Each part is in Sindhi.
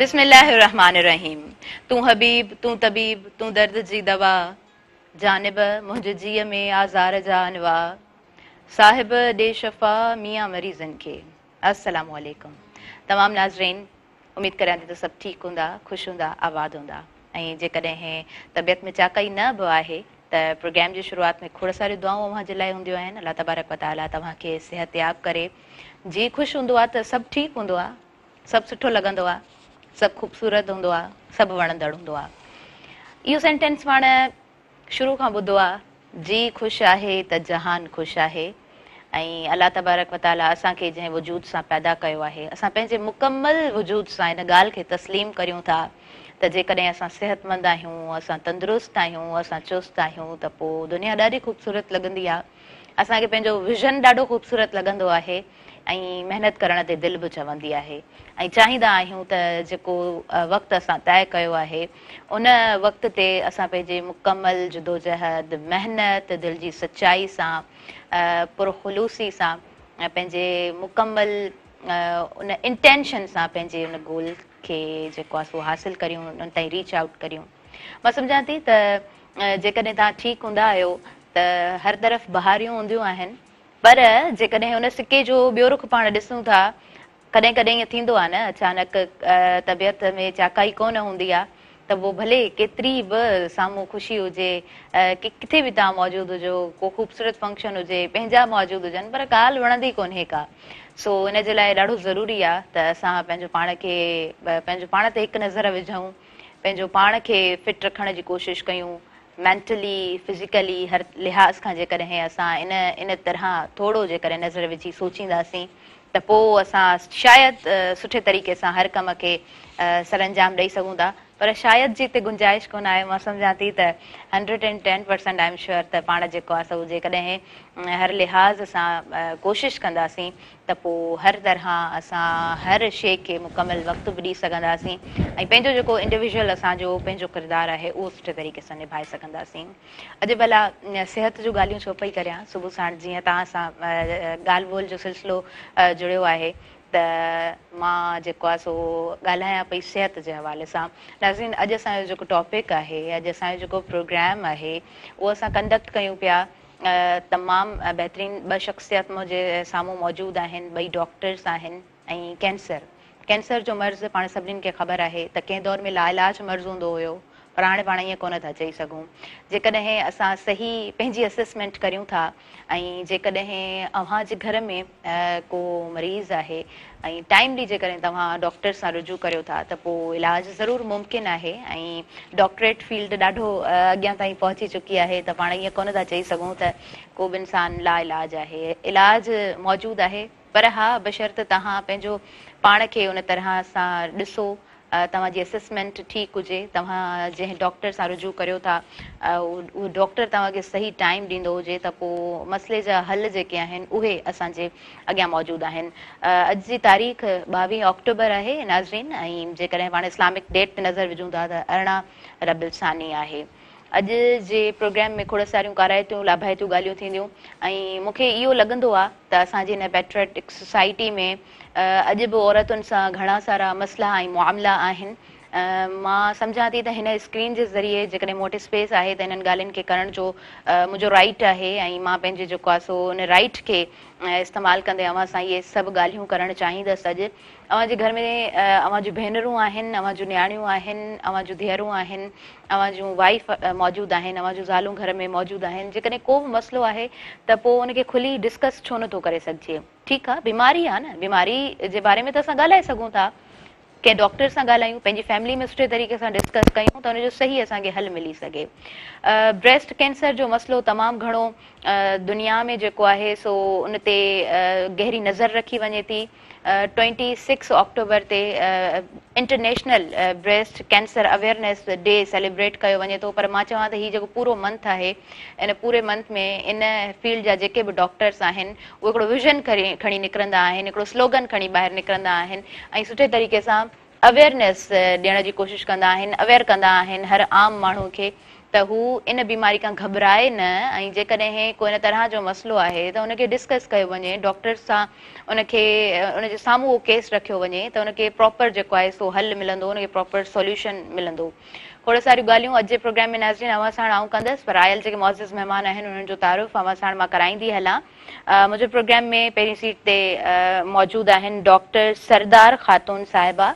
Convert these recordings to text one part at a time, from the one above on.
بسم الله الرحمٰن الرحيم تون حبيب تون طبيب تون درد جي دوا جانب منهنجي جيء ۾ آزار جا انواع صاحب ڏي شفا ميان مريضن کي السلام عليڪم تمام ناظرين اميد ڪريان ٿي ته سڀ ٺيڪ هوندا، خوش هوندا، آباد هوندا ۽ جيڪڏهن طبيعت ۾ چاڪائي نه به آهي ته پروگرام جي شروعات ۾ کوڙ ساريون دعائون اوهان جي لاء هونديون آهن. الله تبارڪ و تعاليٰ توهان کي صحتياب ڪري. جيء خوش هوندو آهي ته سڀ ٺيڪ هوندو آهي، سڀ سٺو لڳندو آهي، سڀ خوبصورت هوندو آهي، سڀ وڻندڙ هوندو آهي. اهو سينٽينس پاڻ شروع کان ٻڌو آ، جيء خوش آهي ته جهان خوش آهي ۽ الله تبارڪ و تعاليٰ اسان کي جنهن وجود سان پيدا ڪيو آهي اسان پنهنجي مڪمل وجود سان ان ڳالهه کي تسليم ڪريون ٿا ته جيڪڏهن اسان صحتمند آهيون، اسان تندرست آهيون، اسان چست آهيون ته پوء دنيا ڏاڍي خوبصورت لڳندي آ. اسان کي پنهنجو ويزن ڏاڍو خوبصورت لڳندو آهي ۽ محنت ڪرڻ تي دل به چوندي آهي ۽ چاهيندا آهيون ته جيڪو وقت اسان طئي ڪيو آهي ان وقت تي اسان پنهنجي مڪمل جدوجهد، محنت، دل جي سچائي سان، پرخلوصي سان پنهنجي مڪمل ان انٽينشن سان پنهنجي ان گول کي جيڪو آهي سو حاصل ڪريون ان تائين ريچ آئوٽ ڪريون. مان سمجهان ٿي ته جيڪڏهن توهان ٺيڪ هوندا آهيو ته هر طرف بهاريون هونديون آهن پر جيڪڏهن ان سڪي جو ٻيو رخ پاڻ ڏسون ٿا ڪڏهن ڪڏهن ائين ٿيندو آهي نه اچانڪ طبيعت ۾ چاڪائي ڪونه هوندي آهي ته پوء ڀلي ڪيتري به سامهون خوشي هجي ڪٿي به توهان موجود هجو ڪو خوبصورت فنڪشن هجي پنهنجا موجود هجن پر ڳالهه وڻندي ڪونهي ڪا سو ان جي لاء ڏاڍو ضروري آهي ته اسان پنهنجو پاڻ کي پنهنجو پاڻ تي هڪ نظر وجهون پنهنجو پاڻ کي فٽ رکڻ جي ڪوشش ڪيون مينٽلي، فزيڪلي هر لحاظ کان جيڪڏهن اسان ان ان طرح ٿورو جيڪڏهن نظر وجهي سوچينداسين ته پوء اسان شايد سٺي طريقي سان هر ڪم کي سرانجام ڏئي سگهون ٿا پر شايد جي هتي گنجائش ڪونه آهي مان سمجهان ٿي ته 110% I am sure ته پاڻ جيڪو آهي سو جيڪڏهن هر لحاظ سان ڪوشش ڪنداسين ته پوء هر طرح اسان هر شيء کي مڪمل وقت به ڏئي سگهنداسين ۽ پنهنجو جيڪو انڊيويجوئل اسان جو پنهنجو ڪردار آهي اهو سٺي طريقي سان نڀائي سگهنداسين. اڄ ڀلا صحت جون ڳالهيون ڇو پئي ڪريان صبح ساڻ جيئن توهان سان ڳالهه ٻولهه جو سلسلو جڙيو آهي ته مان جيڪو آهي سو ڳالهايان پئي صحت جي حوالي سان. ناظرين اڄ اسان جو جيڪو ٽاپڪ آهي اڄ اسان جو جيڪو پروگرام آهي اهو اسان ڪنڊڪٽ ڪيون پيا تمام بهترين ٻه شخصيات منهنجي سامهون موجود آهن ٻئي ڊاڪٽرس آهن ۽ ڪينسر ڪينسر جو مرض پاڻ سڀنين کي خبر آهي ته ڪنهن دور ۾ لاعلاج مرض هوندو هيو پر هاڻي پاڻ ائين ڪونه ٿا چئي سگهون جيڪڏهن اسان صحيح پنهنجي اسسمينٽ ڪريون ٿا ۽ جيڪڏهن اوهان جي گهر ۾ ڪو مريض آهي ۽ ٽائيملي جيڪڏهن توهان ڊاڪٽر سان رجوع ڪريو ٿا ته پوء علاج ضرور ممڪن آهي ۽ ڊاڪٽريٽ فيلڊ ڏاڍو اڳيان تائين پهچي چڪي آهي ته پاڻ ائين ڪونه ٿا چئي سگهون ته ڪو به انسان لا علاج آهي علاج موجود آهي پر ها بشرط توهان پنهنجو پاڻ کي ان طرح سان ڏسو توهان جي اسسمينٽ ٺيڪ هجي، توهان جنهن ڊاڪٽر سان رجوع ڪريو ٿا اهو ڊاڪٽر توهان کي صحيح ٽائيم ڏيندو هجي ته پوء مسئلي جا حل جيڪي آهن اهي اسان جي اڳيان موجود آهن. اڄ جي تاريخ 22 آڪٽوبر آهي ناظرين ۽ جيڪڏهن پاڻ اسلامڪ ڊيٽ تي نظر وجهون ٿا ته 18 ربيع الثاني آهي. اڄ جي پروگرام ۾ کوڙ ساريون ڪارائتيون لاڀائتيون ڳالهيون ٿينديون ۽ مون کي اهو لڳندو آهي ته اسان جي هن پيٽرياٽڪ سوسائٽي ۾ اڄ به عورتن سان گهڻا سارا مسئلا ۽ معاملا آهن. مان سمجهان ٿي ته هن اسڪرين جي ذريعي جيڪڏهن مون وٽ اسپيس آهي ته انهن ڳالهين کي ڪرڻ جو منهنجو رائيٽ آهي ۽ مان پنهنجي جيڪو آهي سو ان رائيٽ کي استعمال ڪندي اوهان سان اهي سڀ ڳالهيون ڪرڻ چاهيندس اڄ اوهان جي گهر ۾ اوهان جون ڀينرون آهن اوهان جون نياڻيون آهن اوهان جون ڌيئرون آهن اوهان جون وائيف موجود آهن اوهان جون زالون گهر ۾ موجود آهن جيڪڏهن ڪو به مسئلو آهي ته پوء ان کي کلي ڊسڪس ڇو نٿو ڪري سگهجي. ٺيڪ آ بيماري آ نه بيماري جي باري ۾ ته اسان ڳالهائي سگهون ٿا ڪنهن ڊاڪٽر سان ڳالهايون پنهنجي فيملي ۾ سٺي طريقي سان ڊسڪس ڪيون ته ان جو صحيح اسان کي حل ملي سگهي بريسٽ ڪينسر جو مسئلو تمام گهڻو دنيا ۾ جيڪو آهي سو ان تي گهري نظر رکي وڃي ٿي 26 آڪٽوبر تي international breast cancer awareness day celebrate ڪيو وڃي ٿو پر مان چوان ته هي جيڪو پورو منٿ آهي ان پوري منٿ ۾ ان فيلڊ جا جيڪي به ڊاڪٽرس آهن اهي هڪڙو ويزن کڻي نڪرندا آهن هڪڙو سلوگن کڻي ٻاهر نڪرندا آهن ۽ سٺي طريقي سان اويئرنيس ڏيڻ جي ڪوشش ڪندا آهن اويئر ڪندا آهن هر عام ماڻهو کي ته هو ان بيماري کان گهٻرائي نه ۽ جيڪڏهن ڪو ان طرح جو مسئلو آهي ته ان کي ڊسڪس ڪيو وڃي ڊاڪٽر سان ان کي ان جي سامهون اهو ڪيس رکيو وڃي ته ان کي پراپر جيڪو آهي سو حل ملندو ان کي پراپر سوليوشن ملندو. کوڙ ساريون ڳالهيون اڄ جي پروگرام ۾ ناظرين اوهان ساڻ آئون ڪندس پر آيل جيڪي معزز مهمان آهن انهن جو تعارف اوهان ساڻ مان ڪرائيندي هلان. منهنجي پروگرام ۾ پهرين سيٽ تي موجود آهن ڊاڪٽر سردار خاتون صاحبه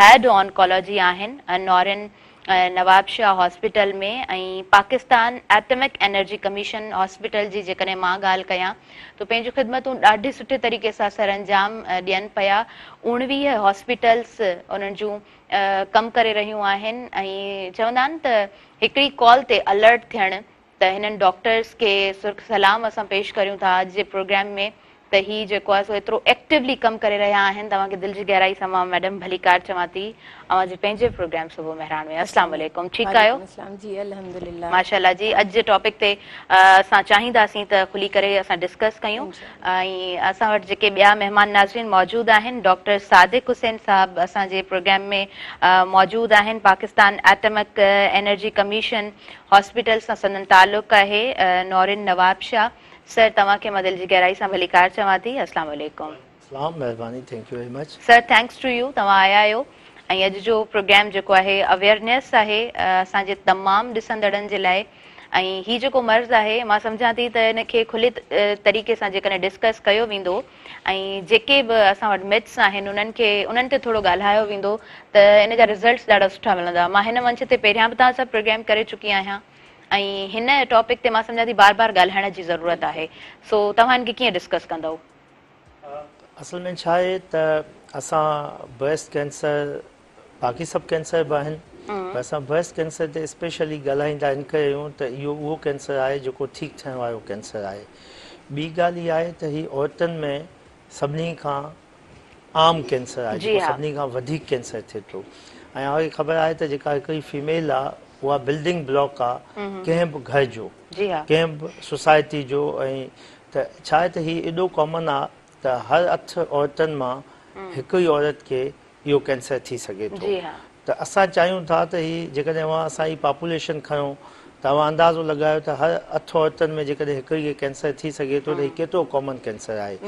هيڊ آنڪالاجي آهن نارين Nawabshah hospital ۾ ۽ Pakistan atomic energy commission hospital جي جيڪڏهن مان ڳالهه ڪيان ته پنهنجون خدمتون ڏاڍي سٺي طريقي سان سرانجام ڏين پيا 19 هاسپيٽلس انهن جون ڪم ڪري رهيون آهن ۽ چوندا آهن ته هڪڙي ڪال تي الرٽ ٿيڻ ته هنن ڊاڪٽرس کي سرخ سلام اسان پيش ڪريون ٿا اڄ جي پروگرام ۾ ته هي جيڪو آهي سو ايترو ايڪٽيولي ڪم ڪري رهيا آهن توهان کي دل جي گهرائي سان مان ميڊم ڀليڪار چوان ٿي اوهان جي پنهنجي پروگرام صبح مهراڻ ۾ السلام عليڪم ٺيڪ آهيو؟ وعليڪم السلام جي الحمدلله. ماشاءالله جي اڄ جي ٽاپڪ تي اسان چاهينداسين ته کلي ڪري اسان ڊسڪس ڪيون ۽ اسان وٽ جيڪي ٻيا مهمان ناظرين موجود آهن ڊاڪٽر صادق حسين صاحب اسان جي پروگرام ۾ موجود آهن Pakistan atomic energy commission hospital سان سندن تعلق آهي نورين نوابشاهه سر توهان کي مان دل جي گهرائي سان ڀليڪار چوان ٿي اسلام عليڪم. سلام مهرباني thank you very much. Sir thanks to you توهان آيا آهيو ۽ اڄ جو پروگرام جيڪو آهي اويئرنيس آهي اسان جي تمام ڏسندڙن جي لاء ۽ هي جيڪو مرض آهي مان سمجهان ٿي ته ان کي کلي طريقي سان جيڪڏهن ڊسڪس ڪيو ويندو ۽ جيڪي به اسان وٽ مٿس آهن انهن کي انهن تي ٿورو ڳالهايو ويندو ته ان جا رزلٽس ڏاڍا سٺا ملندا مان هن منچ تي پهريان به توهان سان پروگرام ڪري چڪي آهيان ۽ هن ٽاپڪ تي مان سمجهان ٿي بار بار ڳالهائڻ جي ضرورت آهي سو توهان ان کي ڪيئن ڊسڪس ڪندؤ؟ اصل ۾ ڇا آهي ته اسان بريسٽ ڪينسر باقي سڀ ڪينسر به آهن پر اسان بريسٽ ڪينسر تي اسپيشلي ڳالهائيندا ان ڪري آهيون ته اهو اهو ڪينسر آهي جيڪو ٺيڪ ٿيڻ وارو ڪينسر آهي. ٻي ڳالهه اها آهي ته هي عورتن ۾ سڀني کان عام ڪينسر آهي جيڪو سڀني کان وڌيڪ ڪينسر ٿئي ٿو ۽ اوهان کي خبر آهي ته جيڪا هڪڙي فيميل آهي اها بلڊنگ بلاڪ آهي ڪنهن به گهر جو ڪنهن به سوسائٽي جو ۽ ته ڇا آهي ته هي ايڏو ڪامن آهي ته هر اٺ عورتن مان هڪ ئي عورت کي اهو ڪينسر ٿي سگهي ٿو ته اسان چاهيون ٿا ته هي جيڪڏهن اوهان اسان جي پاپوليشن کڻو ته اوهان اندازو لڳايو ته هر اٺ عورتن ۾ جيڪڏهن هڪڙي کي ڪينسر ٿي سگهي ٿو ته هي ڪيترو ڪامن ڪينسر آهي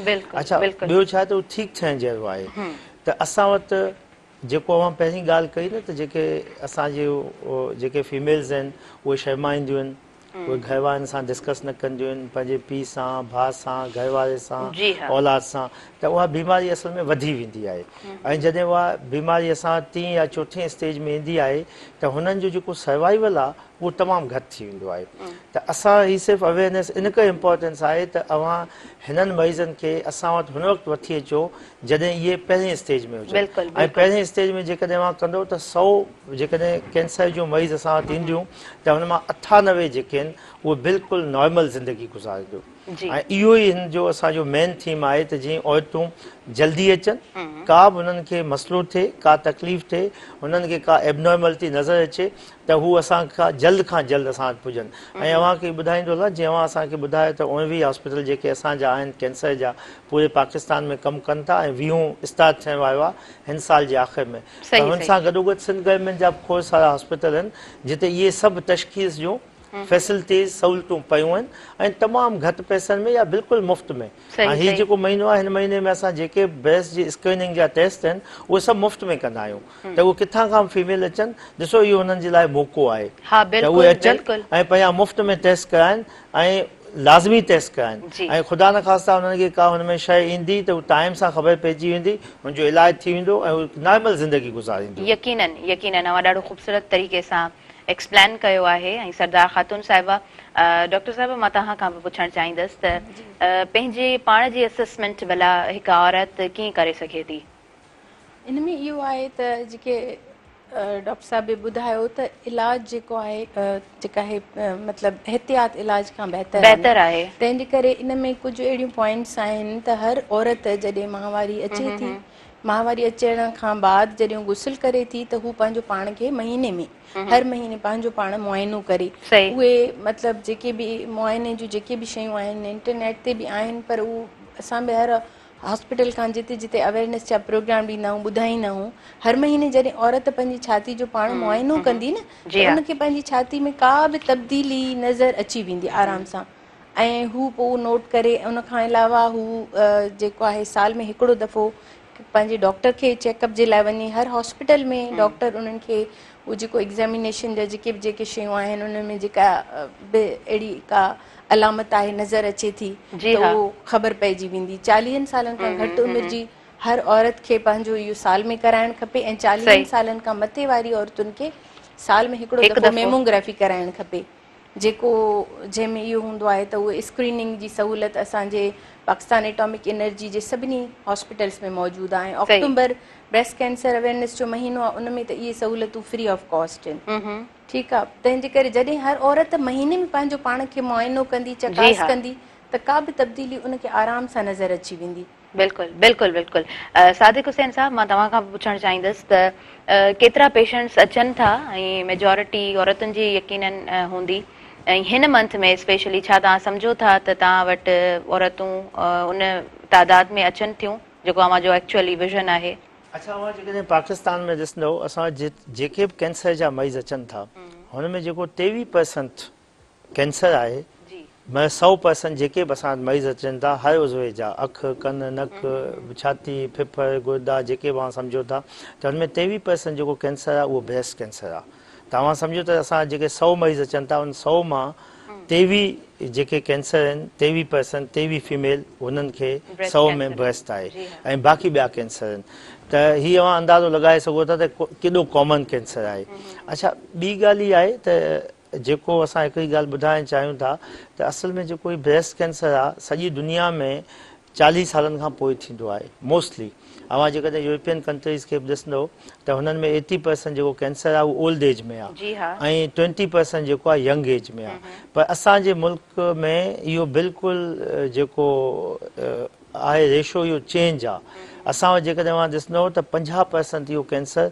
اڇا ٻيو ڇا آهي ته اهو ٺيڪ ٿيڻ جهڙو آهي ته اسان وٽ جيڪو اوهان پهرين ڳالهه ڪئي نه ته جيڪي اسان جي جيڪي فيميلز آهن اهي شرمائينديون آهن اهي گهر وارن سان ڊسڪس نه ڪنديون آهن، پنهنجي پيء سان، ڀاء سان، گهر واري سان، اولاد سان ته اها بيماري اصل ۾ وڌي ويندي آهي ۽ جڏهن اها بيماري اسان وٽ ٽين يا چوٿين اسٽيج ۾ ايندي آهي ته هنن جو جيڪو سروائيول آهي اهو تمام گهٽ ٿي ويندو آهي ته اسان هي صرف اويئرنيس ان ڪري امپارٽنس آهي ته اوهان هنن مريضن کي اسان وٽ هن وقت وٺي اچو جڏهن اهي پهرين اسٽيج ۾ هجن ۽ پهرين اسٽيج ۾ جيڪڏهن اوهان ڪندو ته سو جيڪڏهن ڪينسر جون مريض اسان وٽ اينديون ته هن مان 98 جيڪي آهن اهي بلڪل نارمل زندگي گذارينديون ۽ اهو ئي هن جو اسان جو مين ٿيم آهي ته جيئن عورتون جلدي اچن ڪا به هنن کي مسئلو ٿئي ڪا تڪليف ٿئي هنن کي ڪا ايبنارملٽي نظر اچي ته هو اسان کان جلد کان جلد اسان وٽ پڄن ۽ اوهان کي ٻڌائيندو هلان جيئن اوهان اسان کي ٻڌايو ته 19 هاسپيٽل جيڪي اسان جا آهن ڪينسر جا پوري پاڪستان ۾ ڪم ڪن ٿا ۽ ويهون اسٽارٽ ٿيڻ وارو آهي هن سال جي آخر ۾ پر هن سان گڏوگڏ سنڌ گورنمينٽ جا به کوڙ سارا هاسپيٽل آهن جتي اهي سڀ تشخيص جون فيسلٽيز سهولتون پيون آهن ۽ تمام گهٽ پئسن ۾ يا بلڪل مفت ۾ ۽ هي جيڪو مهينو آهي هن مهيني ۾ اسان جيڪي بريسٽ جي اسڪريننگ جا ٽيسٽ آهن اهي سڀ مفت ۾ ڪندا آهيون ته اهي ڪٿان کان به فيميل اچن ڏسو اهو هنن جي لاء موقعو آهي ته اهي اچن ۽ پنهنجا مفت ۾ ٽيسٽ ڪرائن ۽ لازمي ٽيسٽ ڪرائن ۽ خدا نخواسته انهن کي ڪا هن ۾ شيء ايندي ته هو ٽائيم سان خبر پئجي ويندي هن جو علاج ٿي ويندو ۽ هو نارمل زندگي گذارينديون. يقينن يقينن اوهان ڏاڍو خوبصورت طريقي سان ايڪسپلين ڪيو آهي ۽ سردار خاتون صاحبه ڊاڪٽر صاحبه مان توهان کان به پڇڻ چاهيندس ته پنهنجي پاڻ جي اسسمينٽ ڀلا هڪ عورت ڪيئن ڪري سگهي ٿي؟ ان ۾ اهو آهي ته جيڪي ڊاڪٽر صاحب به ٻڌايو ته علاج جيڪو آهي جيڪا آهي مطلب احتياط علاج کان بهتر بهتر آهي تنهن جي ڪري ان ۾ ڪجهه اهڙيون پوائنٽس آهن ته هر عورت جڏهن ماهواري اچي ٿي ماهواري اچڻ کان بعد جڏهن غسل ڪري ٿي ته هو پنهنجو پاڻ کي مهيني ۾ هر مهيني پنهنجو پاڻ معائنو ڪري اهي مطلب جيڪي به معائني جون جيڪي به شيون آهن انٽرنيٽ تي به آهن پر اهو اسان به هر هاسپيٽل کان جتي جتي اويرنيس جا پروگرام ڏيندا آهيون، ٻڌائيندا آهيون، هر مهيني جڏهن عورت پنهنجي ڇاتي جو پاڻ معائنو ڪندي نه ته ان کي پنهنجي ڇاتي ۾ ڪا به تبديلي نظر اچي ويندي آرام سان ۽ هو پوء نوٽ ڪري. ان کان علاوه هو جيڪو آهي سال ۾ هڪڙو دفعو پنهنجي ڊاڪٽر کي چيڪ اپ جي لاء وڃي. هر هاسپيٽل ۾ ڊاڪٽر انهن کي اهو جيڪو ايگزامينيشن جا جيڪي به جيڪي شيون آهن انهن ۾ جيڪا به اهڙي ڪا علامت آهي نظر اچي ٿي ته اهو خبر پئجي ويندي. 40 سالن کان گهٽ عمر جي هر عورت کي پنهنجو اهو سال ۾ ڪرائڻ کپي ۽ 40 سالن کان مٿي واري عورتن کي سال ۾ هڪڙو دفعو ميموگرافي ڪرائڻ کپي، جيڪو جنهن ۾ اهو هوندو آهي ته اهي اسڪريننگ جي سهولت اسان جي پاڪستان ايٽامڪ انرجي جي سڀني هاسپيٽلس ۾ موجود آهي. ۽ آڪٽومبر بريسٽ ڪينسر اويئرنيس جو مهينو آهي، ان ۾ ته اهي سهولتون فري آف ڪاسٽ آهن. ٺيڪ آهي، تنهن جي ڪري جڏهن هر عورت مهيني ۾ پنهنجو پاڻ کي معائنو ڪندي، چڪاس ڪندي ته ڪا به تبديلي ان کي آرام سان نظر اچي ويندي. بلڪل بلڪل بلڪل. صادق حسين صاحب، مان توهان کان به پڇڻ چاهيندس ته ڪيترا پيشنٽس اچن ٿا ۽ ميجورٽي عورتن جي يقينن هوندي، ۽ هن منٿ ۾ اسپيشلي ڇا توهان سمجهو ٿا ته توهان وٽ عورتون ان تعداد ۾ اچن ٿيون جيڪو اوهان جو ايڪچوئلي ويزن آهي؟ اڇا، اوهان جيڪڏهن پاڪستان ۾ ڏسندؤ، اسان وٽ جيڪي به ڪينسر جا مريض اچن ٿا هن ۾ جيڪو 23% ڪينسر آهي، معنيٰ 100% جيڪي به اسان وٽ مريض اچن ٿا هر عضوي جا، اک، ڪن، نڪ، ڇاتي، ڦڦڙ، گردا، جيڪي به اوهان سمجهو ٿا ته ان ۾ 23% جيڪو ڪينسر آهي اهو بريسٽ ڪينسر آهي. ته اوهان سمجهو ته اسان وٽ جيڪي 100 مريض اچن ٿا ان 100 مان 23 جيڪي ڪينسر آهن، 23%، 23 فيميل انهن کي 100 ۾ بريسٽ آهي ۽ باقي ٻيا ڪينسر آهن. ته هي اوهان اندازو لڳائي سگهو ٿا ته ڪيڏو ڪامن ڪينسر آهي. اڇا، ٻي ڳالهه هي آهي ته جيڪو اسان هڪڙي ڳالهه ٻڌائڻ چاهيون ٿا ته اصل ۾ جيڪو هي بريسٽ ڪينسر آ سڄي دنيا ۾ 40 سالن کان پوء ٿيندو آهي موسٽلي. اوهان جيڪڏهن يورپين ڪنٽريز کي به ڏسندو ته هنن ۾ 80% جيڪو ڪينسر آ اهو اولڊ ايج ۾ آ ۽ 20% جيڪو آ ينگ ايج ۾ آ، پر اسان جي ملڪ ۾ اهو بلڪل جيڪو آهي ريشو اهو چينج آ. اسان وٽ جيڪڏهن اوهان ڏسندو ته 50% اهو ڪينسر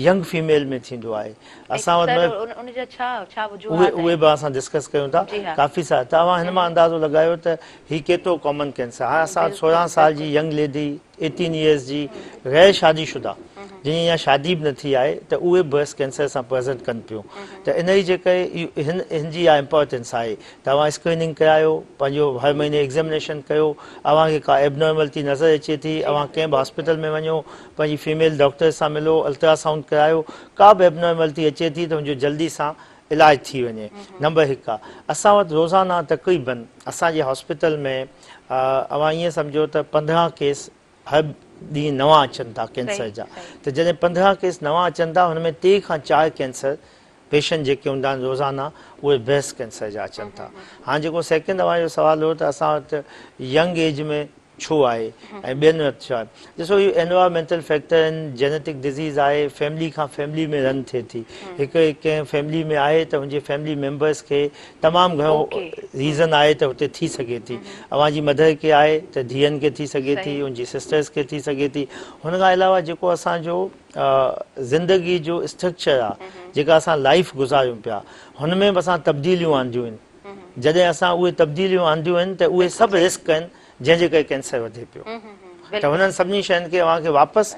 ينگ فيميل ۾ ٿيندو آهي. اسان وٽ مطلب ان جا ڇا ڇا وجوهات آهن؟ اهي به اسان ڊسڪس ڪيون ٿا ڪافي سارا. ته اوهان هن مان اندازو لڳايو ته هي ڪيترو ڪامن ڪينسر آهي. هاڻي اسان وٽ 16 سال جي ينگ ليڊي، 18 ايئرز جي غير شادي شده، جن جي اڃا شادي به نه ٿي آهي، ته اهي بريسٽ ڪينسر سان پريزنٽ ڪن پيون. ته انهي جي ڪري هن هن جي اها امپارٽنس آهي ته اوهان اسڪريننگ ڪرايو، پنهنجو هر مهيني ايگزامينيشن ڪيو، اوهان کي ڪا ايبنارملٽي نظر اچي ٿي، اوهان ڪنهن به هاسپيٽل ۾ وڃو، پنهنجي فيميل ڊاڪٽر سان ملو، الٽراسائونڊ ڪرايو، ڪا به ايبنارملٽي اچي ٿي ته ان جو جلدي سان علاج ٿي وڃي. نمبر هڪ آ اسان وٽ روزانه تقريبن اسان جي هاسپيٽل ۾ اوهان ائين سمجهو ته 15 ڪيس هر ڏينهن نوان اچن ٿا ڪينسر جا، ته جڏهن 15 ڪيس نوان اچن ٿا هن ۾ 3 کان 4 ڪينسر پيشنٽ جيڪي هوندا آهن روزانه اهي بريسٽ ڪينسر جا اچن ٿا. هاڻ جيڪو سيڪنڊ اوهان جو سوال هو ته اسان وٽ ينگ ايج ۾ ڇو آهي ۽ ٻين وٽ ڇو آهي، ڏسو اهو انوائرمينٽل فيڪٽر آهن، جينيٽڪ ڊزيز آهي، فيملي کان فيملي ۾ رن ٿئي ٿي، هڪ ڪنهن فيملي ۾ آهي ته ان جي فيملي ميمبرس کي تمام گهڻو ريزن آهي ته اتي ٿي سگهي ٿي. اوهان جي مدر کي آهي ته ڌيئن کي ٿي سگهي ٿي، ان جي سسٽرس کي ٿي سگهي ٿي. هن کان علاوه جيڪو اسان جو زندگي جو اسٽرڪچر آهي، جيڪا اسان لائيف گذاريون پيا، هن ۾ به اسان تبديليون آنديون آهن. جڏهن اسان اهي تبديليون آنديون آهن ته اهي سڀ رسڪ آهن جنهن جي ڪري ڪينسر وڌي پيو. ته هنن سڀني شين کي اوهان کي واپس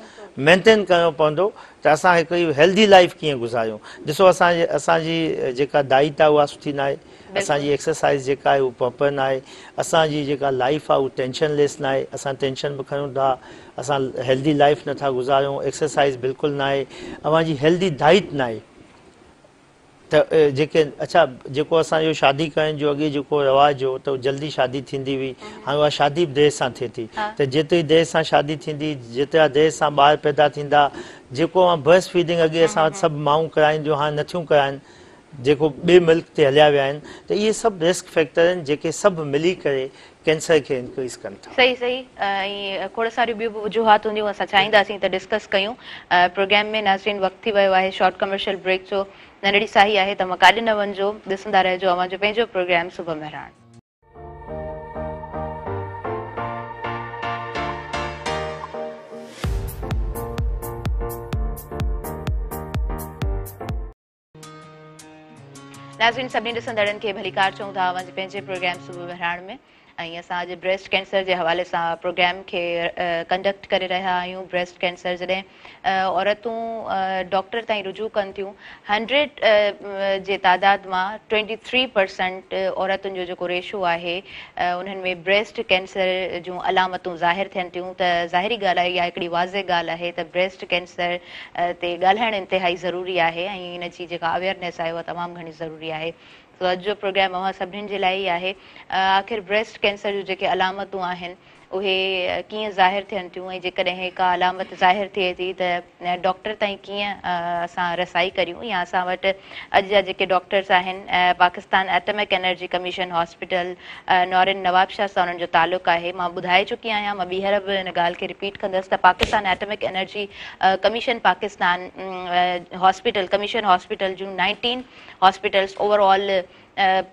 مينٽين ڪرڻو پوندو ته اسان هڪڙي هيلدي لائيف ڪيئن گذاريون. ڏسو اسان جي جيڪا ڊائيٽ آهي اها سٺي ناهي، اسان جي ايڪسرسائز جيڪا آهي اها پراپر ناهي، اسان جي جيڪا لائيف آهي اها ٽينشن ليس ناهي، اسان ٽينشن به کڻون ٿا، اسان هيلدي لائيف نٿا گذاريون، ايڪسرسائز بلڪل ناهي، اوهان جي هيلدي ڊائيٽ ناهي. ته جيڪي اڇا جيڪو اسان جو شادي ڪرڻ جو اڳي جيڪو رواج هو ته جلدي شادي ٿيندي هئي، هاڻي اها شادي به دير سان ٿئي ٿي ته جيتري دير سان شادي ٿيندي، جيترا دير سان ٻار پيدا ٿيندا، جيڪو اوهان بريسٽ فيڊنگ اڳي اسان وٽ سڀ مائون ڪرائينديون هاڻي نٿيون ڪرائن، جيڪو ٻئي ملڪ تي هليا ويا آهن، ته اهي سڀ رسڪ فيڪٽر آهن جيڪي سڀ ملي ڪري ڪينسر کي انڪريز ڪن ٿا. صحيح صحيح ۽ کوڙ ساريون ٻيون به وجوهات هونديون اسان چاهينداسين ته ڊسڪس ڪيون پروگرام ۾. ناظرين وقت ٿي ويو آهي شارٽ ڪمرشل بريڪ جو، ننڍڙي ساهي آهي، توهان ڪاڏي نه وڃجو، ڏسندا رهجو اوهان جو پنهنجو پروگرام صبح مهراڻ. ناظرين سڀني ڏسندڙن کي ڀليڪار چئون ٿا اوهان جي پنهنجي پروگرام صبح مهراڻ ۾. ۽ اسان اڄ بريسٽ ڪينسر جي حوالي سان پروگرام کي ڪنڊڪٽ ڪري رهيا آهيون. بريسٽ ڪينسر جڏهن عورتون ڊاڪٽر تائين رجوع ڪن ٿيون هنڊريڊ جي تعداد مان 23% عورتن جو جيڪو ريشو آهي انهن ۾ بريسٽ ڪينسر جون علامتون ظاهر ٿين ٿيون ته ظاهري ڳالهه آهي اها هڪڙي واضح ڳالهه آهي ته بريسٽ ڪينسر تي ڳالهائڻ انتهائي ضروري آهي ۽ ان جي جيڪا اويئرنيس آهي اها تمام گهڻي ضروري آهي. سو اڄ جو پروگرام اوهان سڀني جي لاء ئي آهي. آخر بريسٽ ڪينسر جون جيڪي علامتون آهن اهي ڪيئن ظاهر ٿين ٿيون ۽ جيڪڏهن ڪا علامت ظاهر ٿئي ٿي ته ڊاڪٽر تائين ڪيئن اسان رسائي ڪريون يا اسان وٽ اڄ جا جيڪي ڊاڪٽرس آهن Pakistan atomic energy commission hospital نارين نوابشاهه سان انهن جو تعلق آهي مان ٻڌائي چڪي آهيان مان ٻيهر به ان ڳالهه کي رپيٽ ڪندس ته Pakistan atomic energy commission Pakistan hospital commission hospital جون 19 هاسپيٽلز اوور آل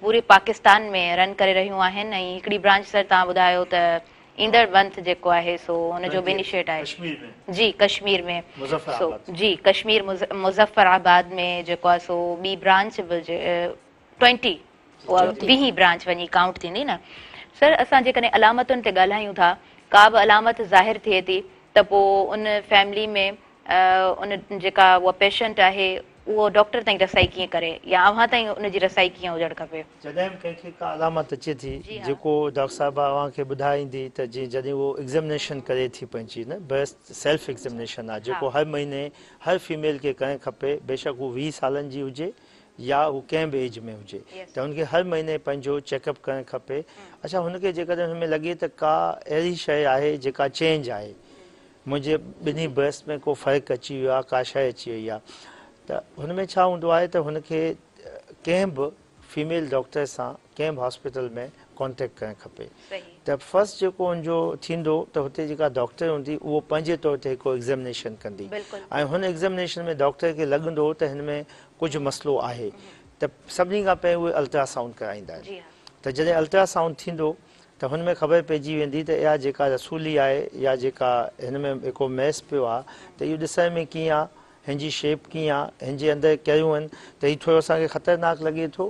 پوري پاڪستان ۾ رن ڪري رهيون آهن ۽ هڪڙي برانچ سر توهان ٻڌايو ته ايندڙ منٿ جيڪو آهي سو ان جو به انيشيٽ آهي ڪشمير ۾ جي ڪشمير ۾ مظفر سو آباد جي ڪشمير مظفر آباد ۾ جيڪو آهي سو ٻي برانچ به 20 اها ويهين برانچ وڃي ڪائونٽ ٿيندي نه سر اسان جيڪڏهن علامتن تي ڳالهايون ٿا ڪا به علامت ظاهر ٿئي ٿي ته پوء ان فيملي ۾ ان جيڪا اها پيشنٽ آهي اهو ڊاڪٽر تائين رسائي ڪيئن ڪري يا اوهان تائين ان جي رسائي ڪيئن هجڻ کپي؟ جڏهن به ڪنهن کي ڪا علامت اچي ٿي جيڪو ڊاڪٽر صاحبه اوهان کي ٻڌائيندي ته جيئن جڏهن اهو ايگزمنيشن ڪري ٿي پنهنجي نه بريسٽ سيلف ايگزمنيشن آهي جيڪو هر مهيني هر فيميل کي ڪرڻ کپي بيشڪ هو 20 سالن جي هجي يا هو ڪنهن به ايج ۾ هجي ته هن کي هر مهيني پنهنجو چيڪ اپ ڪرڻ کپي اڇا هن کي جيڪڏهن هن ۾ لڳي ته ڪا اهڙي شيء آهي جيڪا چينج آهي منهنجي ٻنهي بريسٽ ۾ ڪو فرق اچي ويو آهي ڪا شيء اچي وئي آهي ته هن ۾ ڇا هوندو آهي ته هن کي ڪنهن به فيميل ڊاڪٽر سان ڪنهن به هاسپيٽل ۾ ڪانٽيڪٽ ڪرڻ کپي ته فرسٽ جيڪو هن جو ٿيندو ته هتي جيڪا ڊاڪٽر هوندي اهو پنهنجي طور تي هڪ ايگزمنيشن ڪندي ۽ هن ايگزمنيشن ۾ ڊاڪٽر کي لڳندو ته هن ۾ ڪجهه مسئلو آهي ته سڀني کان پهرين اهي الٽرا سائونڊ ڪرائيندا آهن ته جڏهن الٽرا سائونڊ ٿيندو ته هن ۾ خبر پئجي ويندي ته اها جيڪا رسولي آهي يا جيڪا هن ۾ هڪو ميس پيو آهي ته اهو ڏسڻ ۾ ڪيئن آهي، هن جي شيپ ڪيئن آهي، هن جي اندر ڪهڙيون آهن ته هي ٿورو اسان کي خطرناڪ لڳي ٿو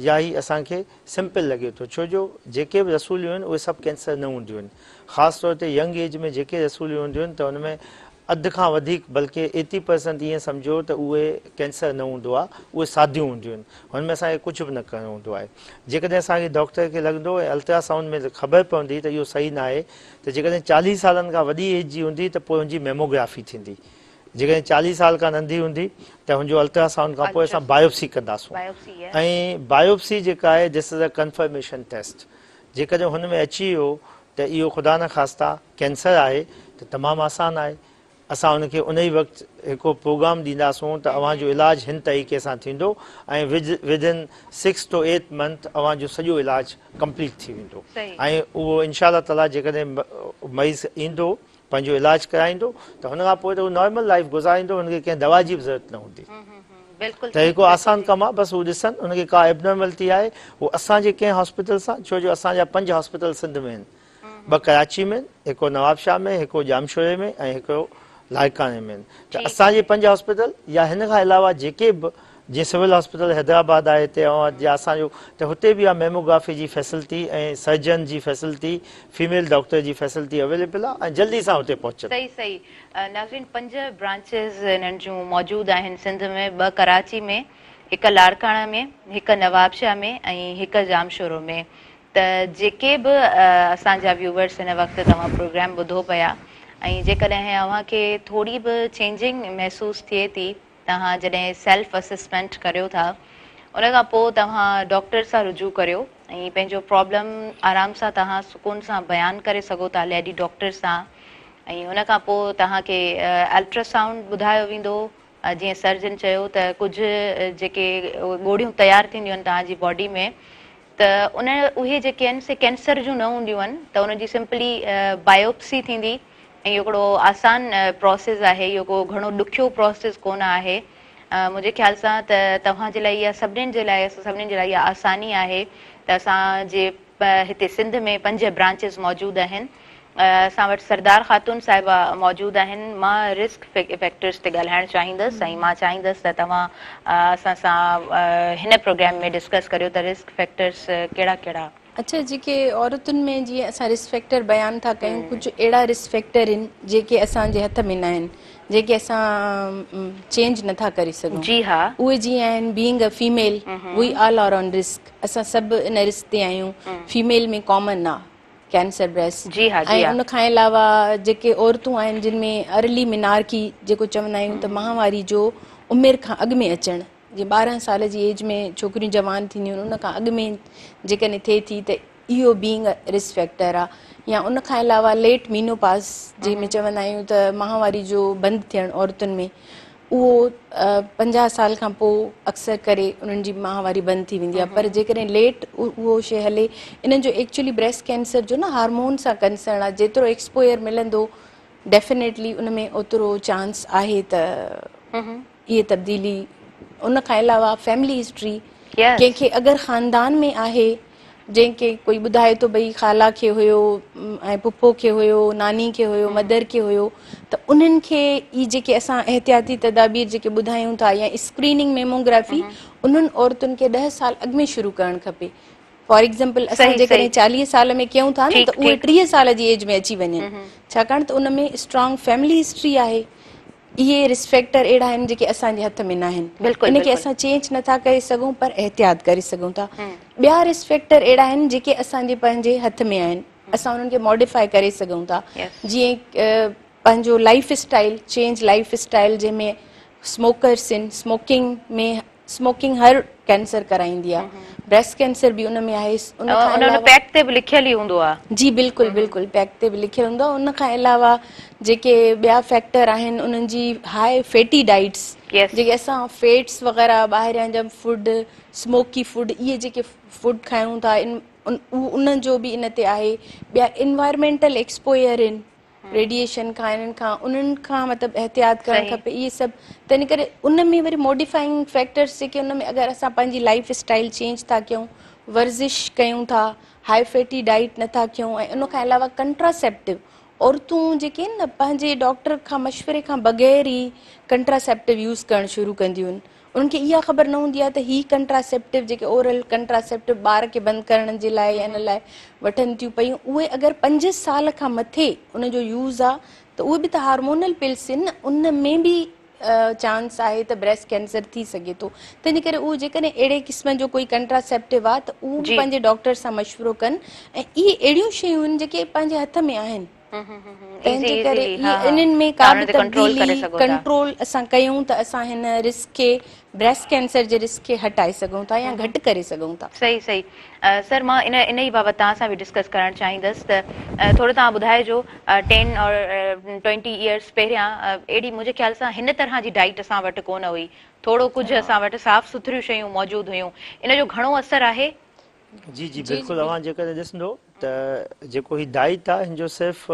يا هي اسان کي سمپل لڳي ٿو ڇو جو جيڪي به رسوليون آهن اهي سڀ ڪينسر نه هونديون آهن خاص طور تي ينگ ايج ۾ جيڪي رسوليون هونديون آهن ته ان ۾ اڌ کان وڌيڪ بلڪه ايٽي پرسنٽ ائين سمجهو ته اهي ڪينسر نه هوندو آهي اهي ساديون هونديون آهن هن ۾ اسان کي ڪجهه به نه ڪرڻو هوندو آهي جيڪڏهن اسان کي ڊاڪٽر کي لڳندو ۽ الٽرا سائونڊ ۾ خبر پوندي ته اهو صحيح ناهي ته جيڪڏهن 40 سالن کان وڏي ايج جي هوندي ته پوء هن جي ميموگرافي ٿيندي جيڪڏهن 40 سال کان ننڍي هوندي ته هن جو الٽرا سائونڊ کان پوء اسان بايوپسي ڪنداسون ۽ بايوپسي جيڪا آهي this is a confirmation test جيڪڏهن هن ۾ اچي ويو ته اهو خدا نخواسته ڪينسر آهي ته تمام آسان آهي اسان ان کي ان ئي وقت هڪ پروگرام ڏينداسون ته اوهان جو علاج هن طريقي سان ٿيندو ۽ within six to eight month اوهان جو سڄو علاج ڪمپليٽ ٿي ويندو ۽ اهو انشاء الله تعاليٰ جيڪڏهن مريض ايندو پنهنجو علاج ڪرائيندو ته هن کان پوء ته هو نارمل لائيف گذاريندو هن کي ڪنهن دوا جي به ضرورت نه هوندي ته هڪ آسان ڪم آهي بس هو ڏسن هن کي ڪا ايبنارملٽي آهي هو اسان جي ڪنهن هاسپيٽل سان ڇو جو اسان جا پنج هاسپيٽل سنڌ ۾ آهن ٻه ڪراچي ۾ هڪڙو نوابشاهه ۾ هڪڙو ڄامشوري ۾ ۽ هڪڙو لاڙڪاڻي ۾ ته اسان جي پنج هاسپيٽل يا هن کان علاوه جيڪي به جيئن سول هاسپيٽل حيدرآباد آهي هتي يا اسان جو ته هتي به اها ميموگرافي جي فيسلٽي ۽ سرجن جي فيسلٽي فيميل ڊاڪٽر جي فيسلٽي اويليبل آهي ۽ جلدي سان هتي پهچن. صحيح صحيح ناظرين پنج برانچز انهن جون موجود آهن سنڌ ۾ ٻه ڪراچي ۾ هڪ لاڙڪاڻي ۾ هڪ نوابشاهه ۾ ۽ هڪ ڄامشورو ۾ ته جيڪي به اسان جا ويوورس هن وقت توهان پروگرام ٻڌو پيا ۽ جيڪڏهن اوهان کي ٿوري به چينجنگ محسوس ٿئي ٿي توهان جڏهن سيلف اسسمينٽ ڪريو ٿا ان کان پوء توهان ڊاڪٽر سان رجوع ڪريو ۽ پنهنجو پرابلم آرام سان توهان سڪون سان بيان ڪري سگهو ٿا ليڊي ڊاڪٽر سان ۽ ان کان پوء توهان کي الٽراسائونڊ ٻڌايو ويندو جيئن سر جن چيو ته ڪجهه جيڪي ڳوڙهيون تيار ٿينديون آهن توهان جي باڊي ۾ ته ان اهي جيڪي آهن سي ڪينسر جون نه هونديون آهن ته ان جي سمپلي بايوپسي ٿيندي ۽ اهو هڪڙو آسان پروسيس آهي اهو ڪو گهڻو ڏکيو پروسيس ڪونه آهي منهنجي خيال سان ته توهان جي لاء اها سڀنين جي لاء اسان سڀنين جي لاء اها آساني آهي ته اسان جي هتي سنڌ ۾ پنج برانچز موجود آهن اسان وٽ سردار خاتون صاحبه موجود آهن مان رسڪ فيڪٽرز تي ڳالهائڻ چاهيندس ۽ مان چاهيندس ته توهان اسان سان هن پروگرام ۾ ڊسڪس ڪريو ته رسڪ فيڪٽرز ڪهڙا ڪهڙا اڇا جيڪي عورتن ۾ جيئن اسان رسڪ فيڪٽر بيان ٿا ڪيون ڪجهه اهڙا رسڪ فيڪٽر آهن جيڪي اسان جي هٿ ۾ ناهن جيڪي اسان چينج نٿا ڪري سگهون جي ها. اهي جيئن آهن being a female we all are on risk اسان سڀ ان رسڪ تي آهيون فيميل ۾ ڪامن آ ڪينسر بريسٽ جي ها جي ۽ ها. ان کان علاوه جيڪي عورتون آهن جن ۾ ارلي منارڪي جيڪو چوندا آهيون ته ماهواري جو عمر کان اڳ ۾ اچڻ جيئن 12 سال جي ايج ۾ ڇوڪريون جوان ٿينديون آهن ان کان اڳ ۾ جيڪڏهن ٿئي ٿي ته اهو بينگ رسڪ فيڪٽر آ يا ان کان علاوه ليٽ مينوپاز جنهن ۾ چوندا آهيون ته ماهواري جو بند ٿيڻ عورتن ۾ اهو 50 سال کان پوء اڪثر ڪري انهن جي ماهواري بند ٿي ويندي آ پر جيڪڏهن ليٽ اهو شي هلي انهن جو ايڪچولي بريسٽ ڪينسر جو نه هارمون سان ڪنسرن آ جيترو ايڪسپوئر ملندو ڊيفينيٽلي ان ۾ اوترو چانس آهي ته اهي تبديلي ان کان علاوه فيملي هسٽري ڪنهن کي اگر خاندان ۾ آهي جنهن کي ڪوئي ٻڌائي ٿو ڀئي خالا کي هيو ۽ پڦو کي هيو ناني کي هيو مدر کي هيو ته انهن کي ئي جيڪي اسان احتياطي تدابير جيڪي ٻڌايون ٿا يا اسڪريننگ ميموگرافي انهن عورتن کي 10 سال اڳ ۾ شروع ڪرڻ کپي فار ايگزامپل اسان جيڪڏهن 40 سال ۾ ڪيون ٿا نه ته اهي 30 سال جي ايج ۾ اچي وڃن ڇاڪاڻ ته ان ۾ اسٽرانگ فيملي هسٽري آهي اهي رسڪ فيڪٽر اهڙا آهن جيڪي اسان جي هٿ ۾ ناهن ان کي اسان چينج نٿا ڪري سگهون پر احتياط ڪري سگهون ٿا. ٻيا رسڪ فيڪٽر اهڙا آهن جيڪي اسان جي پنهنجي هٿ ۾ آهن اسان انهن کي ماڊيفائي ڪري سگهون ٿا جيئن پنهنجو life style change life style جنهن ۾ اسموڪرس آهن اسموڪنگ ۾ اسموڪنگ هر ڪينسر ڪرائيندي آ بريسٽ ڪينسر به ان ۾ آهي ان کان علاوه پيڪ تي به لکيل ئي هوندو آ. جي بلڪل بلڪل پيڪ تي به لکيل هوندو آ ان کان علاوه جيڪي ٻيا فيڪٽر آهن انهن جي هاء فيٽي ڊائيٽس جيڪي اسان فيٽس وغيره ٻاهريان جا فوڊ اسموڪي فوڊ اهي جيڪي فوڊ کايون ٿا ان جو به ان تي آهي ٻيا انوائرمينٽل ايڪسپوئر آهن ريڊيئيشن کان انهن کان انهن کان مطلب احتياط ڪرڻ کپي اهي سڀ تنهن ڪري ان ۾ وري موڊيفائنگ فيڪٽرس جيڪي ان ۾ اگر اسان پنهنجي لائف اسٽائل چينج ٿا ڪيون ورزش ڪيون ٿا هائي فيٽي ڊائيٽ نٿا ڪيون ۽ ان کان علاوه ڪنٽراسيپٽو عورتون جيڪي آهن نه پنهنجي ڊاڪٽر کان مشوري کان بغير ئي ڪنٽراسيپٽو يوز ڪرڻ شروع ڪنديون آهن انهن کي اها خبر نه هوندي آهي ته هي ڪنٽراسيپٽو جيڪي اورل ڪنٽراسيپٽو ٻار کي بند ڪرڻ جي لاء يا ان لاء وٺن ٿيون پيون اهي اگر 5 سال کان مٿي ان جو يوز آ ته اهي به ته هارمونل پلس آهن نه ان ۾ به چانس آهي ته بريسٽ ڪينسر ٿي سگهي ٿو تنهن ڪري اهو جيڪڏهن اهڙي قسم جو ڪوئي ڪنٽراسيپٽو آ ته اهو به پنهنجي ڊاڪٽر سان مشورو ڪن ۽ اهي اهڙيون شيون آهن جيڪي پنهنجي هٿ ۾ آهن تنهن جي ڪري انهن ۾ ڪا به تبديلي ڪنٽرول اسان ڪيون ته اسان هن رسڪ کي بريسٽ ڪينسر جي رسڪ کي هٽائي سگهون ٿا يا گهٽ ڪري سگهون ٿا. صحيح صحيح سر مان ان ان ئي بابت توهان سان به ڊسڪس ڪرڻ چاهيندس ته ٿورو توهان ٻڌائجو ٽين اور ٽوئنٽي ايئرس پهريان اهڙي منهنجي خيال سان هن طرح جي ڊائيٽ اسان وٽ ڪونه هئي ٿورو ڪجهه اسان وٽ صاف سٿريون شيون موجود هيون ان جو گهڻو اثر آهي؟ جي جي بلڪل اوهان جيڪڏهن ڏسندو ته جيڪو هي ڊائيٽ آهي هن جو صرف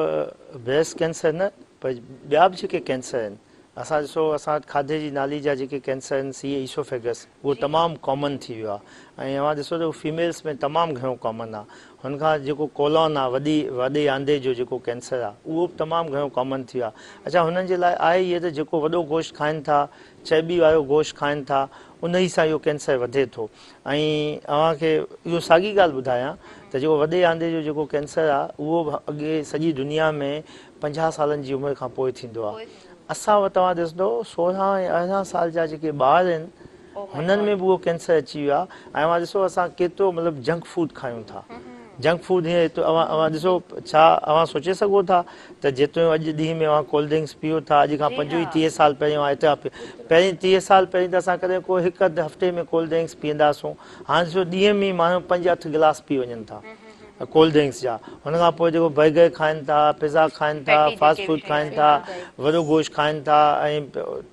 بريسٽ ڪينسر نه پر ٻيا به جيڪي ڪينسر آهن اسان ڏسو اسان وٽ کاڌي جي نالي جا جيڪي ڪينسر آهن سي ايسوفيگس اهو تمام ڪامن ٿي ويو آهي ۽ اوهان ڏسو ته فيميلز ۾ تمام گهڻو ڪامن آهي هن کان جيڪو ڪولون آهي وڏي وڏي آندي جو جيڪو ڪينسر آهي اهو به تمام گهڻو ڪامن ٿي ويو آهي اڇا هنن جي لاء آهي اهي ته جيڪو وڏو گوشت کائن ٿا چرٻي وارو گوشت کائن ٿا انهي سان اهو ڪينسر وڌي ٿو ۽ اوهان کي اهو ساڳي ڳالهه ٻڌايان ته جيڪو وڏي آندي جو جيڪو ڪينسر آهي اهو به اڳي سڄي دنيا ۾ 50 سالن جي عمر کان پوء ٿيندو آهي اسان وٽ توهان ڏسندو 16 ۽ 18 سال جا جيڪي ٻار آهن هنن ۾ به اهو ڪينسر اچي ويو آهي ۽ اوهان ڏسو اسان ڪيترو مطلب جنڪ فوڊ کايون ٿا جنڪ فوڊ هيئن اوهان اوهان ڏسو ڇا اوهان سوچي سگهو ٿا ته جيترو اڄ ڏينهن ۾ اوهان ڪولڊ ڊرنڪس پيئو ٿا اڄ کان 25 30 سال پهرين اوهان ايترا پهرين 30 سال پهرين ته اسان ڪڏهن ڪو هڪ اڌ هفتي ۾ ڪولڊ ڊرنڪس پيئنداسون هاڻ ڏسو ڏينهن ۾ ماڻهو پنج اٺ گلاس پي وڃن ٿا ڪولڊ ڊرنڪس جا هن کان پوء جيڪو برگر کائن ٿا پزا کائن ٿا فاسٽ فوڊ کائن ٿا وڏو گوشت کائن ٿا ۽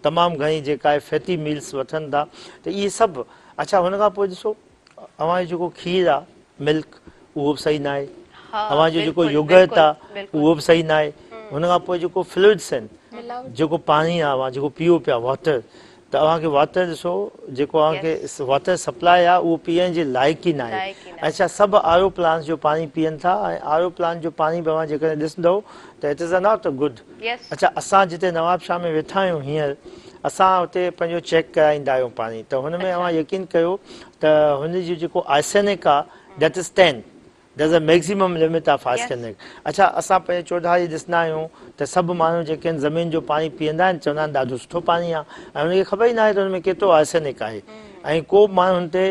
تمام گهڻي جيڪا آهي فيٽي ميلس وٺن ٿا ته اهي سڀ اڇا هن کان پوء ڏسو اوهان جو جيڪو کير آ ملڪ اهو به صحيح ناهي اوهان جو جيڪو يوگرٽ آ اهو به صحيح ناهي هن کان پوء جيڪو فلوئڊس آهن جيڪو پاڻي آ اوهان جيڪو پيئو پيا واٽر ته اوهان کي واٽر ڏسو جيڪو اوهان کي واٽر سپلاء آ اهو پيئڻ جي لائق ئي ناهي اڇا سڀ آر او پلانٽس جو پاڻي پيئن ٿا ۽ آر او پلانٽ جو پاڻي به اوهان جيڪڏهن ڏسندو ته it is not good اڇا اسان جتي نواب شاهه ۾ ويٺا آهيون هينئر اسان اتي پنهنجو چيڪ ڪرائيندا آهيون پاڻي ته هن ۾ اوهان يقين ڪيو ته هن جو جيڪو آرسينڪ آ that is 10. There's a maximum limit of arsenic. اڇا اسان پنهنجي چوڌاري ڏسندا آهيون ته سڀ ماڻهو جيڪي آهن زمين جو پاڻي پيئندا آهن چوندا آهن ڏاڍو سٺو پاڻي آهي ۽ انهن کي خبر ئي ناهي ته ان ۾ ڪيترو آرسينڪ آهي ۽ ڪو به ماڻهو ان تي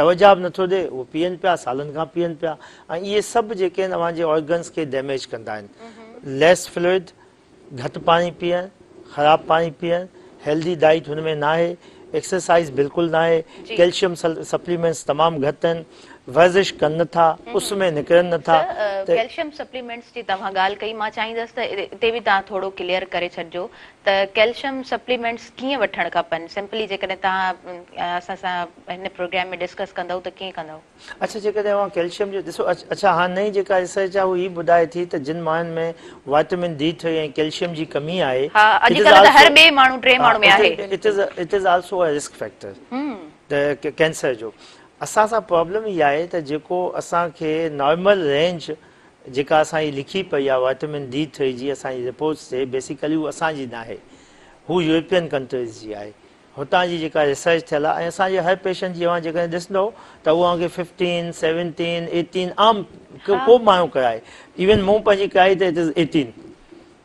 توجه به نٿو ڏي اهو پيئن پيا سالن کان پيئن پيا ۽ اهي سڀ جيڪي آهن اوهان جي آرگنس کي ڊيميج ڪندا آهن ليس فلوئڊ گهٽ پاڻي پيئڻ، خراب پاڻي پيئڻ، هيلدي ڊائيٽ هن ۾ ناهي، ايڪسرسائيز بلڪل ناهي، ڪيلشيم سپليمينٽس تمام گهٽ آهن، ورزش ڪن نه ٿا، اس ۾ نڪرن نه ٿا ته. ڪيلشيم سپليمينٽس جي توهان ڳالهه ڪئي، مان چاهيندس ته اتي به توهان ٿورو ڪليئر ڪري ڇڏجو ته ڪيلشيم سپليمينٽس ڪيئن وٺڻ کپن، سمپلي جيڪڏهن توهان اسان سان هن پروگرام ۾ ڊسڪس ڪندؤ ته ڪيئن ڪندؤ؟ اڇا جيڪڏهن اوهان ڪيلشيم جو ڏسو اڇا هاڻ نئين جيڪا ريسرچ آهي اهو هي ٻڌائي ٿي ته جن ماڻهن ۾ وائٽامن ڊي ٿري ۽ ڪيلشيم جي ڪمي آهي ها اڄڪلهه ته هر ٻئي ماڻهو ٽئين ماڻهو ۾ آهي. It is also a risk factor ته ڪينسر جو. اسان سان پرابلم هي آهي ته جيڪو اسان کي نارمل رينج جيڪا اسان جي لکي پئي آهي وائٽامن ڊي ٿري جي اسان جي رپورٽس تي بيسيڪلي هو اسان جي ناهي هو يورپين ڪنٽريز جي آهي هتان جي جيڪا ريسرچ ٿيل آهي ۽ اسان جي هر پيشنٽ جي اوهان جيڪڏهن ڏسندؤ ته اهو اوهان کي ففٽين، سيونٽين، ايٽين عام ڪو به ماڻهو ڪرائي ايون مون پنهنجي ڪرائي ته it is eighteen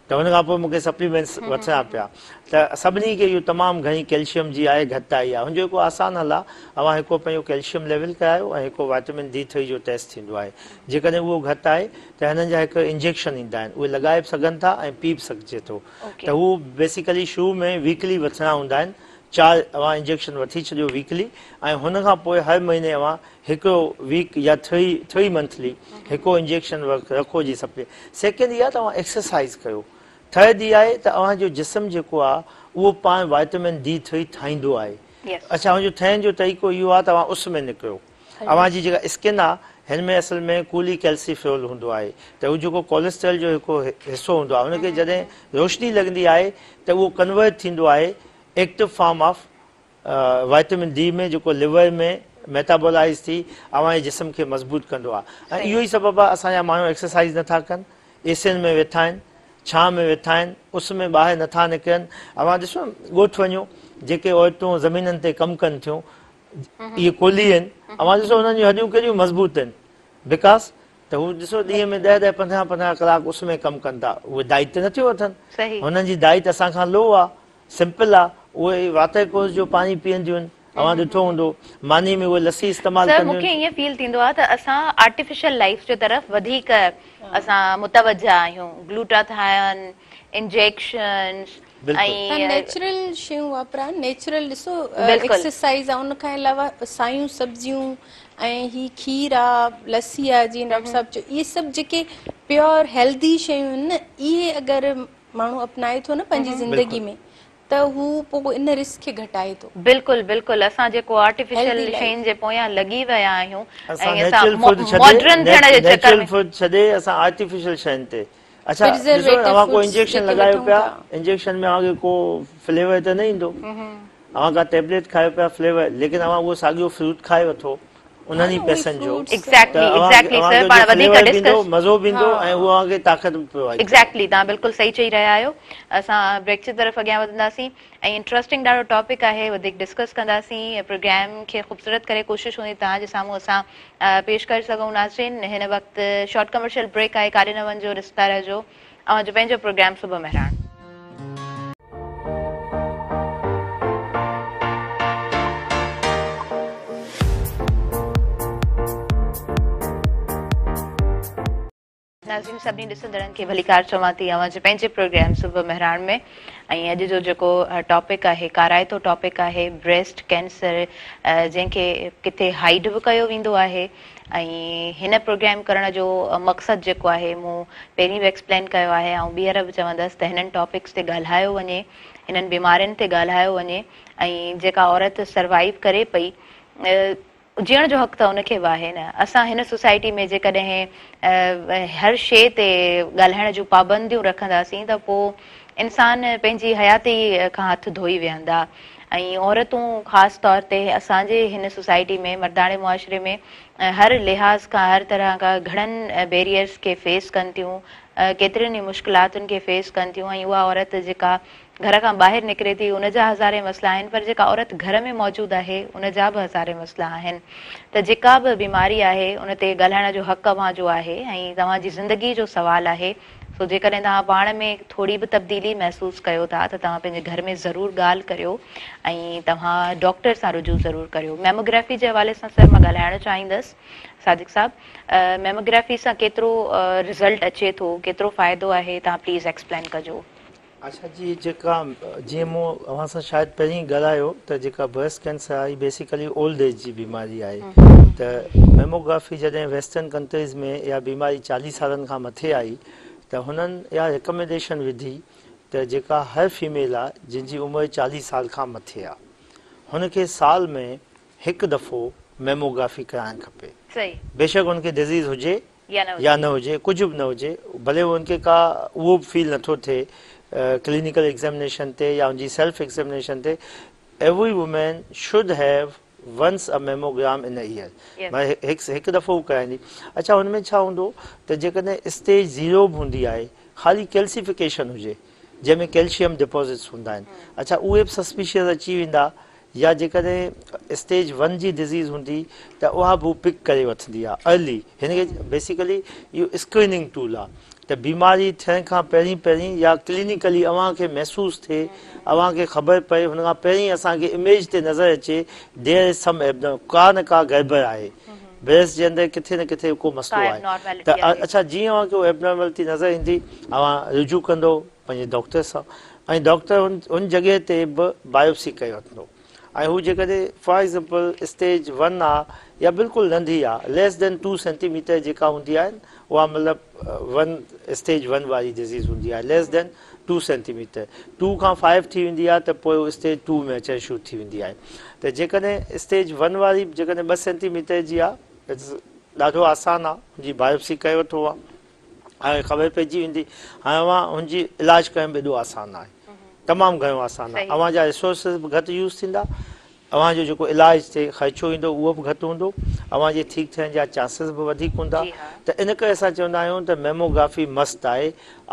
ته ان کان پوء مون کي سپليمينٽس وٺڻا پيا ته سڀني کي اهو تمام گهڻي ڪيلشيم جي آهي گهٽتائي آهي هن جو هڪ آسان حل آهي اوهان هڪ پنهنجو ڪيلشيم ليول ڪرايو ۽ هڪ وائٽامن ڊي ٿري جو ٽيسٽ ٿيندو آهي جيڪڏهن اهو گهٽ آهي ته هنن جا هڪ انجيڪشن ايندا آهن اهي لڳائي به سگهن ٿا ۽ پي به سگهجي ٿو ته هو بيسيڪلي شروع ۾ ويڪلي وٺڻا هوندا آهن چار اوهان انجيڪشن وٺي ڇڏيو ويڪلي ۽ هن کان پوء هر مهيني اوهان هڪڙو ويڪ يا ٿري ٿري منٿلي هڪڙو انجيڪشن رکو جي سپلي سيڪنڊ اها ته اوهان ايڪسرسائز ڪيو ٿرڊ اها آهي ته اوهان جو جسم جيڪو آهي اهو پاڻ وائٽامن ڊي ٿري ٺاهيندو آهي اڇا هن جو ٺهڻ جو طريقو اهو آهي ته اوهان اس ۾ نڪرو اوهان جي جيڪا اسڪن آ هن ۾ اصل ۾ ڪولي ڪيلسيفيرول هوندو آهي ته هو جيڪو ڪوليسٽرول جو هڪ حصو هوندو آهي هن کي جڏهن روشني لڳندي آهي ته اهو ڪنورٽ ٿيندو آهي active form of vitamin D ۾ جيڪو ليور ۾ ميٽابولائز ٿي اوهان جي جسم کي مضبوط ڪندو آهي ۽ اهو ئي سبب آهي اسان جا ماڻهو ايڪسرسائز نٿا ڪن اي سين ۾ ويٺا آهن ڇانء ۾ ويٺا آهن اس ۾ ٻاهر نٿا نڪرن اوهان ڏسو ڳوٺ وڃو جيڪي عورتون زمينن تي ڪم ڪن ٿيون اهي ڪولهي آهن اوهان ڏسو انهن جون هڏيون ڪيڏيون مضبوط آهن because ته هو ڏسو ڏينهن ۾ ڏهه ڏهه پندرهن پندرهن ڪلاڪ اس ۾ ڪم ڪن ٿا اهي ڊائيٽ ته نٿيون وٺن هنن جي ڊائيٽ اسان کان لو آ سمپل آ اهي واٽر ڪورس جو پاڻي پيئنديون آهن اوهان ڏٺو هوندو ماني ۾ اهي لسي استعمال ڪنديون آهن. سر مونکي ائين فيل ٿيندو آ ته اسان آرٽيفيشل لائيف جي طرف وڌيڪ اسان متوجه آهيون گلوٽاٿايون انجيڪشنس ۽ نيچرل شيون واپرائن نيچرل ڏسو ايڪسرسائز آ ان کان علاوه سايون سبزيون ۽ هي کير آ لسي آ جيئن ڊاڪٽر صاحب چيو اهي سڀ جيڪي پيور هيلدي شيون آهن نه اهي اگر ماڻهو اپنائي ٿو نه پنهنجي زندگي ۾ ته هو پوء ان رسڪ کي گهٽائي ٿو. بلڪل بلڪل اسان جيڪو آرٽيفيشل شين جي پويان لڳي ويا آهيون ۽ اسان ماڊرن ٿيڻ جي چڪر ۾ نيچرل فوڊ ڇڏي اسان آرٽيفيشل شين تي اڇا ڏسو اوهان ڪو انجيڪشن لڳايو پيا انجيڪشن ۾ اوهان کي ڪو فليور ته نه ايندو اوهان ڪا ٽيبليٽ کايو پيا فليور ليڪن اوهان اهو ساڳيو فروٽ کائي وٺو انهن ئي پئسن جو ايگزيڪٽلي ايگزيڪٽلي سر پاڻ وڌيڪ ڊسڪس مزو به ايندو ۽ اهو اوهان کي طاقت به پرووائيڊ ايگزيڪٽلي توهان بلڪل صحيح چئي رهيا آهيو اسان بريڪ جي طرف اڳيان وڌنداسين ۽ انٽرسٽنگ ڏاڍو ٽاپڪ آهي وڌيڪ ڊسڪس ڪنداسين پروگرام کي خوبصورت ڪري ڪوشش هوندي توهان جي سامهون اسان پيش ڪري سگهون ناظرين هن وقت شارٽ ڪمرشل بريڪ آهي ڪاڏي نه وڃجو ڏسندا رهجو اوهان جو پنهنجو پروگرام صبح مهراڻ. ناظرين سڀني ڏسندڙن کي ڀليڪار چوان ٿي اوهان جي پنهنجي پروگرام صبح مهراڻ ۾ ۽ اڄ جو جيڪو ٽاپڪ آهي ڪارائتو ٽاپڪ آهي بريسٽ ڪينسر جنهن کي ڪٿي هائيڊ به ڪيو ويندو آهي ۽ هن پروگرام ڪرڻ جو مقصد جيڪو آهي مون پهرين به ايڪسپلين ڪيو آهي آئون ٻيهر به چوندس ته هنن ٽاپڪس تي ڳالهايو وڃي هنن بيمارين تي ڳالهايو وڃي ۽ جيڪا عورت سروائيو ڪري پئي جيئڻ جو حق ته ان کي به آهي نه. اسان هن سوسائٽي ۾ جيڪڏهن هر شيء تي ڳالهائڻ جون پابنديون رکنداسين ته پوء انسان پنهنجي حياتي کان هٿ ڌوئي ويهندا ۽ عورتون خاص طور تي اسان جي هن سوسائٽي ۾ مرداڻي معاشري ۾ هر لحاظ کان هر طرح کان گهڻن بيريئرز کي فيس ڪن ٿيون ڪيترين ئي مشڪلاتن کي فيس ڪن ٿيون ۽ اها عورت جيڪا گهر کان ٻاهر نڪري ٿي ان جا هزارين مسئلا آهن پر جيڪا عورت گهر ۾ موجود آهي ان جا به هزارين مسئلا آهن ته جيڪا به بيماري آهي ان تي ڳالهائڻ جو حق اوهان جو آهي ۽ توهان جي زندگي جو سوال آهي سو جيڪڏهن توهان پاڻ ۾ ٿوري به تبديلي محسوس ڪيو ٿا ته توهان پنهنجي گهر ۾ ضرور ڳالهه ڪريو ۽ توهان ڊاڪٽر سان رجوع ضرور ڪريو. ميموگرافي جي حوالي سان سر مان ڳالهائڻ چاهيندس صادق صاحب ميموگرافي سان ڪيترو رزلٽ اچي ٿو ڪيترو فائدو آهي توهان پليز ايڪسپلين ڪجو. اڇا جي جيڪا جيئن مون اوهان سان شايد پهرين ڳالهايو ته جيڪا بريسٽ ڪينسر آهي بيسيڪلي اولڊ ايج جي بيماري آهي ته ميموگرافي جڏهن ويسٽرن ڪنٽريز ۾ اها بيماري 40 سالن کان مٿي آئي ته هنن اها ريڪمينڊيشن وڌي ته جيڪا هر فيميل آهي جنهن جي عمر 40 سال کان مٿي آهي هن کي سال ۾ هڪ دفعو ميموگرافي ڪرائڻ کپي بيشڪ هن کي ڊزيز هجي يا نه هجي، ڪجهه به نه هجي، ڀلي هن کي ڪا اهو به فيل نٿو ٿئي ڪلينيڪل ايگزامينيشن تي يا هن جي سيلف ايگزامينيشن تي، every woman should have once a mammogram in a year معنيٰ هڪ دفعو هو ڪرائيندي. اڇا هن ۾ ڇا هوندو ته جيڪڏهن اسٽيج زيرو به هوندي آهي خالي ڪيلسيفڪيشن هجي جنهن ۾ ڪيلشيم ڊپازٽس هوندا آهن اڇا اهي به سسپيشس اچي ويندا يا جيڪڏهن اسٽيج ون جي ڊزيز هوندي ته اها به هو پڪ ڪري وٺندي آهي ارلي. هن کي بيسيڪلي اهو اسڪريننگ ٽول آهي ته بيماري ٿيڻ کان پهرين پهرين يا ڪلينيڪلي اوهان کي محسوس ٿئي اوهان کي خبر پئي هن کان پهرين اسان کي اميج تي نظر اچي ديئر از سم ايبنارمل ڪا نه ڪا گڙٻڙ آهي بريسٽ جي اندر ڪٿي نه ڪٿي ڪو مسئلو آهي ته اڇا جيئن اوهان کي اهو ايبنارملٽي نظر ايندي اوهان رجوع ڪندو پنهنجي ڊاڪٽر سان ۽ ڊاڪٽر ان جڳهه تي به بايوپسي ڪري وٺندو ۽ هو جيڪڏهن فار ايگزامپل اسٽيج ون آ يا بلڪل ننڍي آ ليس دين ٽو سينٽي ميٽر جيڪا هوندي آهي اها مطلب ون اسٽيج ون واري ڊزيز هوندي آهي less than two centimetre two کان فائيو ٿي ويندي آهي ته پوء اسٽيج ٽو ۾ اچڻ شروع ٿي ويندي آهي ته جيڪڏهن اسٽيج ون واري جيڪڏهن 2 سينٽي ميٽر جي آ ڏاڍو آسان آ ان جي بايوپسي ڪري وٺو آ هاڻي خبر پئجي ويندي. هاڻي اوهان هن جي علاج ڪرڻ به ايڏو آسان ناهي. تمام گهڻو آسان آهي. اوهان جا ريسورسز به گهٽ يوز ٿيندا. اوهان جو جيڪو علاج تي خرچو ايندو اهو به گهٽ هوندو. اوهان جي ٺيڪ ٿيڻ جا چانسز به وڌيڪ هوندا. ته ان ڪري اسان چوندا آهيون ته ميموگرافي مسٽ آهي.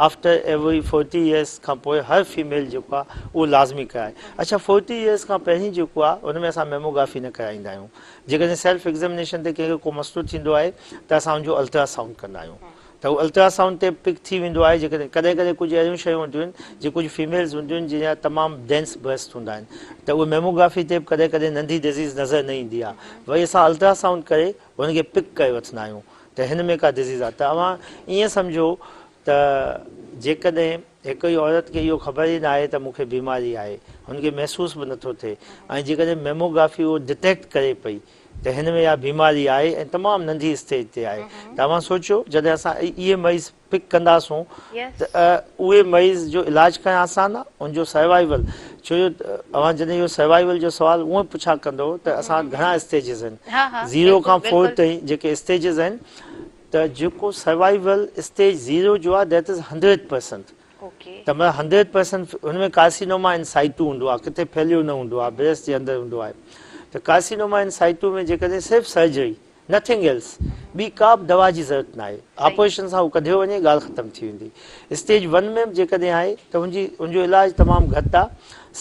آفٽر ايوري فورٽي ايئرس کان پوء هر فيميل جيڪو آهي اهو لازمي ڪرائي. اڇا فورٽي ايئرس کان پهرين جيڪو آهي ان ۾ اسان ميموگرافي نه ڪرائيندا آهيون. جيڪڏهن سيلف ايگزامينيشن تي ڪنهن کي ڪو مسئلو ٿيندو آهي ته اسان ان جو الٽرا سائونڊ ڪندا آهيون ته هو الٽرا سائونڊ تي پڪ ٿي ويندو آهي جيڪڏهن ڪڏهن ڪڏهن ڪجهه اهڙيون شيون هونديون آهن جي ڪجهه فيميلز هونديون آهن جن جا تمام ڊينس بريسٽ هوندا آهن ته اهي ميموگرافي تي به ڪڏهن ڪڏهن ننڍي ڊزيز نظر نه ايندي آهي وري اسان الٽرا سائونڊ ڪري هن کي پڪ ڪري وٺندا آهيون ته هن ۾ ڪا ڊزيز آهي ته اوهان ائين سمجهو ته جيڪڏهن هڪڙي عورت کي اهو خبر ئي ناهي ته مون کي بيماري آهي، هن کي محسوس به نٿو ٿئي ۽ جيڪڏهن ميموگرافي اهو ڊٽيڪٽ ڪري پئي ته هن ۾ اها بيماري آهي ۽ تمام ننڍي اسٽيج تي آهي ته اوهان سوچيو جڏهن اسان اهي مريض پڪ ڪنداسون ته اهي مريض جو علاج ڪرڻ آسان آهي ان جو سروائيول ڇو جو اوهان جڏهن اهو سروائيول جو سوال اونئن پڇا ڪندو ته اسان وٽ گهڻا اسٽيجز آهن زيرو کان فور تائين جيڪي اسٽيجز آهن ته جيڪو سروائيول اسٽيج زيرو جو آهي that is 100% ته مطلب 100% هن ۾ ڪارسينوما ان سائيٽو هوندو آهي ڪٿي ڦهليو نه هوندو آهي بريسٽ جي اندر هوندو آهي ته ڪارسينوما ان سائيٽو ۾ جيڪڏهن صرف سرجري نٿنگ ايلس ٻي ڪا به دوا جي ضرورت ناهي آپريشن سان هو ڪڍيو وڃي ڳالهه ختم ٿي ويندي اسٽيج ون ۾ به جيڪڏهن آهي ته هن جي هن جو علاج تمام گهٽ آهي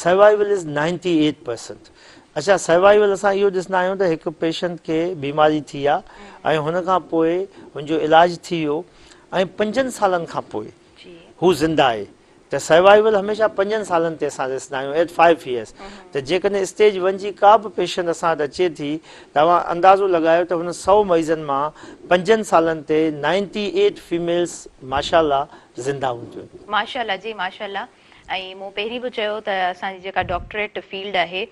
سروائيول از 98% اڇا سروائيول اسان اهو ڏسندا آهيون ته هڪ پيشنٽ کي بيماري ٿي آ ۽ هن کان پوء هن جو علاج ٿي ويو ۽ پنجن سالن کان پوء هو زنده آهي ته سروائيول هميشه پنجن سالن تي اسان ڏسندا آهيون ايٽ فائيو ايئرس ته جيڪڏهن اسٽيج ون جي ڪا به پيشنٽ اسان وٽ اچي ٿي ته اوهان اندازو لڳايو ته هن 100 مريضن مان پنجن سالن تي 98 فيميلز ماشاء الله زنده هونديون. ماشاء الله جي ماشاء الله ۽ مون پهرين به چيو ته اسان جي جيڪا ڊاڪٽريٽ فيلڊ آهي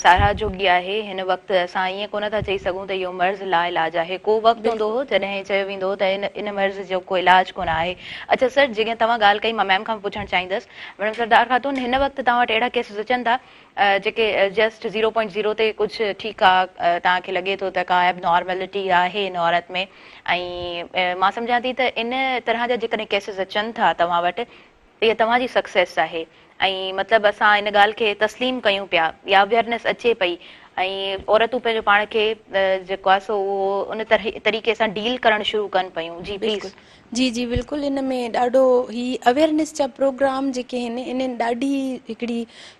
ساراهه جوڳي آهي هن وقت اسان ائين ڪونه ٿا چئي سگهون ته اهو مرض لا علاج آهي ڪو وقت هوندو هو جڏهن چيو ويندو هو ته ان مرض جو ڪو علاج ڪونه آهي اڇا سر جيئن توهان ڳالهه ڪئي مان ميم کان به پڇڻ چاهيندس ميڊم سردار خاتون هن وقت توهان وٽ اهڙا ڪيسز اچن ٿا جيڪي جسٽ زيرو پوائنٽ زيرو تي ڪجهه ٺيڪ آ توهان کي لڳي ٿو ته ڪا ايبنارملٽي آهي ان عورت ۾ ۽ مان سمجهان ٿي ته ان طرح جا جيڪڏهن ڪيسز اچن ٿا توهان وٽ اها توهان جي سڪسيس آهي ۽ مطلب اسان ان ڳالهه کي تسليم ڪيون پيا يا اويئرنيس اچي پئي ۽ عورتون پنهنجو پاڻ کي جيڪو آهي سو اهو ان طريقي سان ڊيل ڪرڻ شروع ڪن پيون. جي پليز. جي جي بلڪل ان ۾ ڏاڍو هي اويئرنيس جا پروگرام جيڪي آهن انهن ڏاڍي هڪڙي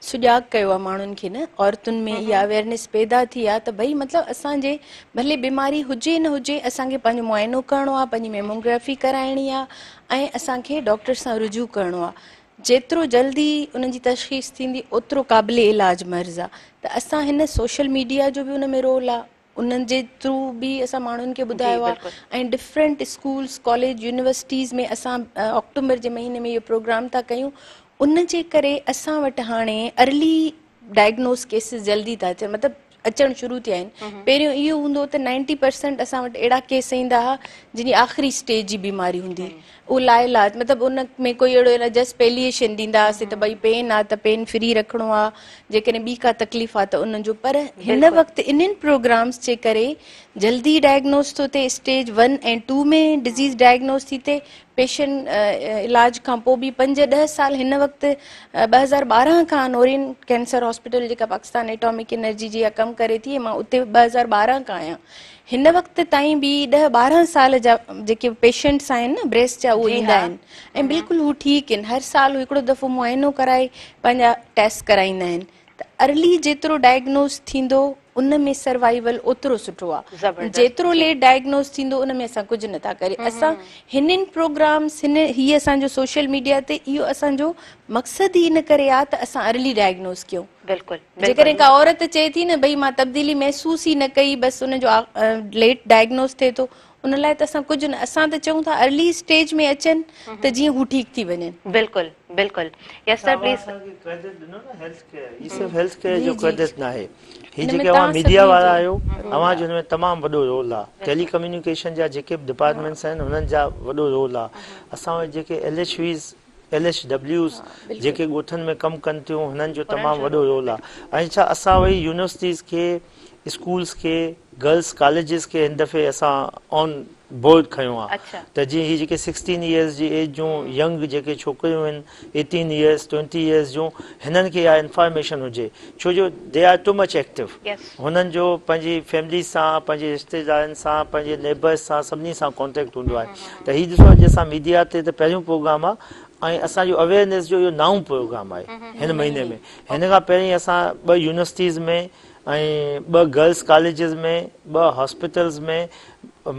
سجاڳ ڪيو آهي ماڻهن کي نه عورتن ۾ اها اويئرنيس پيدا ٿي آهي ته ڀئي مطلب اسان جي ڀلي بيماري هجي نه هجي اسان کي پنهنجو معائنو ڪرڻو آهي پنهنجي ميموگرافي ڪرائڻي آهي ۽ اسان کي ڊاڪٽر سان رجوع ڪرڻو آهي جيترو جلدي ان جي تشخيص ٿيندي اوترو قابل علاج مرض آهي ته اسان هن سوشل ميڊيا جو به ان ۾ رول آهي انهن جي ٿرو به اسان ماڻهن کي ٻڌايو آهي ۽ ڊفرنٽ اسڪولس ڪاليج يونيورسٽيز ۾ اسان آڪٽومبر جي مهيني ۾ اهو پروگرام ٿا ڪيون ان جي ڪري اسان وٽ هاڻي ارلي ڊائگنوز ڪيسز جلدي ٿا اچن مطلب اچڻ شروع ٿيا آهن پهريون اهو هوندو ته 90% اسان وٽ اهڙا ڪيس ايندا هئا جن جي آخري اسٽيج جي بيماري هوندي اهو لاعلاج مطلب ان ۾ ڪوئي اهڙو علاج جسٽ پيليئيشن ڏيندا هئاسين ته ڀئي پين آ ته پين فري رکڻو آ جيڪڏهن ٻي ڪا تڪليف آ ته ان جو پر هن وقت انهن پروگرامس جي ڪري جلدي ڊائگنوز ٿو ٿئي اسٽيج 1 ۽ 2 ۾ ڊزيز ڊائگنوز ٿي ٿئي پيشنٽ علاج کان پوء به 5 10 سال هن وقت 2012 کان نورين ڪينسر هاسپيٽل جيڪا پاڪستان ايٽامڪ انرجي جي ڪم ڪري ٿي مان اتي 2012 کان آهيان هن وقت تائين به ڏهه ٻارهن سال جا جيڪي پيشنٽس آهن نه بريسٽ جا اهي ايندا آهن ۽ بلڪل هو ٺيڪ آهن هر سال هو هڪڙو دفعو معائنو ڪرائي پنهنجا ٽيسٽ ڪرائيندا آهن ته ارلي جيترو ڊائگنوز ٿيندو ان ۾ سروائيول اوترو سٺو آهي جيترو ليٽ ڊائگنوز ٿيندو ان ۾ اسان ڪجهه نٿا ڪري اسان هنن پروگرامس هن هي اسان جو سوشل ميڊيا تي اهو اسان جو مقصد ئي ان ڪري آهي ته اسان ارلي ڊائگنوز ڪيون بلڪل جيڪڏهن ڪا عورت چئي ٿي نه ڀئي مان تبديلي محسوس ئي نه ڪئي بس ان جو ليٽ ڊائگنوز ٿئي ٿو ان لاء ته اسان ڪجهه نه اسان ته چئون ٿا ارلي اسٽيج ۾ اچن ته جيئن هو ٺيڪ ٿي وڃن. بلڪل بلڪل يس سر پليز. توهان اسان کي ڪريڊٽ ڏنو نه هيلٿ ڪيئر هي صرف هيلٿ ڪيئر جو ڪريڊٽ ناهي هي جيڪي اوهان ميڊيا وارا آهيو اوهان جو هن ۾ تمام وڏو رول آهي ٽيلي ڪميونيڪيشن جا جيڪي به ڊپارٽمينٽس آهن هنن جا وڏو رول آهي اسان وٽ جيڪي L H Vs L H Ws جيڪي ڳوٺن ۾ ڪم ڪن ٿيون هنن جو تمام وڏو رول آهي ۽ ڇا اسان وري يونيورسٽيز کي اسڪولز کي گرلس ڪاليجز کي هن دفعي اسان آن بورڊ کنيو آهي ته جيئن هي جيڪي سڪسٽين ايئرز جي ايج جون ينگ جيڪي ڇوڪريون آهن ايٽين ايئرز ٽوئنٽي ايئرز جون هنن کي اها انفارميشن هجي ڇو جو they are too much active هنن جو پنهنجي فيملي سان پنهنجي رشتيدارن سان پنهنجي نيبرز سان سڀني سان ڪانٽيڪٽ هوندو آهي ته هي ڏسو اڄ اسان ميڊيا تي ته پهريون پروگرام آهي ۽ اسان جو اويئرنيس جو اهو نائون پروگرام آهي هن مهيني ۾ هن کان پهرين اسان ٻه يونيورسٽيز ۾ ۽ ٻه گرلس ڪاليجز ۾ ٻه هاسپيٽلز ۾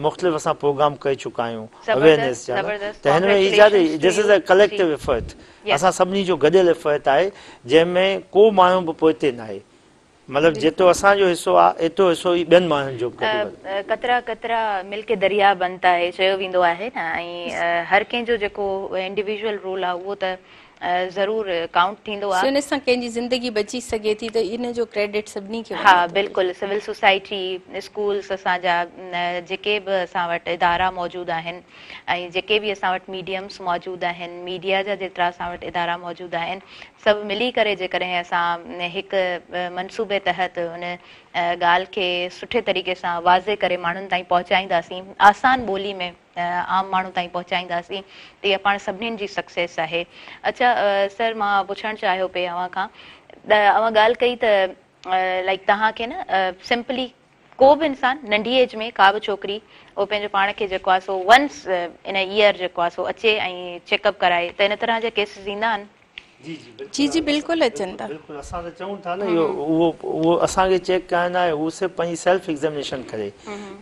مختلف اسان پروگرام ڪري چڪا آهيون اويئرنيس جا ته هن ۾ هي ڇا this is a collective effort اسان سڀني جو گڏيل افرٽ آهي جنهن ۾ ڪو ماڻهو به پوئتي ناهي مطلب جيترو اسان جو حصو آهي ايترو حصو ئي ٻين ماڻهن جو به گڏ قطره قطره مل ڪي دريا بنتا هي چيو ويندو آهي نه ۽ هر ڪنهن جو جيڪو انڊيويجوئل رول آهي اهو ته ضرور ڪائونٽ ٿيندو آهي. ان سان ڪنهن جي زندگي بچي سگهي ٿي ته ان جو ڪريڊٽ سڀني کي وڃي ٿو. ها بلڪل سول سوسائٽي اسڪولس اسان جا جيڪي به اسان وٽ ادارا موجود آهن ۽ جيڪي به اسان وٽ ميڊيمس موجود آهن ميڊيا جا جيترا اسان وٽ ادارا موجود آهن سڀ ملي ڪري جيڪڏهن اسان هڪ منصوبي تحت ان ڳالهه کي سٺي طريقي سان واضح ڪري ماڻهن تائين پهچائينداسين آسان ٻولي ۾ عام ماڻهو تائين پهچائينداسين ته اها پاڻ سڀنين جي سڪسيس آهي اڇا سر مان پڇڻ چاهيو پئي اوهان کان ته اوهان ڳالهه ڪئي ته لائيڪ توهان کي نه سمپلي ڪو به انسان ننڍي ايج ۾ ڪا به ڇوڪري اهو پنهنجو پاڻ کي جيڪو آهي سو ونس ان اي يئر جيڪو آهي سو اچي ۽ چيڪ اپ ڪرائي ته ان طرح جا ڪيسز ايندا آهن؟ جي جي بلڪل جي جي بلڪل اچن ٿا. بلڪل اسان ته چئون ٿا نه اهو اهو اهو اسان کي چيڪ ڪرائڻ آهي هو صرف پنهنجي سيلف ايگزامينيشن ڪري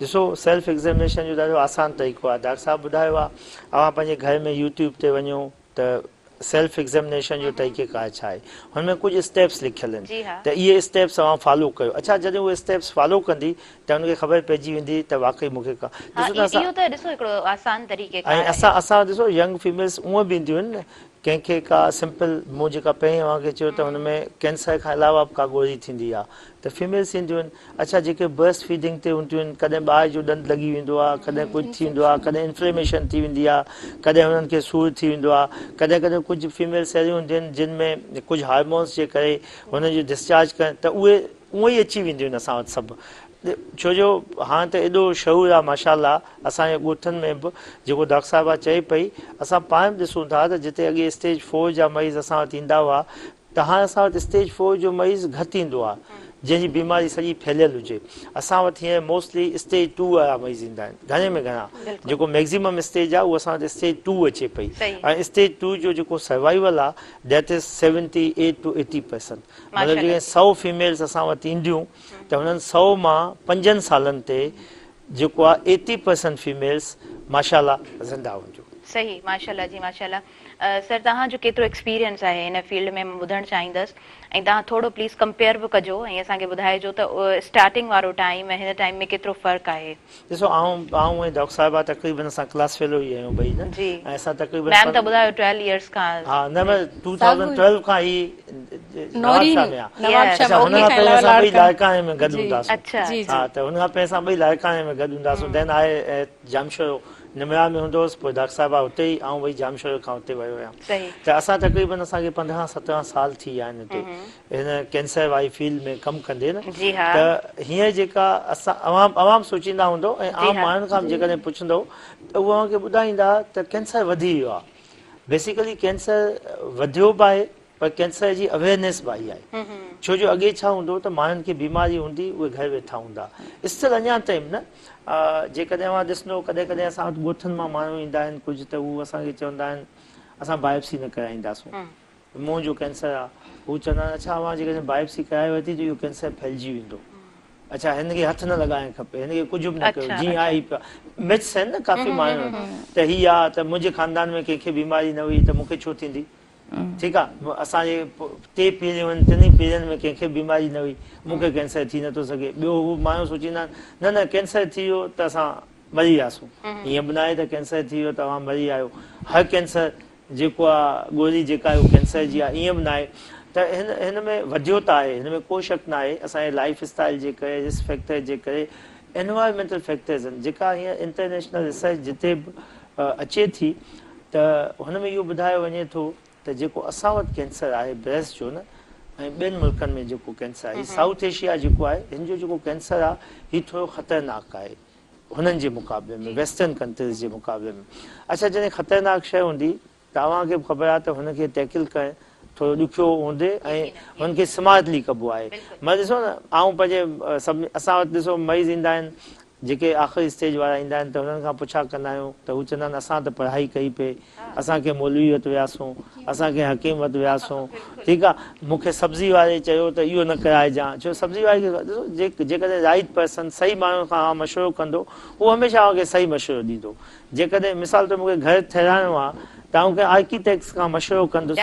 ڏسو سيلف ايگزامينيشن جو ڏاڍو آسان طريقو آهي ڊاڪٽر صاحب ٻڌايو آهي اوهان پنهنجي گهر ۾ يوٽيوب تي وڃو ته سيلف ايگزامينيشن جو طريقه ڪار ڇا آهي هن ۾ ڪجهه اسٽيپس لکيل آهن ته اهي اسٽيپس اوهان فالو ڪيو اڇا جڏهن اهي اسٽيپس فالو ڪندي ته هن کي خبر پئجي ويندي ته واقعي مون کي ڪا ڏسو ته اسان اهو ته ڏسو هڪڙو آسان طريقه ڪار آهي ۽ اسان اسان ڏسو ينگ فيميلز اونئن به اينديون آهن نه ڪنهن کي ڪا سمپل مون جيڪا پهرين اوهان کي چيو ته هن ۾ ڪينسر کان علاوه به ڪا ڳوري ٿيندي آهي ته فيميلز اينديون آهن اڇا جيڪي بريسٽ فيڊنگ تي هونديون آهن ڪڏهن ٻار جو ڏند لڳي ويندو آهي ڪڏهن ڪجهه ٿي ويندو آهي ڪڏهن انفليميشن ٿي ويندي آهي ڪڏهن هنن کي سور ٿي ويندو آهي ڪڏهن ڪڏهن ڪجهه فيميلز اهڙيون هونديون آهن جن ۾ ڪجهه هارمونز جي ڪري هنن جو ڊسچارج ڪرڻ ته اهي اونئن ئي اچي وينديون آهن اسان وٽ سڀ ڇو جو هاڻ ته ايڏو شعور آهي ماشاء الله اسان جي ڳوٺن ۾ به جيڪو ڊاڪٽر صاحبه چئي پئي اسان پاڻ به ڏسون ٿا ته جتي اڳي اسٽيج فور جا مريض اسان وٽ ايندا هئا ته هاڻ اسان وٽ اسٽيج فور جو مريض گهٽ ايندو آهي. جنهن جي بيماري سڄي ڦهليل هجي. اسان وٽ هينئر موسٽلي اسٽيج ٽو وارا مريض ايندا آهن گهڻي ۾ گهڻا جيڪو ميڪزيمم اسٽيج آهي اهو اسان وٽ اسٽيج ٽو اچي پئي ۽ اسٽيج ٽو جو جيڪو سروائيول آهي that is 78 two 80% مطلب جيڪڏهن 100 فيميلز اسان وٽ اينديون ته هنن 100 مان پنجن سالن تي جيڪو آهي 80% فيميلز ماشاء الله زنده هونديون. صحيح ماشاء الله جي ماشاء الله سر توهان جو ڪيترو ايڪسپيرينس آهي هن فيلڊ ۾ مان ٻڌڻ چاهيندس ۽ توهان ٿورو پليز ڪمپيئر به ڪجو ۽ اسان کي ٻڌائجو ته اسٽارٽنگ وارو ٽائيم ۽ هن ٽائيم ۾ ڪيترو فرق آهي. ڏسو آئون آئون ۽ ڊاڪٽر صاحبه تقريبن اسان ڪلاس فيلو ئي آهيون ٻئي نه جي ۽ اسان تقريبن ميم ته ٻڌايو 12 يئرس کان ها نه نه 2012 کان هي نواب شاهه ۾ آ نواب شاهه اڇا هن کان پهرين اسان ٻئي لاڙڪاڻي ۾ گڏ هونداسون اڇا جي ها ته هن کان پهرين اسان ٻئي لاڙڪاڻي ۾ گڏ هونداسون دين آء ڄامشورو نمرا ۾ هوندو هوس پوء ڊاڪٽر صاحبه اتي ئي آئون وري ڄامشورو کان اتي ويو هيم ته اسان تقريبن اسان کي 15 17 سال ٿي ويا آهن هتي هن ڪينسر واري فيلڊ ۾ ڪم ڪندي نه ته هينئر جيڪا اسان عوام عوام سوچيندا هوندو ۽ عام ماڻهن کان به جيڪڏهن پڇندو ته اهو اوهان کي ٻڌائيندا ته ڪينسر وڌي ويو آهي بيسيڪلي ڪينسر وڌيو به آهي پر ڪينسر جي اويئرنيس به آئي آهي ڇو جو اڳي ڇا هوندو هو ته ماڻهن کي بيماري هوندي اهي گهر ويٺا هوندا اسٽل اڃا تائين به نه جيڪڏهن اوهان ڏسندو ڪڏهن ڪڏهن اسان وٽ ڳوٺن مان ماڻهو ايندا آهن ڪجهه ته هو اسان کي چوندا آهن اسان بايوپسي نه ڪرائينداسون منهن جو ڪينسر آهي هو چوندا آهن اڇا اوهان جيڪڏهن بايوپسي ڪرائي ورتي ته اهو ڪينسر ڦهلجي ويندو اڇا هن کي هٿ نه لڳائڻ کپي هن کي ڪجهه به نه ڪيو جيئن آهي پيا مٿس آهن نه ڪافي ماڻهن وٽ ته هي آ ته منهنجي خاندان ۾ ڪنهن کي بيماري نه هئي ته مون کي ڇو ٿيندي ٺيڪ آ اسان جي ٽي پيڙهيون آهن ٽنهي پيڙهين ۾ ڪنهن کي به بيماري نه هئي مون کي ڪينسر ٿي نٿو سگهي ٻيو هو ماڻهو سوچيندا آهن نه نه ڪينسر ٿي ويو ته اسان مري وياسون ائين به ناهي ته ڪينسر ٿي ويو ته اوهان مري ويا آهيو هر ڪينسر جيڪو آ گوري جيڪا آهي اهو ڪينسر جي آ ائين به ناهي ته هن هن ۾ وڌيو ته آهي هن ۾ ڪو شڪ ناهي اسان جي لائف اسٽائل جي ڪري رسڪ فيڪٽر جي ڪري انوائرمينٽل فيڪٽرز آهن جيڪا هينئر انٽرنيشنل ريسرچ جتي به اچي ٿي ته هن ۾ اهو ٻڌايو وڃي ٿو ته جيڪو اسان وٽ ڪينسر آهي بريسٽ جو نه ۽ ٻين ملڪن ۾ جيڪو ڪينسر آهي هي سائوٿ ايشيا جيڪو آهي هن جو جيڪو ڪينسر آهي هي ٿورو خطرناڪ آهي هنن جي مقابلي ۾ ويسٽرن ڪنٽريز جي مقابلي ۾ اڇا جڏهن خطرناڪ شيء هوندي ته اوهان کي به خبر آهي ته هن کي ٽيڪل ڪرڻ ٿورو ڏکيو هوندي ۽ هن کي سمارٽلي ڪبو آهي مطلب ڏسو نه آئون پنهنجي سڀني اسان وٽ ڏسو مريض ايندا آهن جيڪي آخري اسٽيج وارا ايندا آهن ته هنن کان پڇا ڪندا آهيون ته هو چوندا آهن اسان ته پڙهائي ڪئي پئي اسان ڪنهن مولوي وٽ وياسون اسان ڪنهن حڪيم وٽ وياسون ٺيڪ آهي مون کي سبزي واري چيو ته اهو نه ڪرائجان ڇو سبزي واري کي ڏسو جيڪڏهن رائيٽ پرسن صحيح ماڻهو کان اوهان مشورو ڪندو هو هميشه اوهان کي صحيح مشورو ڏيندو جيڪڏهن مثال طور مون کي گهر ٺهرائڻو آهي ته آئون ڪنهن آرڪيٽيڪٽس کان مشورو ڪندس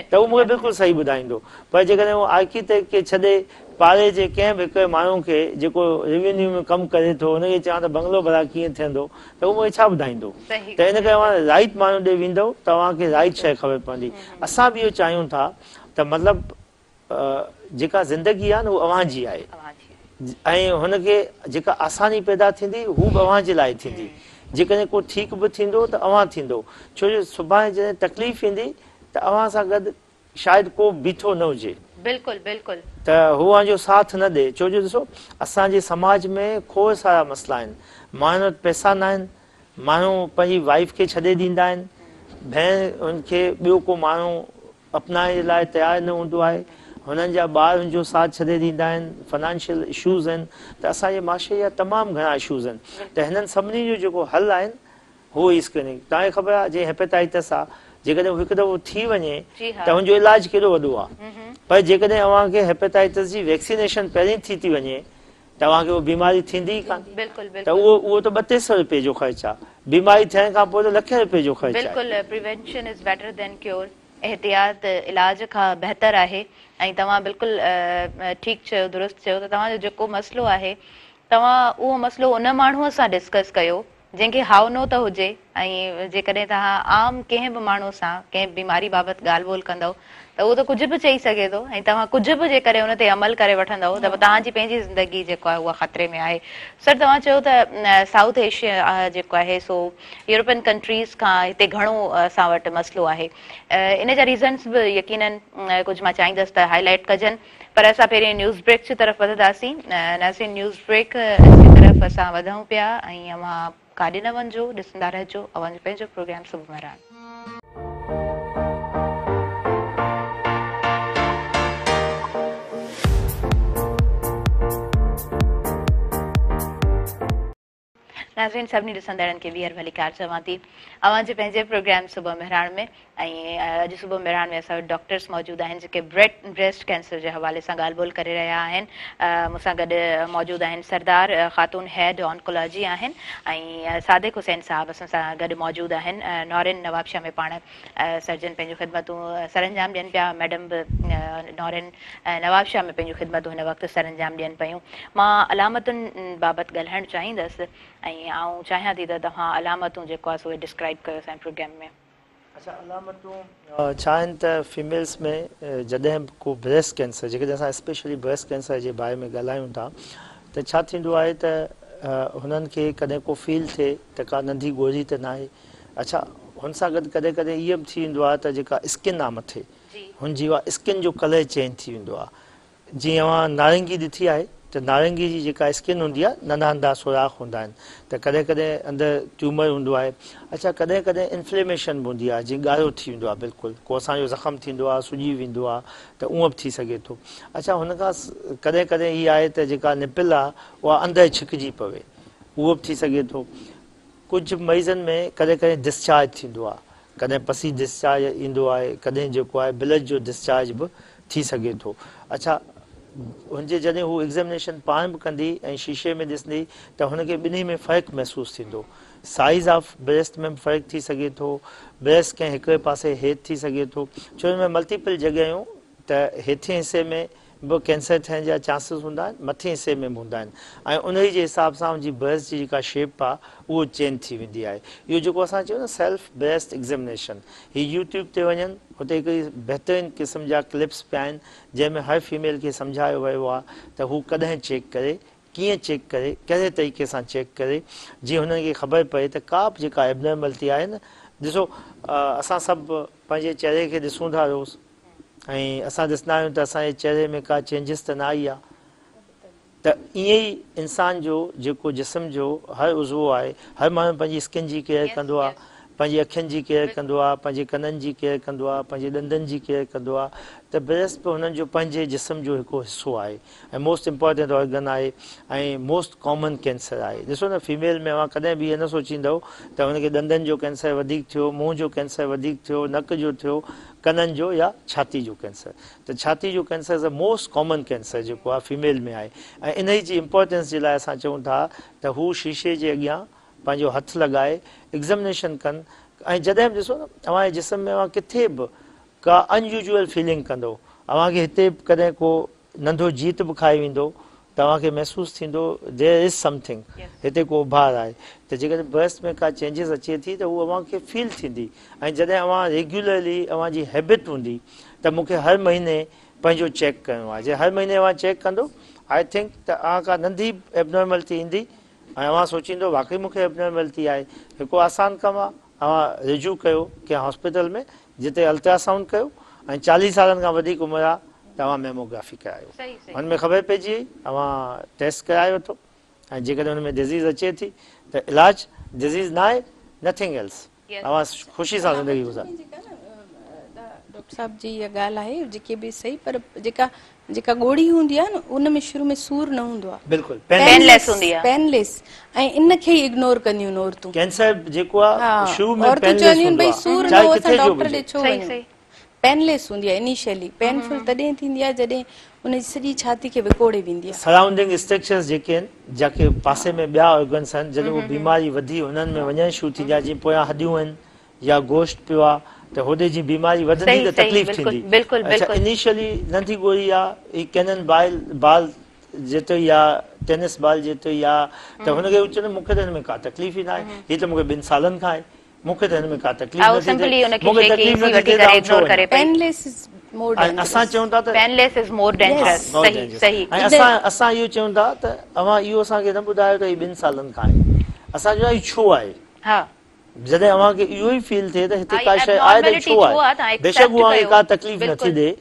ته هو مون کي بلڪل صحيح ٻڌائيندو پر جيڪڏهن هو آرڪيٽيڪٽ کي ڇڏي پاڙي جي ڪنهن به هڪ ماڻهو کي جيڪو ريونيو ۾ ڪم ڪري ٿو ان کي چوان ته بنگلو ڀلا ڪيئن ٺهندو ته هو مون کي ڇا ٻڌائيندو ته ان ڪري اوهان رائيٽ ماڻهو ڏي ويندؤ ته اوهان کي رائيٽ شيء خبر پوندي اسان به اهو چاهيون ٿا ته مطلب جيڪا زندگي آهي نه هو اوهان جي آهي ۽ هن کي جيڪا آساني پيدا ٿيندي هو به اوهان جي لاء ٿيندي جيڪڏهن ڪو ٺيڪ به ٿيندو ته اوهان ٿيندو ڇو جو سڀاڻي جڏهن تڪليف ايندي ته اوهان سان گڏ شايد ڪو بيٺو نه هجي. بلڪل بلڪل. ته هو اوهان جو ساٿ نه ڏي ڇو جو ڏسو اسان جي سماج ۾ کوڙ سارا مسئلا آهن ماڻهن وٽ پئسا نه آهن ماڻهو پنهنجي وائيف کي ڇڏي ڏيندا آهن ڀيڻ هن کي ٻيو ڪو ماڻهو اپنائڻ جي لاء تيار نه هوندو آهي هنن جا ٻار هن جو ساٿ ڇڏي ڏيندا آهن فنانشل اشوز آهن ته اسان جي معاشري جا تمام گهڻا اشوز آهن ته هنن سڀني جو جيڪو حل آهن هو ئي اسڪريننگ توهان کي خبر آهي جيئن هيپيٽائٽس آهي جيڪڏهن هو هڪ دفعو ٿي وڃي ته هن جو علاج ڪيڏو وڏو آهي پر جيڪڏهن اوهان کي هيپيٽائٽس جي ويڪسينيشن پهرين ٿي ٿي وڃي ته اوهان کي اها بيماري ٿيندي ئي ڪانه ته اهو اهو ته ٻه ٽي سؤ روپئي جو خرچ آهي بيماري ٿيڻ کان پوء ته لکين روپئي جو خرچ آهي. بلڪل prevention is better than cure احتياط علاج کان بهتر آهي ۽ توهان بلڪل ٺيڪ چيو درست چيو ته توهان جو جيڪو مسئلو آهي توهان اهو مسئلو ان ماڻهو سان ڊسڪس ڪيو جنهن کي هائو نو ته هجي ۽ جيڪڏهن توهان عام ڪنهن به ماڻهو سان ڪنهن به بيماري بابت ڳالهه ٻولهه ڪندؤ ته اهو ته ڪجهه به چئي سگهي ٿو ۽ توهان ڪجهه به جيڪڏهن ان تي عمل ڪري وٺندؤ ته پوء توهان جي پنهنجي زندگي جيڪو آهي اها خطري ۾ آهي. سر توهان چيو ته سائوٿ ايشيا جيڪو آهي سو يورپين ڪنٽريز کان هتي گهڻو اسان وٽ مسئلو آهي ان جا ريزنس به يقينن ڪجهه مان چاهيندس ته هائي لائيٽ ڪجن. پر اسان پهرين نيوز بريڪ جي طرف وڌنداسين. ناظرين نيوز بريڪ جي طرف اسان وڌون پيا ۽ اوهان ڪاڏي نه وڃجو ڏسندا رهجو اوهان جو پنهنجو پروگرام صبح مهراڻ. ناظرين سڀني ڏسندڙن کي ٻيهر ڀليڪار چوان ٿي اوهان جي پنهنجي پروگرام صبح مهراڻ ۾ ۽ اڄ صبح مهراڻ ۾ اسان وٽ ڊاڪٽرس موجود آهن جيڪي بريسٽ ڪينسر جي حوالي سان ڳالهه ٻولهه ڪري رهيا آهن مون سان گڏ موجود آهن سردار خاتون هيڊ آنڪولاجي آهن ۽ صادق حسين صاحب اسان سان گڏ موجود آهن نورين نوابشاهه ۾ پاڻ سرجن پنهنجون خدمتون سرانجام ڏين پيا ميڊم به نورين نوابشاهه ۾ پنهنجون خدمتون هن وقت سرانجام ڏين پيون مان علامتن بابت ڳالهائڻ چاهيندس ۽ آئون چاهيان ٿي ته توهان علامتون جيڪو آهي سو اهي ڊسڪرائب ڪيو اسان جي پروگرام ۾. اڇا علامتون ڇا آهن ته فيميلز ۾ جڏهن به ڪو بريسٽ ڪينسر جيڪڏهن اسان اسپيشلي بريسٽ ڪينسر جي باري ۾ ڳالهايون ٿا ته ڇا ٿيندو آهي ته هنن کي ڪڏهن ڪو فيل ٿئي ته ڪا ننڍي ڳوري ته ناهي اڇا هن سان گڏ ڪڏهن ڪڏهن اهو به ٿي ويندو آهي ته جيڪا اسڪن آهي مٿي هن جي اها اسڪن جو ڪلر چينج ٿي ويندو آهي جيئن اوهان نارنگي ڏٺي آهي ته نارنگي جي جيڪا اسڪن هوندي آهي ننڍا ننڍا سوراخ هوندا آهن ته ڪڏهن ڪڏهن اندر ٽيومر هوندو آهي اڇا ڪڏهن ڪڏهن انفليميشن به هوندي آهي جيئن ڳاڙهو ٿي ويندو آهي بلڪل ڪو اسان جو زخم ٿيندو آهي سڄي ويندو آهي ته اونئن به ٿي سگهي ٿو اڇا هن کان ڪڏهن ڪڏهن هي آهي ته جيڪا نپل آهي اها اندر ڇڪجي پوي اهو به ٿي سگهي ٿو ڪجهه مريضن ۾ ڪڏهن ڪڏهن ڊسچارج ٿيندو آهي ڪڏهن پسي ڊسچارج ايندو آهي ڪڏهن جيڪو آهي بلڊ جو ڊسچارج به ٿي سگهي ٿو. اڇا هن جي جڏهن هو ايگزيمنيشن پاڻ به ڪندي ۽ شيشي ۾ ڏسندي ته هن کي ٻنهي ۾ فرق محسوس ٿيندو. سائيز آف بريسٽ ۾ به فرق ٿي سگهي ٿو. بريسٽ ڪنهن هڪڙي پاسي هيٺ ٿي سگهي ٿو. ڇو جو هن ۾ ملٽيپل جڳهيون ته هيٺين حصي ۾ به ڪينسر ٿيڻ جا چانسز هوندا آهن مٿين حصي ۾ به هوندا آهن ۽ انهي جي حساب سان ان جي بريسٽ جي جيڪا شيپ آهي اهو چينج ٿي ويندي آهي. اهو جيڪو اسان چيو نه سيلف بريسٽ ايگزيمنيشن هي يوٽيوب تي وڃن هتي هڪڙي بهترين قسم جا ڪلپس پيا آهن جنهن ۾ هر فيميل کي سمجهايو ويو آهي ته هو ڪڏهن چيڪ ڪري ڪيئن چيڪ ڪري ڪهڙي طريقي سان چيڪ ڪري جيئن هنن کي خبر پئي ته ڪا به جيڪا ايبنارملٽي آهي نه ڏسو اسان سڀ پنهنجي چهري کي ڏسون ٿا روز ۽ اسان ڏسندا آهيون ته اسان جي چهري ۾ ڪا چينجز ته نه آئي آهي ته ائين ئي انسان جو جيڪو جسم جو هر عضوو آهي، هر ماڻهو پنهنجي اسڪن جي ڪيئر ڪندو آهي، پنهنجي اکين جي ڪيئر ڪندو آهي، پنهنجي ڪنن جي ڪيئر ڪندو آهي، پنهنجي ڏندن جي ڪيئر ڪندو آهي ته بريسٽ به هنن جو پنهنجي جسم جو هڪ حصو آهي ۽ موسٽ امپارٽنٽ آرگن آهي ۽ موسٽ ڪامن ڪينسر آهي. ڏسو نه فيميل ۾ اوهان ڪڏهن به اهو نه سوچيندؤ ته هن کي ڏندن جو ڪينسر وڌيڪ ٿيو، منهن جو ڪينسر وڌيڪ ٿيو، نڪ جو ٿيو، ڪنن جو يا ڇاتي جو ڪينسر. ته ڇاتي جو cancer is a most common cancer جيڪو آهي فيميل ۾ آهي ۽ انهي جي امپارٽنس جي لاء اسان چئون ٿا ته هو شيشي جي اڳيان پنهنجو هٿ لڳائي ايگزمنيشن ڪن ۽ جڏهن به ڏسو نه اوهان جي جسم ۾ اوهان ڪٿي به ڪا ان يوزوئل فيلنگ ڪندو اوهان کي هتي به ڪڏهن ڪو ننڍو جيت به کائي ويندو ته اوهان کي محسوس ٿيندو ديئر از سمٿنگ هتي ڪو اڀار آهي ته جيڪڏهن بريسٽ ۾ ڪا چينجز اچي ٿي ته هو اوهان کي فيل ٿيندي ۽ جڏهن اوهان ريگيولرلي اوهان جي هيبٽ هوندي ته مون کي هر مهيني پنهنجو چيڪ ڪرڻو آهي جي هر مهيني اوهان چيڪ ڪندو I think ته اوهان ڪا ننڍي ايبنارملٽي ايندي ۽ اوهان سوچيندو واقعي مون کي ايبنارملٽي آهي هڪ آسان ڪم آهي اوهان رجوع ڪيو ڪنهن هاسپيٽل ۾ جتي الٽراسائونڊ ڪيو ۽ 40 سالن کان وڌيڪ عمر آهي ته اوهان ميموگرافي ڪرايو هن ۾ خبر پئجي وئي اوهان ٽيسٽ ڪرائي وٺو ۽ جيڪڏهن هن ۾ ڊزيز اچي ٿي ته علاج ڊزيز ناهي نٿنگ ايلس اوهان خوشي سان زندگي گذاريو. ڊاڪٽر صاحب جي اها ڳالهه آهي جيڪي به صحيح پر جيڪا جيڪا ڳوڙهي هوندي آهي نه ان ۾ شروع ۾ سور نه هوندو آهي. بلڪل پين ليس هوندي آهي. پين ليس ۽ ان کي ئي اگنور ڪنديون آهن عورتون. ڪينسر جيڪو آهي شروع ۾ پين ليس هوندو آهي چاهي ڪٿي جو به هجي. پين ليس هوندي آهي انيشلي پينفل تڏهن ٿيندي آهي جڏهن ان جي سڄي ڇاتي کي وڪوڙي ويندي آهي. سرائونڊنگ اسٽرڪچرز جيڪي آهن جيڪي پاسي ۾ ٻيا آرگنس آهن جڏهن اهو بيماري وڌي انهن ۾ وڃڻ شروع ٿيندي آهي جيئن پويان هڏيون آهن يا گوشت پيو آ ته هوڏي جي بيماري وڌندي ته تڪليف ٿيندي. اڇا انيشلي ننڍي ڳوري آ هي ڪينن بال بال جيتري آ ٽينس بال جيتري آ ته هن کي هو چوندو مون کي ته هن ۾ ڪا تڪليف ئي ناهي هي ته مون کي ٻن سالن کان آهي مون کي ته هن ۾ ڪا تڪليف نٿي ٿئي مون کي تڪليف نٿي ٿئي ته آئون ڇو وڃان. ۽ اسان چئون ٿا ته ۽ اسان اسان اهو چئون ٿا ته اوهان اهو اسان کي نه ٻڌايو ته هي ٻن سالن کان آهي اسان چئون ٿا هي ڇو آهي. جڏهن اوهان کي اهو ئي فيل ٿئي ته هتي ڪا شيء آهي ته ڇو آهي؟ بيشڪ هو اوهان کي ڪا تڪليف نٿي ڏئي،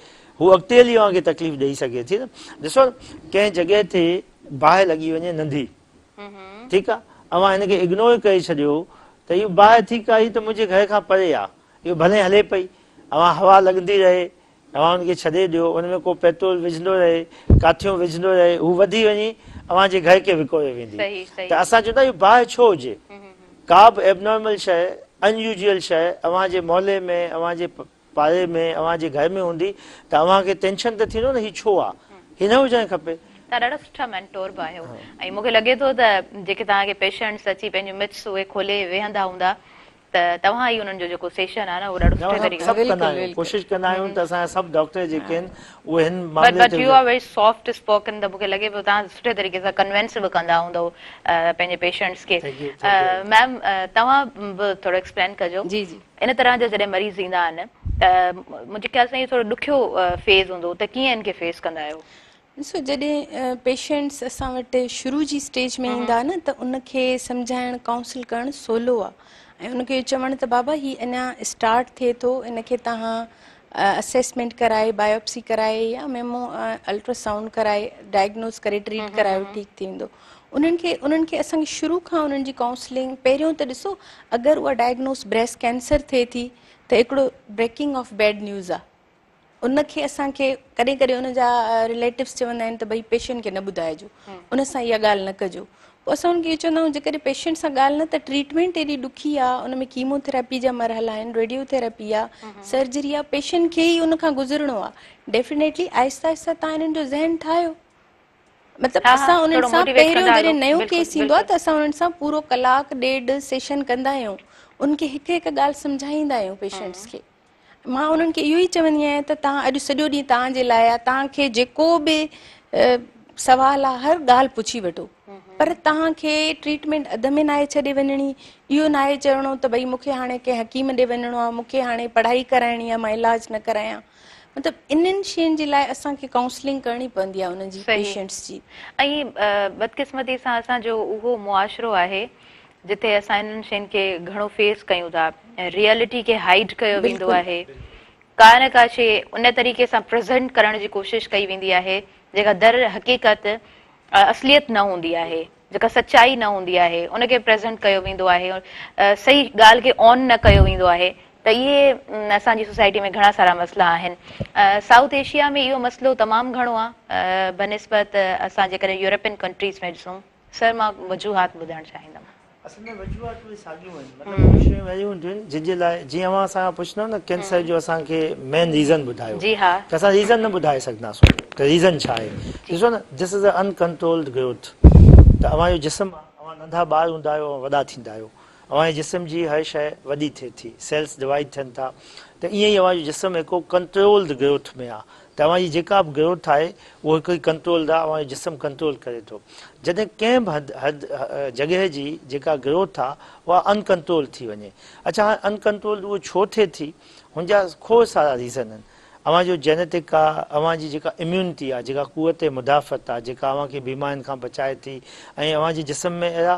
هو اڳتي هلي اوهان کي تڪليف ڏئي سگهي ٿي نه. ڏسو نه ڪنهن جڳهه تي باهه لڳي وڃي ننڍي، ٺيڪ آهي، اوهان هن کي اگنور ڪري ڇڏيو ته اهو باهه ٺيڪ آهي هي ته منهنجي گهر کان پري آهي، اهو ڀلي هلي پئي، اوهان هوا لڳندي رهي، اوهان ان کي ڇڏي ڏيو، ان ۾ ڪو پيٽرول وجهندو رهي، ڪاٺيون وجهندو رهي، هو وڌي وڃي اوهان جي گهر کي وڪوڙي ويندي. ته اسان چوندا آهيون باهه ڇو هجي؟ ڪا به ايبنارمل شيء، ان يوزوئل شيء اوهان جي محلي ۾، اوهان جي پاڙي ۾، اوهان جي گهر ۾ هوندي ته اوهان کي ٽينشن ته ٿيندو نه هي ڇو آ؟ هي نه هجڻ کپي. توهان ڏاڍا سٺا مينٽور به آهيو ۽ مون کي لڳي ٿو ته جيڪي توهان کي پيشنٽس اچي پنهنجون مٿس اهي کولي ويهندا هوندا ته توهان ئي انهن جو جيڪو سيشن آهي نه اهو ڏاڍو سٺي طريقي سڀ ڪندا آهيون ڪوشش ڪندا آهيون ته اسان جا سڀ ڊاڪٽر جيڪي آهن اهي هن معاملي تي but you are very soft spoken ته مون کي لڳي پيو توهان سٺي طريقي سان ڪنوينس به ڪندا هوندؤ پنهنجي پيشنٽس کي. ميم توهان به ٿورو ايڪسپلين ڪجو جي جي ان طرح جا جڏهن مريض ايندا آهن ته منهنجي خيال سان اهو ٿورو ڏکيو فيز هوندو ته ڪيئن ان کي فيس ڪندا آهيو؟ ڏسو جڏهن پيشنٽس اسان وٽ شروع جي اسٽيج ۾ ايندا نه ته ان کي سمجهائڻ ڪائونسل ڪرڻ سولو آ ۽ ان کي اهو چوڻ ته بابا هي اڃا اسٽارٽ ٿئي ٿو ان کي توهان اسيسمينٽ ڪرائي بايوپسي ڪرائي يا ميمو الٽرا سائونڊ ڪرائي ڊائگنوز ڪري ٽريٽ ڪرايو ٺيڪ ٿي ويندو انهن کي انهن کي اسان کي شروع کان انهن جي ڪائونسلنگ پهريون ته ڏسو اگر اها ڊائگنوز بريسٽ ڪينسر ٿئي ٿي ته هڪڙو بريڪنگ آف بيڊ نيوز آ ان کي اسان کي ڪڏهن ڪڏهن ان جا رليٽوز چوندا آهن ته ڀئي پيشنٽ کي نه ٻڌائجو ان سان اها ڳالهه نه ڪجو پوء اسان ان کي اهو چوندا آهيون جيڪڏهن پيشنٽ سان ڳالهه نه ته ٽريٽمينٽ ايڏي ڏکي آهي ان ۾ ڪيمو ٿراپي جا مرحلا آهن ريڊيو ٿراپي آهي سرجري آهي پيشنٽ کي ئي ان کان گذرڻو آهي ڊيفينيٽلي آهستي آهستي توهان انهن جو ذهن ٺاهيو مطلب اسان انهن سان پهريون جڏهن نيو ڪيس ايندو آهي ته اسان انهن سان پورو ڪلاڪ ڏيڍ سيشن ڪندا آهيون ان کي هڪ هڪ ڳالهه سمجهائيندا آهيون پيشنٽس کي مان انهن کي اهو ئي چوندي آهيان ته توهان اڄ سڄو ڏينهن توهان جي لاء آهي توهان کي جيڪو به سوال آهي هر ڳالهه پڇي وٺو پر توهان کي ٽريٽمينٽ اڌ ۾ ناهي ڇڏي وڃڻي اهو ناهي چوڻو ته ڀئي مون کي هاڻي ڪنهن حڪيم ڏي وڃڻو آهي مون کي هاڻي پڙهائي ڪرائڻي آهي مان علاج نه ڪرايان مطلب انهن شين جي لاء اسان کي ڪائونسلنگ ڪرڻي پوندي آهي انهن جي پيشنٽس جي. ۽ بدقسمتي سان اسان جو اهو معاشرو آهي جتي اسان انهن شين کي گهڻو فيس ڪيون ٿا ۽ ريئلٽي کي هائيڊ ڪيو ويندو آهي ڪا نه ڪا شي ان طريقي سان پريزنٽ ڪرڻ جي ڪوشش ڪئي ويندي آهي جيڪا در حقيقت اصليت نه هوندي آهي جيڪا سچائي نه هوندي آهي ان کي پريزنٽ ڪيو ويندو آهي صحيح ڳالهه کي اون نه ڪيو ويندو آهي ته اهي اسان جي سوسائٽي ۾ گهڻا سارا مسئلا آهن سائوٿ ايشيا ۾ اهو مسئلو تمام گهڻو آهي بنسبت اسان جيڪڏهن يورپين ڪنٽريز ۾ ڏسون سر مان وجوهات ٻڌڻ چاهيندم. اصل ۾ وجوهات اهي ساڳيون آهن مطلب ڪجهه شيون اهڙيون هونديون آهن جن جي لاء جيئن اوهان اسان کان پڇندؤ نه ڪينسر جو اسان کي مين ريزن ٻڌايو جي ها ته اسان ريزن نه ٻڌائي سگهنداسون ته ريزن ڇا آهي ڏسو نه this is a uncontrolled growth ته اوهان جو جسم آهي اوهان ننڍا ٻار هوندا آهيو اوهان وڏا ٿيندا آهيو اوهان جي جسم جي هر شيء وڏي ٿئي ٿي سيلز ڊوائيڊ ٿين ٿا ته ائين ئي اوهان جو جسم هڪ ڪنٽرولڊ گروٿ ۾ آهي ته اوهان جي جيڪا به گروٿ آهي اهو هڪ ئي ڪنٽرولڊ آهي اوهان جو جسم ڪنٽرول ڪري ٿو جڏهن ڪنهن به حد حد جڳهه جي جيڪا گروٿ آهي اها ان ڪنٽرول ٿي وڃي اڇا هاڻي ان ڪنٽرولڊ اهو ڇو ٿئي ٿي هن جا کوڙ سارا ريزن آهن اوهان جو جينيٽڪ آهي اوهان جي جيڪا اميونٽي آهي جيڪا قوت مدافعت آهي جيڪا اوهان کي بيمارين کان بچائي ٿي ۽ اوهان جي جسم ۾ اهڙا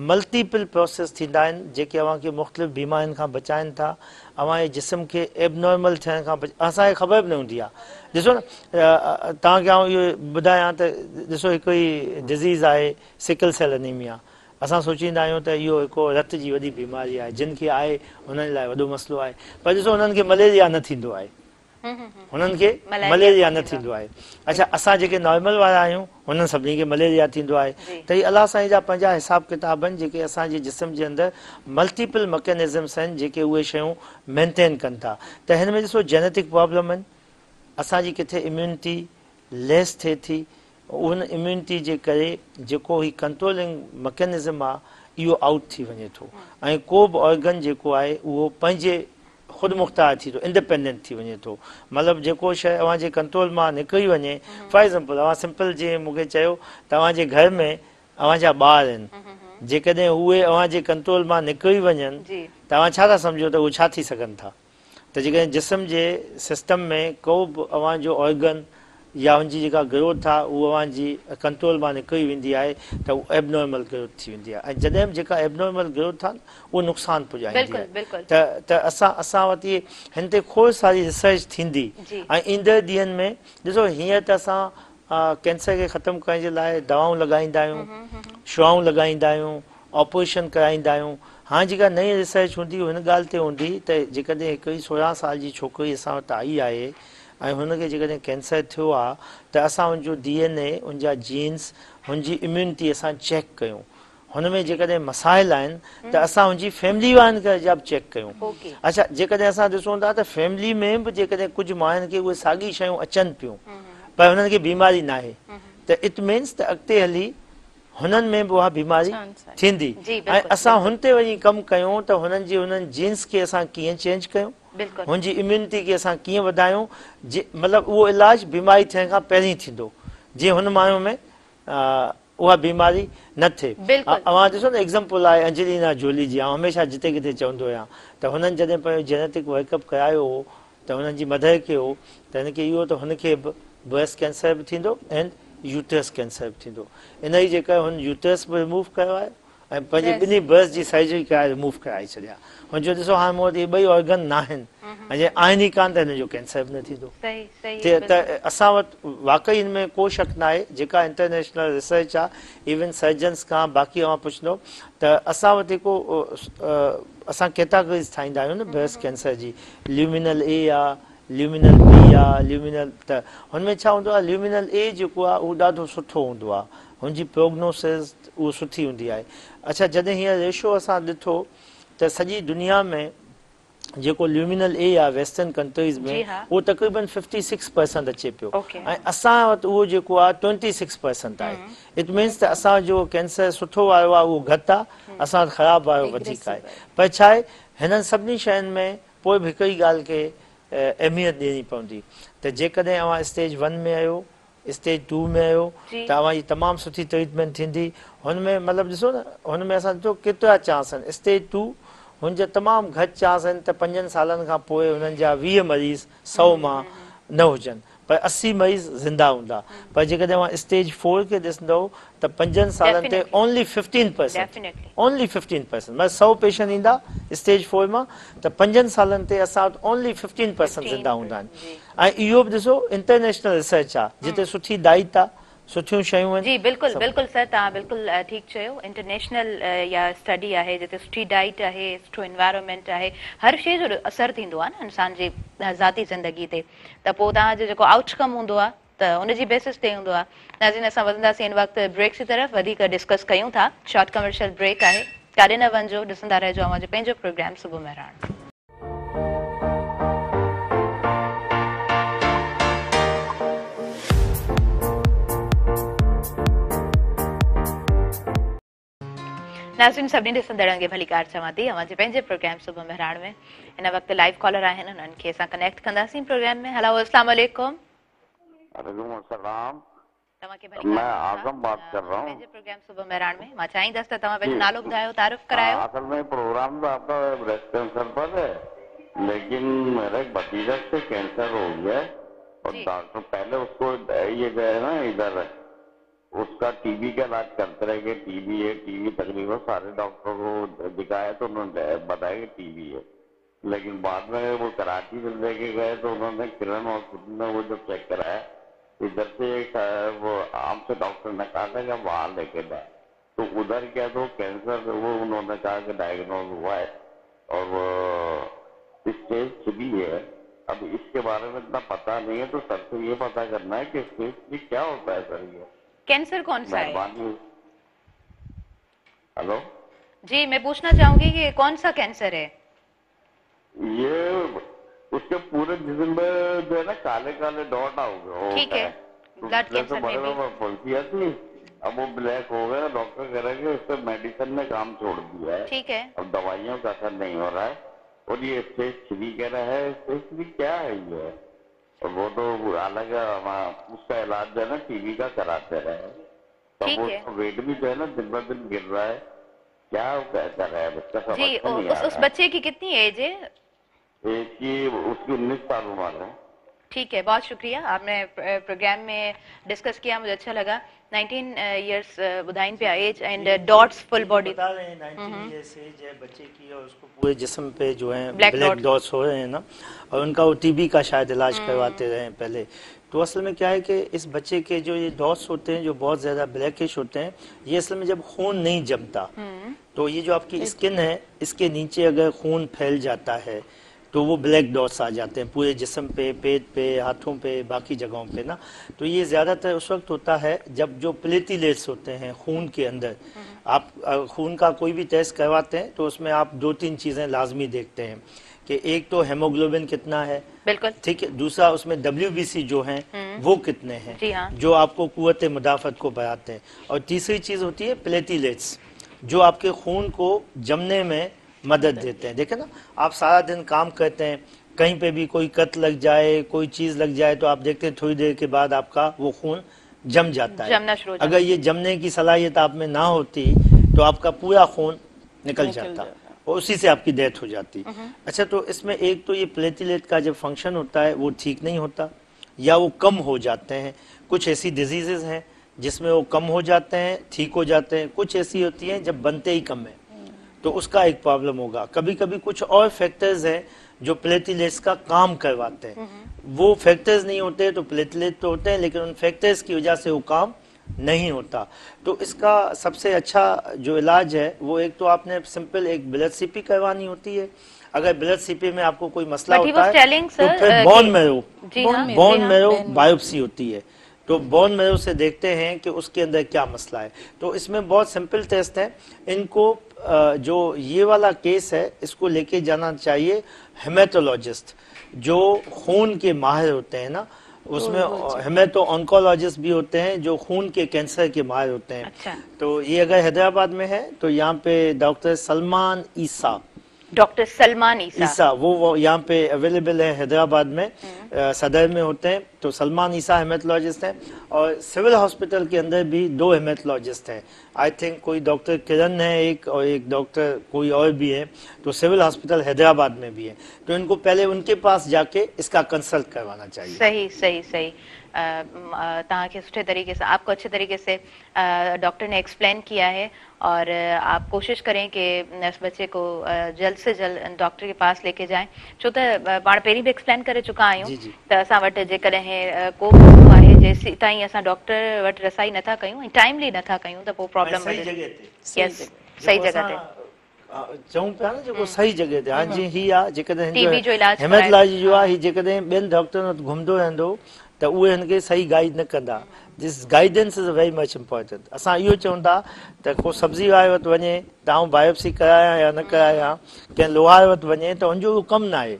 ملٽيپل پروسيس ٿيندا آهن جيڪي اوهان کي مختلف بيمارين کان بچائن ٿا اوهان جي جسم کي ايبنارمل ٿيڻ کان بچ اسان کي خبر به نه هوندي آهي ڏسو نه توهان کي آئون اهو ٻڌايان ته ڏسو هڪ هي ڊزيز آهي سڪل سيل انيميا اسان سوچيندا آهيون ته اهو هڪ رت جي وڏي بيماري آهي جن کي آهي انهن لاء وڏو مسئلو آهي پر ڏسو انهن کي مليريا نه ٿيندو آهي هنن کي مليريا نه ٿيندو آهي اڇا اسان جيڪي نارمل وارا آهيون هنن سڀني کي مليريا ٿيندو آهي ته هي الله سائين جا پنهنجا حساب ڪتاب آهن جيڪي اسان جي جسم جي اندر ملٽيپل مڪينزمس آهن جيڪي اهي شيون مينٽين ڪن ٿا ته هن ۾ ڏسو جينيٽڪ پرابلم آهن اسان جي ڪٿي اميونٽي ليس ٿئي ٿي ان اميونٽي جي ڪري جيڪو هي ڪنٽرولنگ مڪينزم آ اهو آئوٽ ٿي وڃي ٿو ۽ ڪو به آرگن جيڪو آهي اهو پنهنجي خود مختار ٿي ٿو انڊيپينڊنٽ ٿي وڃي ٿو مطلب جيڪو شيء اوهان جي ڪنٽرول مان نڪري وڃي فار ايگزامپل اوهان سمپل جيئن مون کي چيو ته اوهان جي گهر ۾ اوهان جا ٻار آهن جيڪڏهن اهي اوهان جي ڪنٽرول مان نڪري وڃن ته اوهان ڇا ٿا سمجهو ته اهي ڇا ٿي سگهن ٿا ته جيڪڏهن جسم جي سسٽم ۾ ڪو به اوهان جو آرگن يا ان جي جيڪا گروٿ آهي اهو اوهان جي ڪنٽرول مان نڪري ويندي آهي ته اهو ايبنارمل گروٿ ٿي ويندي آهي ۽ جڏهن به جيڪا ايبنارمل گروٿ آهي نه اهو نقصان پڄائيندي آهي ته ته اسان اسان وٽ اهي هن تي کوڙ ساري ريسرچ ٿيندي ۽ ايندڙ ڏينهن ۾ ڏسو هينئر ته اسان ڪينسر کي ختم ڪرڻ جي لاء دوائون لڳائيندا آهيون شعاعون لڳائيندا آهيون آپريشن ڪرائيندا آهيون. هاڻ جيڪا نئين ريسرچ هوندي اهو هن ڳالهه تي هوندي ته جيڪڏهن هڪڙي 16 سال جي ڇوڪري اسان وٽ آئي آهي ۽ هن کي جيڪڏهن ڪينسر ٿيو آهي ته اسان ان جو ڊي اين اي ان جا جينز هن جي اميونٽي اسان چيڪ ڪيون. هن ۾ جيڪڏهن مسائل آهن ته اسان هن جي فيملي وارن کي جا به چيڪ ڪيون. اڇا جيڪڏهن اسان ڏسون ٿا ته فيملي ۾ به جيڪڏهن ڪجهه ماين کي اهي ساڳي شيون اچن پيون پر هنن کي بيماري ناهي ته it means ته اڳتي هلي هنن ۾ به اها بيماري ٿيندي ۽ اسان هن تي وڃي ڪم ڪيون ته هنن جي هنن جينس کي اسان ڪيئن چينج ڪيون، هن جي اميونٽي کي اسان ڪيئن وڌايون، مطلب اهو علاج بيماري ٿيڻ کان پهرين ٿيندو جيئن هن ماڻهو ۾ اها بيماري نه ٿئي. اوهان ڏسو نه ايگزامپل آهي انجلينا جولي جي، آئون هميشه جتي ڪٿي چوندو آهيان ته هنن جڏهن پنهنجو جينيٽڪ ورڪ اپ ڪرايو هو ته هنن جي مدر کي هو ته هن کي اهو ته هن کي به بريسٽ ڪينسر به ٿيندو اينڊ يوٽرس ڪينسر به ٿيندو. انهي جي ڪري هن يوٽرس به ريموو ڪيو آهي ۽ پنهنجي ٻنهي بريسٽ جي سرجري ڪرائي ريموو ڪرائي ڇڏيا. هن چيو ڏسو هاڻي مون وٽ اهي ٻئي آرگن ناهن ۽ جي آهن ئي ڪانه ته هن جو ڪينسر به نه ٿيندو. ته اسان وٽ واقعي ان ۾ ڪو شڪ ناهي جيڪا انٽرنيشنل ريسرچ آهي ايون سرجنس کان باقي اوهان پڇندو ته اسان وٽ هڪ اسان ڪيٽاگريز ٺاهيندا آهيون نه بريسٽ ڪينسر جي ليومينل اي آ ليومينل بي آ ليومينل ته هن ۾ ڇا هوندو آ ليومينل اي جيڪو آ اهو ڏاڍو سٺو هوندو آ هن جي پروگنوسز اهو سٺي هوندي آهي اڇا جڏهن هينئر ريشو اسان ڏٺو ته سڄي دنيا ۾ جيڪو ليومينل اي آ ويسٽرن ڪنٽريز ۾ اهو تقريبن 56% اچي پيو ۽ اسان وٽ اهو جيڪو آ 26% آهي it means ته اسان جو ڪينسر سٺو وارو آ اهو گهٽ آ اسان وٽ خراب وارو وڌيڪ آهي پر ڇا آهي هنن سڀني شين ۾ پوء به هڪ ئي ڳالهه کي اهميت ڏيڻي پوندي ته جيڪڏهن اوهان اسٽيج ون ۾ آهيو اسٽيج ٽو ۾ آهيو ته اوهان جي تمام سٺي ٽريٽمينٽ ٿيندي هن ۾ مطلب ڏسو نه هن ۾ اسان ڏٺو ڪيترا چانس آهن اسٽيج ٽو هن جا تمام گهٽ چانس آهن ته پنجن سالن کان پوء هنن جا 20 مريض 100 مان نه هجن پر 80 مريض زنده هوندا پر جيڪڏهن اوهان اسٽيج فور کي ڏسندؤ ته پنجن سالن تي اونلي 15% اونلي 15% مطلب 100 پيشنٽ ايندا اسٽيج فور مان ته پنجن سالن تي اسان وٽ اونلي 15% زنده هوندا آهن ۽ اهو به ڏسو انٽرنيشنل ريسرچ آ جتي سٺي ڊائيٽ آ سٺيون شيون آهن. جي بلڪل بلڪل سر توهان بلڪل ٺيڪ چيو انٽرنيشنل اها اسٽڊي آهي جتي سٺي ڊائيٽ آهي سٺو انوائرمينٽ آهي هر شي جو اثر ٿيندو آهي نه انسان جي ذاتي زندگي تي ته پوء توهان جو جيڪو آئوٽ ڪم هوندو آهي ته ان جي بيسس تي هوندو آهي ناظرين اسان وڌنداسين هن وقت بريڪ جي طرف وڌيڪ ڊسڪس ڪيون ٿا شارٽ ڪمرشل بريڪ آهي ڪاڏي نه وڃجو ڏسندا رهجو اوهان جو پنهنجو پروگرام صبح مهراڻ. ناظرين سڀني ڏسندڙن کي ڀليڪار چوان ٿي اوهان جي پنهنجي پروگرام صبح مهراڻ ۾ هن وقت لائيو ڪالر آهن انهن کي اسان ڪنيڪٽ ڪنداسين پروگرام ۾ هلو اسلام عليڪم. وعليڪم السلام توهان کي ڀليڪار مين اعظم بات ڪر رها هون. پنهنجي پروگرام صبح مهراڻ ۾ مان چاهيندس ته توهان پنهنجو نالو ٻڌايو تعارف ڪرايو. اصل ۾ پروگرام تو آپ ڪا بريسٽ ڪينسر پر هي ليڪن ميرا ايڪ ڀتيجا ڪو ڪينسر هو گيا هي اور ڊاڪٽر پهلي اس ڪو يي گئي نا ادهر اس ڪا ٽي بي ڪا علاج ڪرتي رهي ڪي ٽي بي هي ٽي بي تقريبن ساري ڊاڪٽر ڪو دکايا تو انهون ني بتايا ڪي ٽي بي هي ليڪن بعد ۾ وو ڪراچي جب لي ڪي گئي تو انهون ني ڪرن هاسپيٽل ۾ وو جب چيڪ ڪرايا ادهر سي ايڪ وو عام سي ڊاڪٽر ني ڪها ٿا ڪي آپ وهان لي ڪي جائين تو ادهر ڪيا تو ڪينسر وو انهون ني ڪها ڪي ڊائگنوز هوا هي اور وو اسٽيج ٿري هي اب اس ڪي باري ۾ اتنا پتا نهي هي تو سر سي يي پتا ڪرنا هي ڪي اسٽيج ٿري ڪيا هوتا هي سر يي ڪينسر ڪون سا هي؟ مهرباني هلو جي مين پوڇنا چاهونگي ڪي ڪون سا ڪينسر هي؟ يي اس ڪي پوري جسم ۾ جو هي نا ڪالي ڪالي ڊاٽ آ گئي ٺيڪ هي بلڊ ڪينسر ۾ بي پھنچي ٿي اب وو بليڪ هو گيا ڊاڪٽر ڪه رهي ڪي اس پي ميڊيسن ني ڪام ڇوڙ ديا هي ٺيڪ هي اب دوائيون ڪا اثر نهين هو رها هي اور يي اسٽيج ٿري ڪه رها هي اسٽيج ٿري ڪيا هي يي اور وو تو الڳ اس ڪا علاج جو هي نا ٽي بي ڪا ڪراتي رهي ٺيڪ هي. ويٽ ڀي جو هي نا دن به دن گر رها هي ڪيا ڪر رهي هي اس ڪا سمجهه جي ۾ نهين آ اس رها. بچي ڪي ڪتني ايج هي؟ ايج ڪي اس ڪي 19 سال عمر هي. ٺيڪ هي بهت شڪريه آپ ني پروگرام ۾ ڊسڪس ڪيا مجهي اڇا لگا 19 ايئرس ٻڌائين پيا age and dots full body بتا رهي هين 19 ايئرس ايج هي بچي ڪي اور اس ڪو پوري جسم پي جو هي بليڪ ڊاٽس هو رهي هين نا اور ان ڪا وو ٽي بي ڪا شايد علاج ڪرواتي رهي هين پهلي تو اصل ۾ ڪيا هي ڪي اس بچي ڪي جو يي ڊاٽس هوتي هين جو بهت زياده بليڪش هوتي هين يي اصل ۾ جب خون نهين جمتا تو يي جو آپ ڪي اسڪن هي اس ڪي نيچي اگر خون ڦهل جاتا هي तो वो ब्लैक डॉट्स आ जाते हैं पूरे जिस्म पे, पेट पे, हाथों पे, बाकी जगहों पे ना। तो ये ज़्यादातर उस वक्त होता है जब जो प्लेटलेट्स होते हैं खून के अंदर, आप खून का कोई भी टेस्ट करवाते हैं तो उसमें आप 2-3 चीज़ें लाजमी देखते हैं कि एक तो हेमोग्लोबिन कितना है, बिल्कुल ठीक है, दूसरा उसमें WBC जो हैं वो कितने हैं, जी हाँ, जो आपको कुव्वत मुदाफ़त को बढ़ाते हैं, और तीसरी चीज़ होती है प्लेटलेट्स जो आपके खून को जमने में मदद देते हैं। देखें ना, आप सारा दिन काम करते हैं, कहीं पे भी कोई कट लग जाए, कोई चीज़ लग जाए तो आप देखते हैं थोड़ी देर के बाद आपका वो खून जम जाता है। जमना शुरू हो जाता अगर ये जमने की सलाहियत आप में ना होती तो आपका पूरा खून निकल जाता और उसी से आपकी डेथ हो जाती। अच्छा, तो इसमें एक तो ये प्लेटलेट का जब फंक्शन होता है वो ठीक नहीं होता या वो कम हो जाते हैं। कुछ ऐसी डिजीजेज हैं जिसमें वो कम हो जाते हैं, ठीक हो जाते हैं, कुछ ऐसी होती हैं जब बनते ही कम है तो उसका एक प्रॉब्लम होगा। कभी कभी कुछ और फैक्टर्स हैं जो प्लेटलेट्स का काम करवाते हैं, वो फैक्टर्स नहीं होते तो प्लेटलेट तो होते हैं लेकिन उन फैक्टर्स की वजह से वो काम नहीं होता। तो इसका सबसे अच्छा जो इलाज है वो एक तो आपने सिंपल एक ब्लड सीपी करवानी होती है। अगर ब्लड सीपी में आपको कोई मसला होता है तो फिर bone marrow, bone marrow biopsy होती है, तो बोन मैरो से देखते हैं कि उसके अंदर क्या मसला है। तो इसमें बहुत सिंपल टेस्ट है। इनको जो ये वाला केस है इसको लेके जाना चाहिए हेमेटोलॉजिस्ट जो खून के माहिर होते हैं ना, उसमें हेमेटो ऑन्कोलॉजिस्ट भी होते हैं जो खून के कैंसर के माहिर होते हैं। अच्छा। तो ये अगर हैदराबाद में है तो यहाँ पे डॉक्टर सलमान ईसा, डॉक्टर सलमान ईसा वो यहाँ पे अवेलेबल है हैदराबाद में, सदर में होते हैं। तो सलमान ईसा हेमेटोलॉजिस्ट हैं और सिविल हॉस्पिटल के अंदर भी 2 हेमेटोलॉजिस्ट हैं। I think कोई डॉक्टर किरण है एक और एक डॉक्टर कोई और भी है, तो सिविल हॉस्पिटल हैदराबाद में भी है। तो इनको पहले उनके पास जाके इसका कंसल्ट करवाना चाहिए। सही सही सही। तव्हांखे सुठे तरीके से, आपको अच्छे तरीके से डॉक्टर ने एक्सप्लेन किया है और आप कोशिश करें कि इस बच्चे को जल्द से जल्द डॉक्टर के पास लेके जाएं। छो त पाण पहिरीं बि एक्सप्लेन करे चुका आहियूं त असां वटि जेकॾहिं को मसइलो आहे जेसीं ताईं असां डॉक्टर वटि रसाई नथा कयूं ऐं टाइमली नथा कयूं त पोइ प्रॉब्लम सही जॻह ते, यस सही जॻह ते चऊं पिया न, जेको सही जॻह ते। हाणे जीअं ही आहे, जेकॾहिं टीबी जो इलाज हेमेटोलॉजी जो आहे, ही जेकॾहिं ॿियनि डॉक्टरनि वटि घुमंदो रहंदो त उहे हुनखे सही गाइड न कंदा। This guidance is very much important. असां इहो चऊं था त को सब्ज़ी वारे वटि वञे त आउं बायोप्सी करायां या न करायां, कंहिं लोहार वटि वञे त हुनजो उहो कमु न आहे।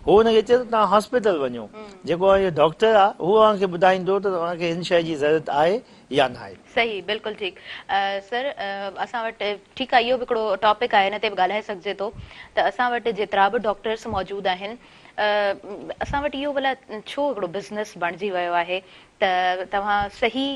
हू हुनखे चए थो तव्हां हॉस्पिटल वञो, जेको इहो डॉक्टर आहे उहो तव्हांखे ॿुधाईंदो त तव्हांखे हिन शइ जी ज़रूरत आहे या न आहे। सही, बिल्कुलु ठीकु। सर, असां वटि ठीकु आहे, इहो बि हिकिड़ो टॉपिक आहे, हिन ते बि ॻाल्हाए सघिजे थो त असां वटि जेतिरा बि डॉक्टर्स मौजूदु आहिनि, असां वटि इहो भला छो हिकिड़ो बिज़नेस बणिजी वियो आहे त तव्हां सही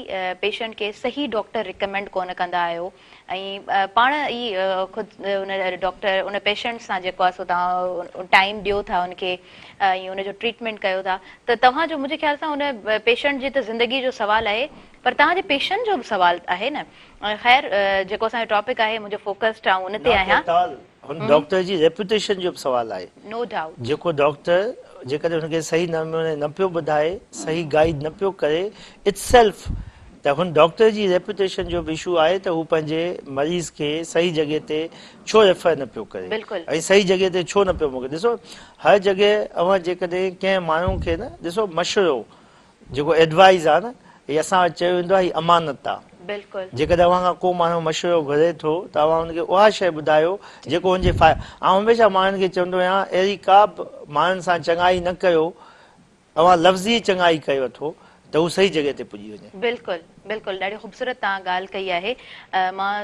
पेशेंट खे सही डॉक्टर रिकमेंड कोन कंदा आहियो ऐं पाण ई ख़ुदि उन डॉक्टर उन पेशेंट सां जेको आहे सो तव्हां टाइम ॾियो था उनखे ऐं उनजो ट्रीटमेंट कयो था, त तव्हांजो मुंहिंजे ख़्याल सां उन पेशेंट जी त ज़िंदगी जो सवाल आहे पर तव्हांजे पेशेंट जो बि सवाल आहे न। ख़ैर, जेको असांजो टॉपिक आहे मुंहिंजो फोकस्ड आउं उन ते आहियां। हुन डॉक्टर जी रेप्यूटेशन जो बि सवाल आहे। नो डाउट। जेको डॉक्टर जेकॾहिं हुनखे सही नमूने न पियो ॿुधाए, सही गाइड न पियो करे इटसेल्फ, त हुन डॉक्टर जी रेप्यूटेशन जो बि इशू आहे त हू पंहिंजे मरीज़ खे सही जॻह ते छो रेफर न पियो करे, बिल्कुलु, ऐं सही जॻह ते छो न पियो मोकिले। ॾिसो, हर जॻह अवां जेकॾहिं कंहिं माण्हू खे न ॾिसो, मशवरो जेको एडवाइस आहे न, हीअ असां वटि चयो वेंदो आहे हीअ अमानत आहे। बिल्कुलु। जेकॾहिं अवां खां को माण्हू मशवरो घुरे थो त अवां हुनखे उहा शइ ॿुधायो जेको हुनजे फ़ाइदे। आउं हमेशह माण्हुनि खे चवंदो आहियां, अहिड़ी का बि माण्हुनि सां चङाई न कयो, अवां लफ़्ज़ी चङाई करे वठो त हू सही जॻह ते पुॼी वञे। बिल्कुलु बिल्कुलु, ॾाढी ख़ूबसूरत तव्हां ॻाल्हि कई आहे। मां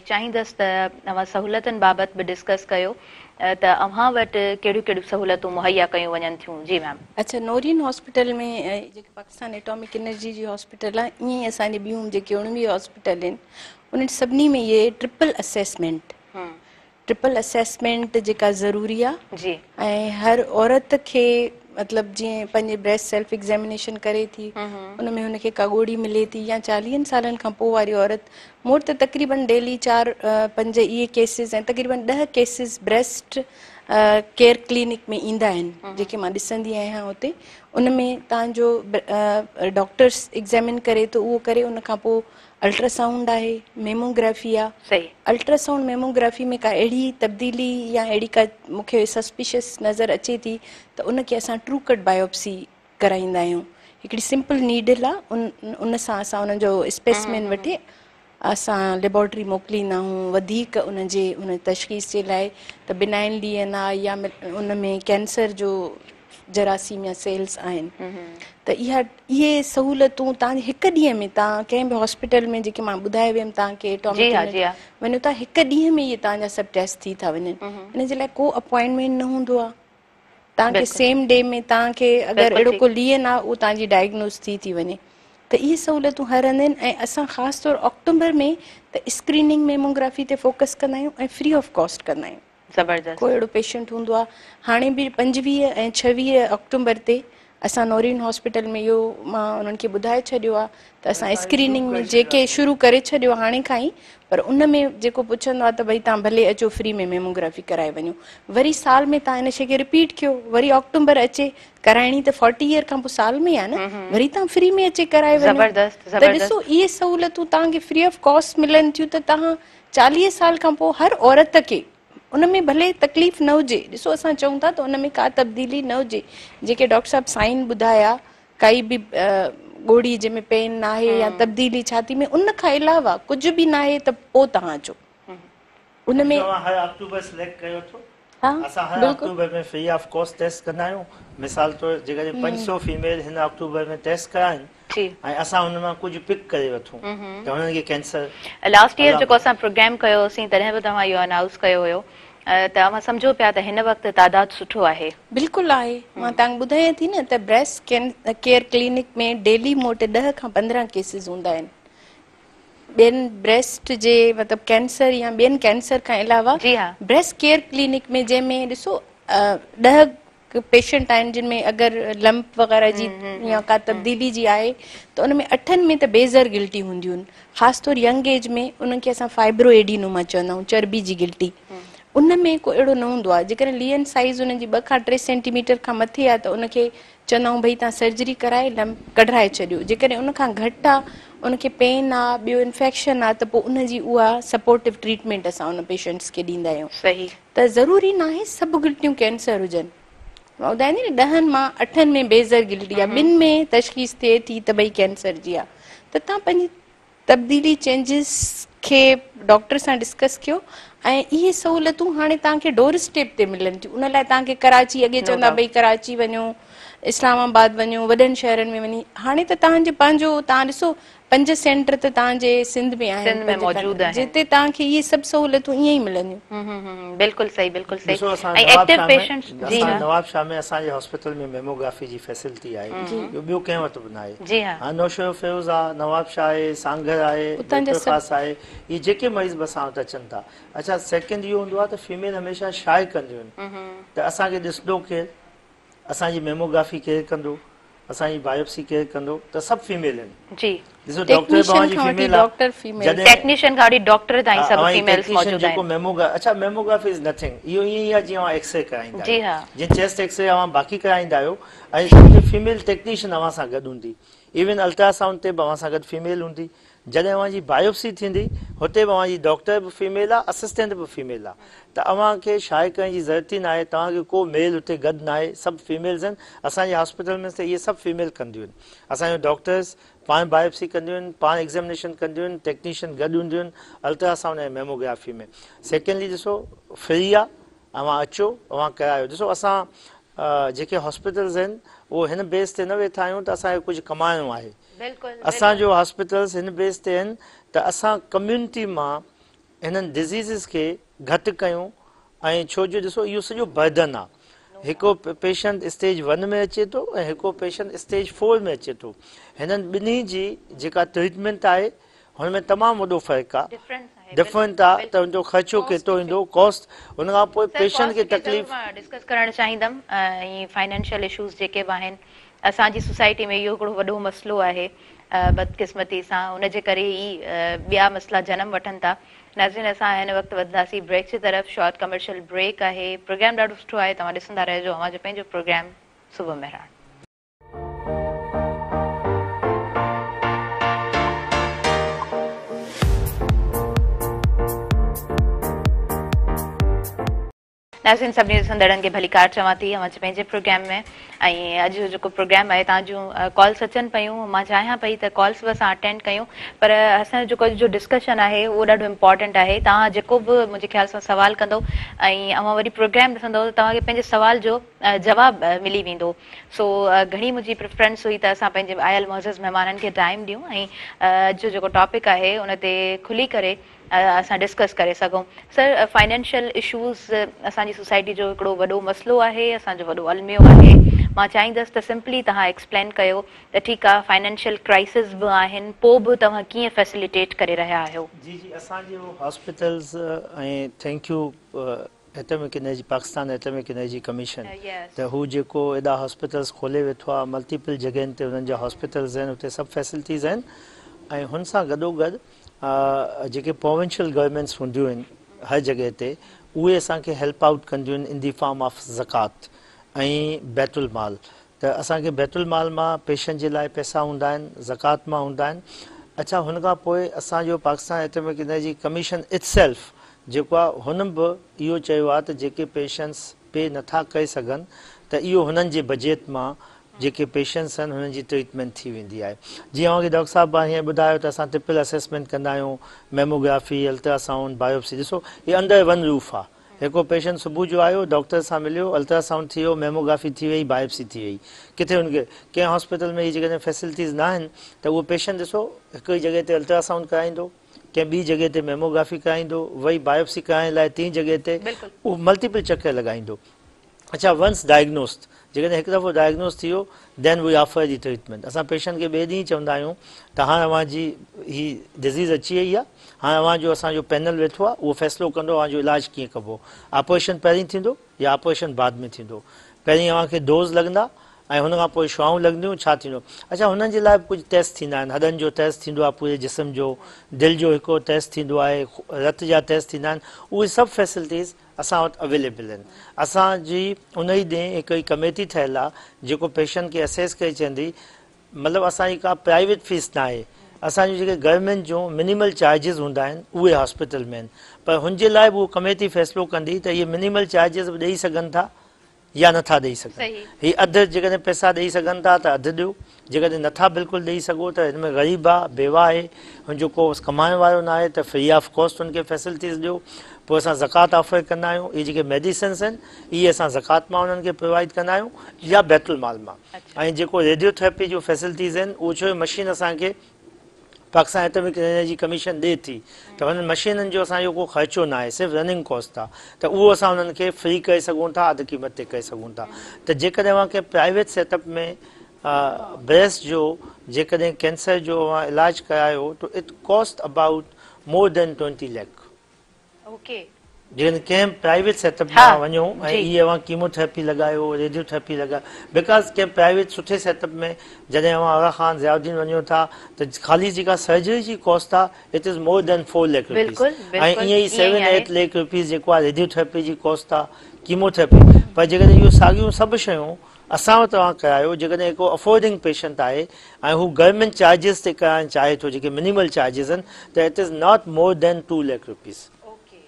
चाहींदसि त अवां सहूलियतुनि बाबति बि डिस्कस कयो त अवां वटि कहिड़ियूं कहिड़ियूं सहूलियतूं मुहैया कयूं वञनि थियूं। जी मैम। अच्छा, नोरियन हॉस्पिटल में जेके पाकिस्तान एटॉमिक एनर्जी जी हॉस्पिटल आहे, ईअं ई असांजे ॿियूं जेके 19 हॉस्पिटल आहिनि उन्हनि सभिनी में इहे ट्रिपल असेसमेंट जेका ज़रूरी आहे जी, ऐं हर औरत खे मतिलबु जीअं पंहिंजे ब्रेस्ट सेल्फ एग्ज़ामिनेशन करे थी, उन में हुनखे का ॻोढ़ी मिले थी, या 40 सालनि खां पोइ वारी औरत, मूं वटि त तक़रीबन डेली 4-5 इहे केसिस ऐं तक़रीबन 10 केसिस ब्रेस्ट केयर क्लिनिक में ईंदा आहिनि जेके मां ॾिसंदी आहियां हुते। उन में तव्हांजो डॉक्टर्स एग्ज़ामिन करे थो, उहो करे उन खां पोइ الٽراسائونڊ آهي، ميموگرافي آ. صحيح. الٽراسائونڊ ميموگرافي ۾ ڪا اهڙي تبديلي يا اهڙي ڪا مون کي سسپيشس نظر اچي ٿي ته ان کي اسان ٽرو ڪٽ بايوپسي ڪرائيندا آهيون. هڪڙي سمپل نيڊل آ ان ان سان اسان ان جو اسپيسمين وٺي اسان ليبارٽري موڪليندا آهيون وڌيڪ ان جي ان تشخيص جي لاء ته بنائن ليئن آ يا ان ۾ ڪينسر جو جراثيم يا سيلز آهن ته اها اهي سهولتون توهان جي هڪ ڏينهن ۾ توهان ڪنهن به هاسپيٽل ۾ جيڪي مان ٻڌائي ويم توهان کي جي ها جي ها وڃو ٿا هڪ ڏينهن ۾ اهي توهان جا سڀ ٽيسٽ ٿي ٿا وڃن ان جي لاء ڪو اپوائنٽمينٽ نه هوندو آهي توهان کي سيم ڊي ۾ توهان کي اگر اهڙو ڪو ليئن آهي اهو توهان جي ڊائگنوز ٿي ٿي وڃي ته اهي سهولتون هر هنڌ آهن ۽ اسان خاص طور آڪٽومبر ۾ ته اسڪريننگ ميموگرافي تي فوڪس ڪندا آهيون ۽ فري آف ڪاسٽ ڪندا آهيون. زبردست. ڪو اهڙو پيشنٽ هوندو آ هاڻي به 25 ۽ 26 آڪٽومبر تي اسان نورين هاسپيٽل ۾ اهو مان انهن کي ٻڌائي ڇڏيو آ ته اسان اسڪريننگ ۾ جيڪي شروع ڪري ڇڏيو آ هاڻي کان ئي پر ان ۾ جيڪو پڇندو آ ته ڀئي توهان ڀلي اچو فري ۾ ميموگرافي ڪرائي وڃو وري سال ۾ توهان ان شي کي رپيٽ ڪيو وري آڪٽومبر اچي ڪرائڻي ته 40 ايئر کان پوء سال ۾ آ نه وري توهان فري ۾ اچي ڪرائي وڃو زبردست ته ڏسو اهي سهولتون توهان کي فري آف ڪاسٽ ملن ٿيون ته توهان 40 سال کان پوء هر عورت کي ان ۾ ڀلي تڪليف نه هجي ڏسو اسان چئون ٿا ته ان ۾ ڪا تبديلي نه هجي جيڪي ڊاڪٽر صاحب سائن ٻڌايا ڪائي به ڳوڙهي جنهن ۾ پين ناهي يا تبديلي ڇاتي ۾ ان کان علاوه ڪجهه به ناهي ته پوء توهان اچو ان ۾ توهان هر آڪٽوبر سليڪٽ ڪيو اٿو اسان هر October ۾ free of cost test ڪندا آهيون مثال طور جيڪڏهن 500 فيميل هن آڪٽوبر ۾ ٽيسٽ ڪرائن ۽ اسان هن مان ڪجهه پڪ ڪري وٺون ته هنن کي ڪينسر. لاسٽ ايئر جيڪو اسان پروگرام ڪيو هوسين تڏهن به توهان اهو انائوس ڪيو هيو ته اوهان سمجهو پيا ته هن وقت تعداد سٺو آهي. بلڪل آهي مان توهان کي ٻڌايان ٿي نه ته بريسٽ ڪيئر ڪلينڪ ۾ ڊيلي مون وٽ 10 کان 15 ڪيسز هوندا آهن ٻين بريسٽ جي مطلب ڪينسر يا ٻين ڪينسر کان علاوه بريسٽ ڪيئر ڪلينڪ ۾ جنهن ۾ ڏسو 10 پيشنٽ آهن جن ۾ اگر لمپ وغيره جي يا ڪا تبديلي جي آهي ته ان ۾ اٺن ۾ ته بيزر گلٽي هونديون آهن خاص طور ينگ ايج ۾ انهن کي اسان فائبرو ايڊينوما چوندا آهيون چربي جي گلٽي ان ۾ ڪو اهڙو نه هوندو آهي جيڪڏهن ليئن سائيز انهن جي 2 کان 3 سينٽي ميٽر کان مٿي آهي ته ان کي چوندا آهيون ڀئي توهان سرجري ڪرائي لمپ ڪڍرائي ڇڏيو جيڪڏهن ان کان گهٽ آهي ان کي پين آهي ٻيو انفيڪشن آهي ته پوء ان جي اها سپورٽو ٽريٽمينٽ اسان ان پيشنٽس کي ڏيندا آهيون صحيح ته ضروري ناهي سڀ گلٽيون ڪينسر هجن. مان ٻڌايان ٿي نه ڏهن مان اٺن ۾ بيزر گلٽي آ ٻن ۾ تشخيص ٿئي ٿي ته ڀئي ڪينسر جي آ ته توهان پنهنجي تبديلي چينجز کي ڊاڪٽر سان ڊسڪس ڪيو ۽ اهي سهولتون هاڻي توهان کي ڊور اسٽيپ تي ملن ٿيون ان لاء توهان کي ڪراچي اڳي چوندا ڀئي ڪراچي وڃو اسلام آباد وڃو وڏن شهرن ۾ وڃي هاڻي ته توهان جي پنهنجو توهان ڏسو 5 سينٽر ته توهان جي سنڌ ۾ آهن سنڌ ۾ موجود آهن جتي توهان کي اهي سڀ سهولتون ائين ئي ملنديون. بلڪل صحيح بلڪل صحيح ڏسو اسان ۽ نواب ايڪٽو شاهه ۾ پيشنٽس جي اسان ها نواب شاهه ۾ اسان جي هاسپيٽل ۾ ميموگرافي جي فيسلٽي آهي اهو ٻيو ڪنهن وٽ به ناهي جي ها ها نوشهروفيروز آ نواب شاهه آهي سانگهڙ آهي اتان جا ميرپور سڀ خاص آهي اهي جيڪي مريض به اسان وٽ اچن ٿا اڇا سيڪنڊ اهو هوندو آهي ته فيميل هميشه شاء ڪنديون آهن ته اسان کي ڏسندو ڪير اسان جي ميموگرافي ڪير ڪندو اسان جي بايوپسي ڪير ڪندو ته سڀ فيميل آهن. جي. ڏسو ڊاڪٽر به اوهان جي ٽيڪنيشن کان وٺي فيميل آ ڊاڪٽر فيميل. جڏهن ٽيڪنيشن کان وٺي ڊاڪٽر تائين ها سڀ اوهان جي فيميلز ٽيڪنيشن موجود جيڪو آهن. ميموگرا اڇا ميموگرافي از نٿنگ اهو ائين ئي آ جيئن اوهان ايڪسري ڪرائيندا جي آهيو ها. جيئن چيسٽ ايڪسري اوهان باقي ڪرائيندا آهيو ۽ اتي فيميل ٽيڪنيشن اوهان سان گڏ هوندي ايون الٽراسائونڊ تي به اوهان سان گڏ فيميل هوندي جڏهن اوهان جي بايوپسي ٿيندي هتي به اوهان جي ڊاڪٽر به فيميل آ اسسٽنٽ به فيميل آ ته اوهان کي شاء ڪرڻ جي ضرورت ئي ناهي توهان کي ڪو ميل هتي گڏ ناهي سڀ فيميلز آهن اسان جي هاسپيٽل ۾ ته اهي سڀ فيميل ڪنديون آهن اسان جون ڊاڪٽرز پاڻ بايوپسي ڪنديون آهن پاڻ ايگزامينيشن ڪنديون آهن ٽيڪنيشن گڏ هونديون آهن الٽراسائونڊ ۽ ميموگرافي ۾ سيڪنڊلي ڏسو فري آ اوهان اچو اوهان ڪرايو ڏسو اسان جيڪي هاسپيٽلز آهن اهو هن بيس تي نه ويٺا آهيون ته اسان کي ڪجهه ڪمائڻو آهي اسان جو هاسپيٽلز هن بيس تي آهن ته اسان ڪميونٽي مان هنن ڊزيزز کي گهٽ ڪيون ۽ ڇو جو ڏسو اهو سڄو برڊن آ هڪ پيشنٽ اسٽيج 1 ۾ اچي ٿو ۽ هڪ پيشنٽ اسٽيج 4 ۾ اچي ٿو هنن ٻنهي جي جيڪا ٽريٽمينٽ آهي هن ۾ تمام وڏو فرق آ ڊفرنٽ آ ته ان جو خرچو ڪيترو ايندو ڪاسٽ ان کان پوء پيشنٽ کي تڪليف. ضرور ڊسڪس ڪرڻ چاهيندم ۽ فائنينشل اشوز جيڪي به آهن اسان جي سوسائٽي ۾ اهو هڪڙو وڏو مسئلو آهي بدقسمتي سان ان جي ڪري ئي ٻيا مسئلا جنم وٺن ٿا ناظرين اسان هن وقت وڌنداسين بريڪ جي طرف شارٽ ڪمرشل بريڪ آهي پروگرام ڏاڍو سٺو آهي توهان ڏسندا رهجو اوهان جو پنهنجو پروگرام صبح مهراڻ. ناظرين سڀني ڏسندڙن کي ڀليڪار چوان ٿي اوهان جي پنهنجي پروگرام ۾ ۽ اڄ جو جيڪو پروگرام آهي توهان جون ڪالس اچن پيون مان چاهيان پئي ته ڪالس به اسان اٽينڊ ڪيون پر اسان جو جيڪو اڄ جو ڊسڪشن آهي اهو ڏاڍو امپارٽنٽ آهي توهان جيڪو به منهنجي خيال سان سوال ڪندو ۽ اوهان وري پروگرام ڏسندو ته توهان کي پنهنجي سوال جو جواب ملي ويندو سو گهڻي منهنجي پريفرنس هئي ته اسان پنهنجي آيل معزز مهمانن کي ٽائيم ڏيون ۽ اڄ جو جيڪو ٽاپڪ آهي ان تي کلي ڪري اسان ڊسڪس ڪري سگهون. سر فائنينشل اشوز اسان جي سوسائٽي جو هڪڙو وڏو مسئلو آهي اسان جو وڏو الميو آهي مان چاهيندس ته سمپلي توهان ايڪسپلين ڪيو ته ٺيڪ آ فائنينشل ڪرائسز به آهن پو به توهان ڪيئن فيسليٽيٽ ڪري رهيا آهيو. جي جي اسان جو hospitals ۽ thank you atomic energy Pakistan atomic energy commission ته هو جيڪو ايڏا هاسپيٽلز کولي ويٺو آهي ملٽيپل جڳهين تي انهن جا هاسپيٽلز آهن اتي سڀ فيسلٽيز آهن ۽ هن سان گڏو گڏ جيڪي پروونشل گورنمينٽس هونديون آهن هر جڳهه تي اهي اسان کي هيلپ آئوٽ ڪنديون آهن ان the form of زڪوات ۽ بيت المال ته اسان کي بيت المال مان پيشنٽ جي لاء پئسا هوندا آهن زڪوات مان هوندا آهن اڇا هن کان پوء اسان جو Pakistan atomic energy commission itself جيڪو آهي هن به اهو چيو آهي ته جيڪي پيشنٽس پي نٿا ڪري سگهن ته اهو هنن جي بجيٽ مان جيڪي پيشنٽس آهن هنن جي ٽريٽمينٽ ٿي ويندي آهي جيئن اوهان کي ڊاڪٽر صاحب هينئر ٻڌايو ته اسان ٽرپل اسيسمينٽ ڪندا آهيون ميموگرافي الٽراسائونڊ بايوپسي ڏسو هي انڊر ون روف آهي هڪڙو پيشنٽ صبح جو آيو ڊاڪٽر سان مليو الٽراسائونڊ ٿي ويو ميموگرافي ٿي وئي بايوپسي ٿي وئي ڪٿي هن کي ڪنهن هاسپيٽل ۾ هي جيڪڏهن فيسلٽيز نه آهن ته اهو پيشنٽ ڏسو هڪ ئي جڳهه تي الٽراسائونڊ ڪرائيندو ڪنهن ٻي جڳهه تي ميموگرافي ڪرائيندو وري بايوپسي ڪرائڻ لاء ٽين جڳهه تي اهو ملٽيپل چڪر لڳائيندو اڇا ونس ڊائگنوسڊ جيڪڏهن هڪ دفعو ڊائگنوز ٿي ويو then we offer the treatment اسان پيشنٽ کي ٻئي ڏينهن چوندا آهيون ته هاڻ اوهان جي هي ڊزيز اچي وئي آهي هاڻ اوهان جو اسان جو پينل ويٺو آهي اهو فيصلو ڪندو اوهان جو علاج ڪيئن ڪبو آپريشن پهرين ٿيندو يا آپريشن بعد ۾ ٿيندو پهرين اوهان کي ڊوز لڳندا ۽ هن کان پوء شعاعون لڳنديون ڇا ٿيندو اڇا هنن جي لاء به ڪجهه ٽيسٽ ٿيندا آهن هڏن جو ٽيسٽ ٿيندو آهي پوري جسم جو دل جو هڪڙو ٽيسٽ ٿيندو آهي رت جا ٽيسٽ ٿيندا آهن اهي سڀ فيسلٽيز اسان وٽ اويليبل آهن. اسان جي ان ئي ڏينهن هڪ ڪميٽي ٺهيل آ جيڪو پيشنٽ کي اسيس ڪري چوندي مطلب اسان جي ڪا پرائيويٽ فيس ناهي اسان جون جيڪي گورنمينٽ جون منيمل چارجز هوندا آهن اهي هاسپيٽل ۾ آهن پر هن جي لاء به اهو ڪميٽي فيصلو ڪندي ته اهي منيمل چارجز به ڏئي سگهن ٿا يا نٿا ڏئي سگهن. هي اڌ جيڪڏهن پئسا ڏئي سگهن ٿا ته اڌ ڏيو، جيڪڏهن نٿا بلڪل ڏئي سگهو ته هن ۾ غريب آ، بيوه آهي، هن جو ڪو ڪمائڻ وارو ناهي ته فري آف ڪاسٽ هن کي فيسلٽيز ڏيو. پوء اسان زڪوات آفر ڪندا آهيون. اهي جيڪي ميڊيسنس آهن اهي اسان زڪوات مان انهن کي پرووائيڊ ڪندا آهيون يا بيت المال مان. ۽ جيڪو ريڊيو ٿراپي جون فيسلٽيز آهن اهو ڇو جو مشين اسان کي پاڪستان ايٽمڪ انرجي ڪميشن ڏئي ٿي ته انهن مشينن جو اسان جو ڪو خرچو ناهي صرف رننگ ڪاسٽ آ ته اهو اسان انهن کي فري ڪري سگهون ٿا اڌ قيمت تي ڪري سگهون ٿا ته جيڪڏهن اوهان ڪنهن پرائيويٽ سيٽ اپ ۾ بريسٽ جو جيڪڏهن ڪينسر جو اوهان علاج ڪرايو ته it cost about more than twenty lakh. Okay. جيڪڏهن ڪنهن پرائيويٽ سيٽ اپ ۾ وڃو ۽ اهي اوهان ڪيمو ٿراپي لڳايو ريڊيو ٿراپي لڳايو because ڪنهن پرائيويٽ سٺي سيٽ اپ ۾ جڏهن اوهان آغا خان ضياء الدين وڃو ٿا ته خالي جيڪا سرجري جي ڪاسٽ آ it is more than four lakh rupees ۽ ائين ئي سيون ايٽ ليک روپيز جيڪو آ ريڊيو ٿراپي جي ڪاسٽ آ ڪيمو ٿراپي پر جيڪڏهن اهو ساڳيون سڀ شيون اسان وٽ توهان ڪرايو جيڪڏهن هڪ افورڊنگ پيشنٽ آهي ۽ هو گورنمينٽ چارجز تي ڪرائڻ چاهي ٿو جيڪي منيمل چارجز آهن ته it is not more than two lakh rupees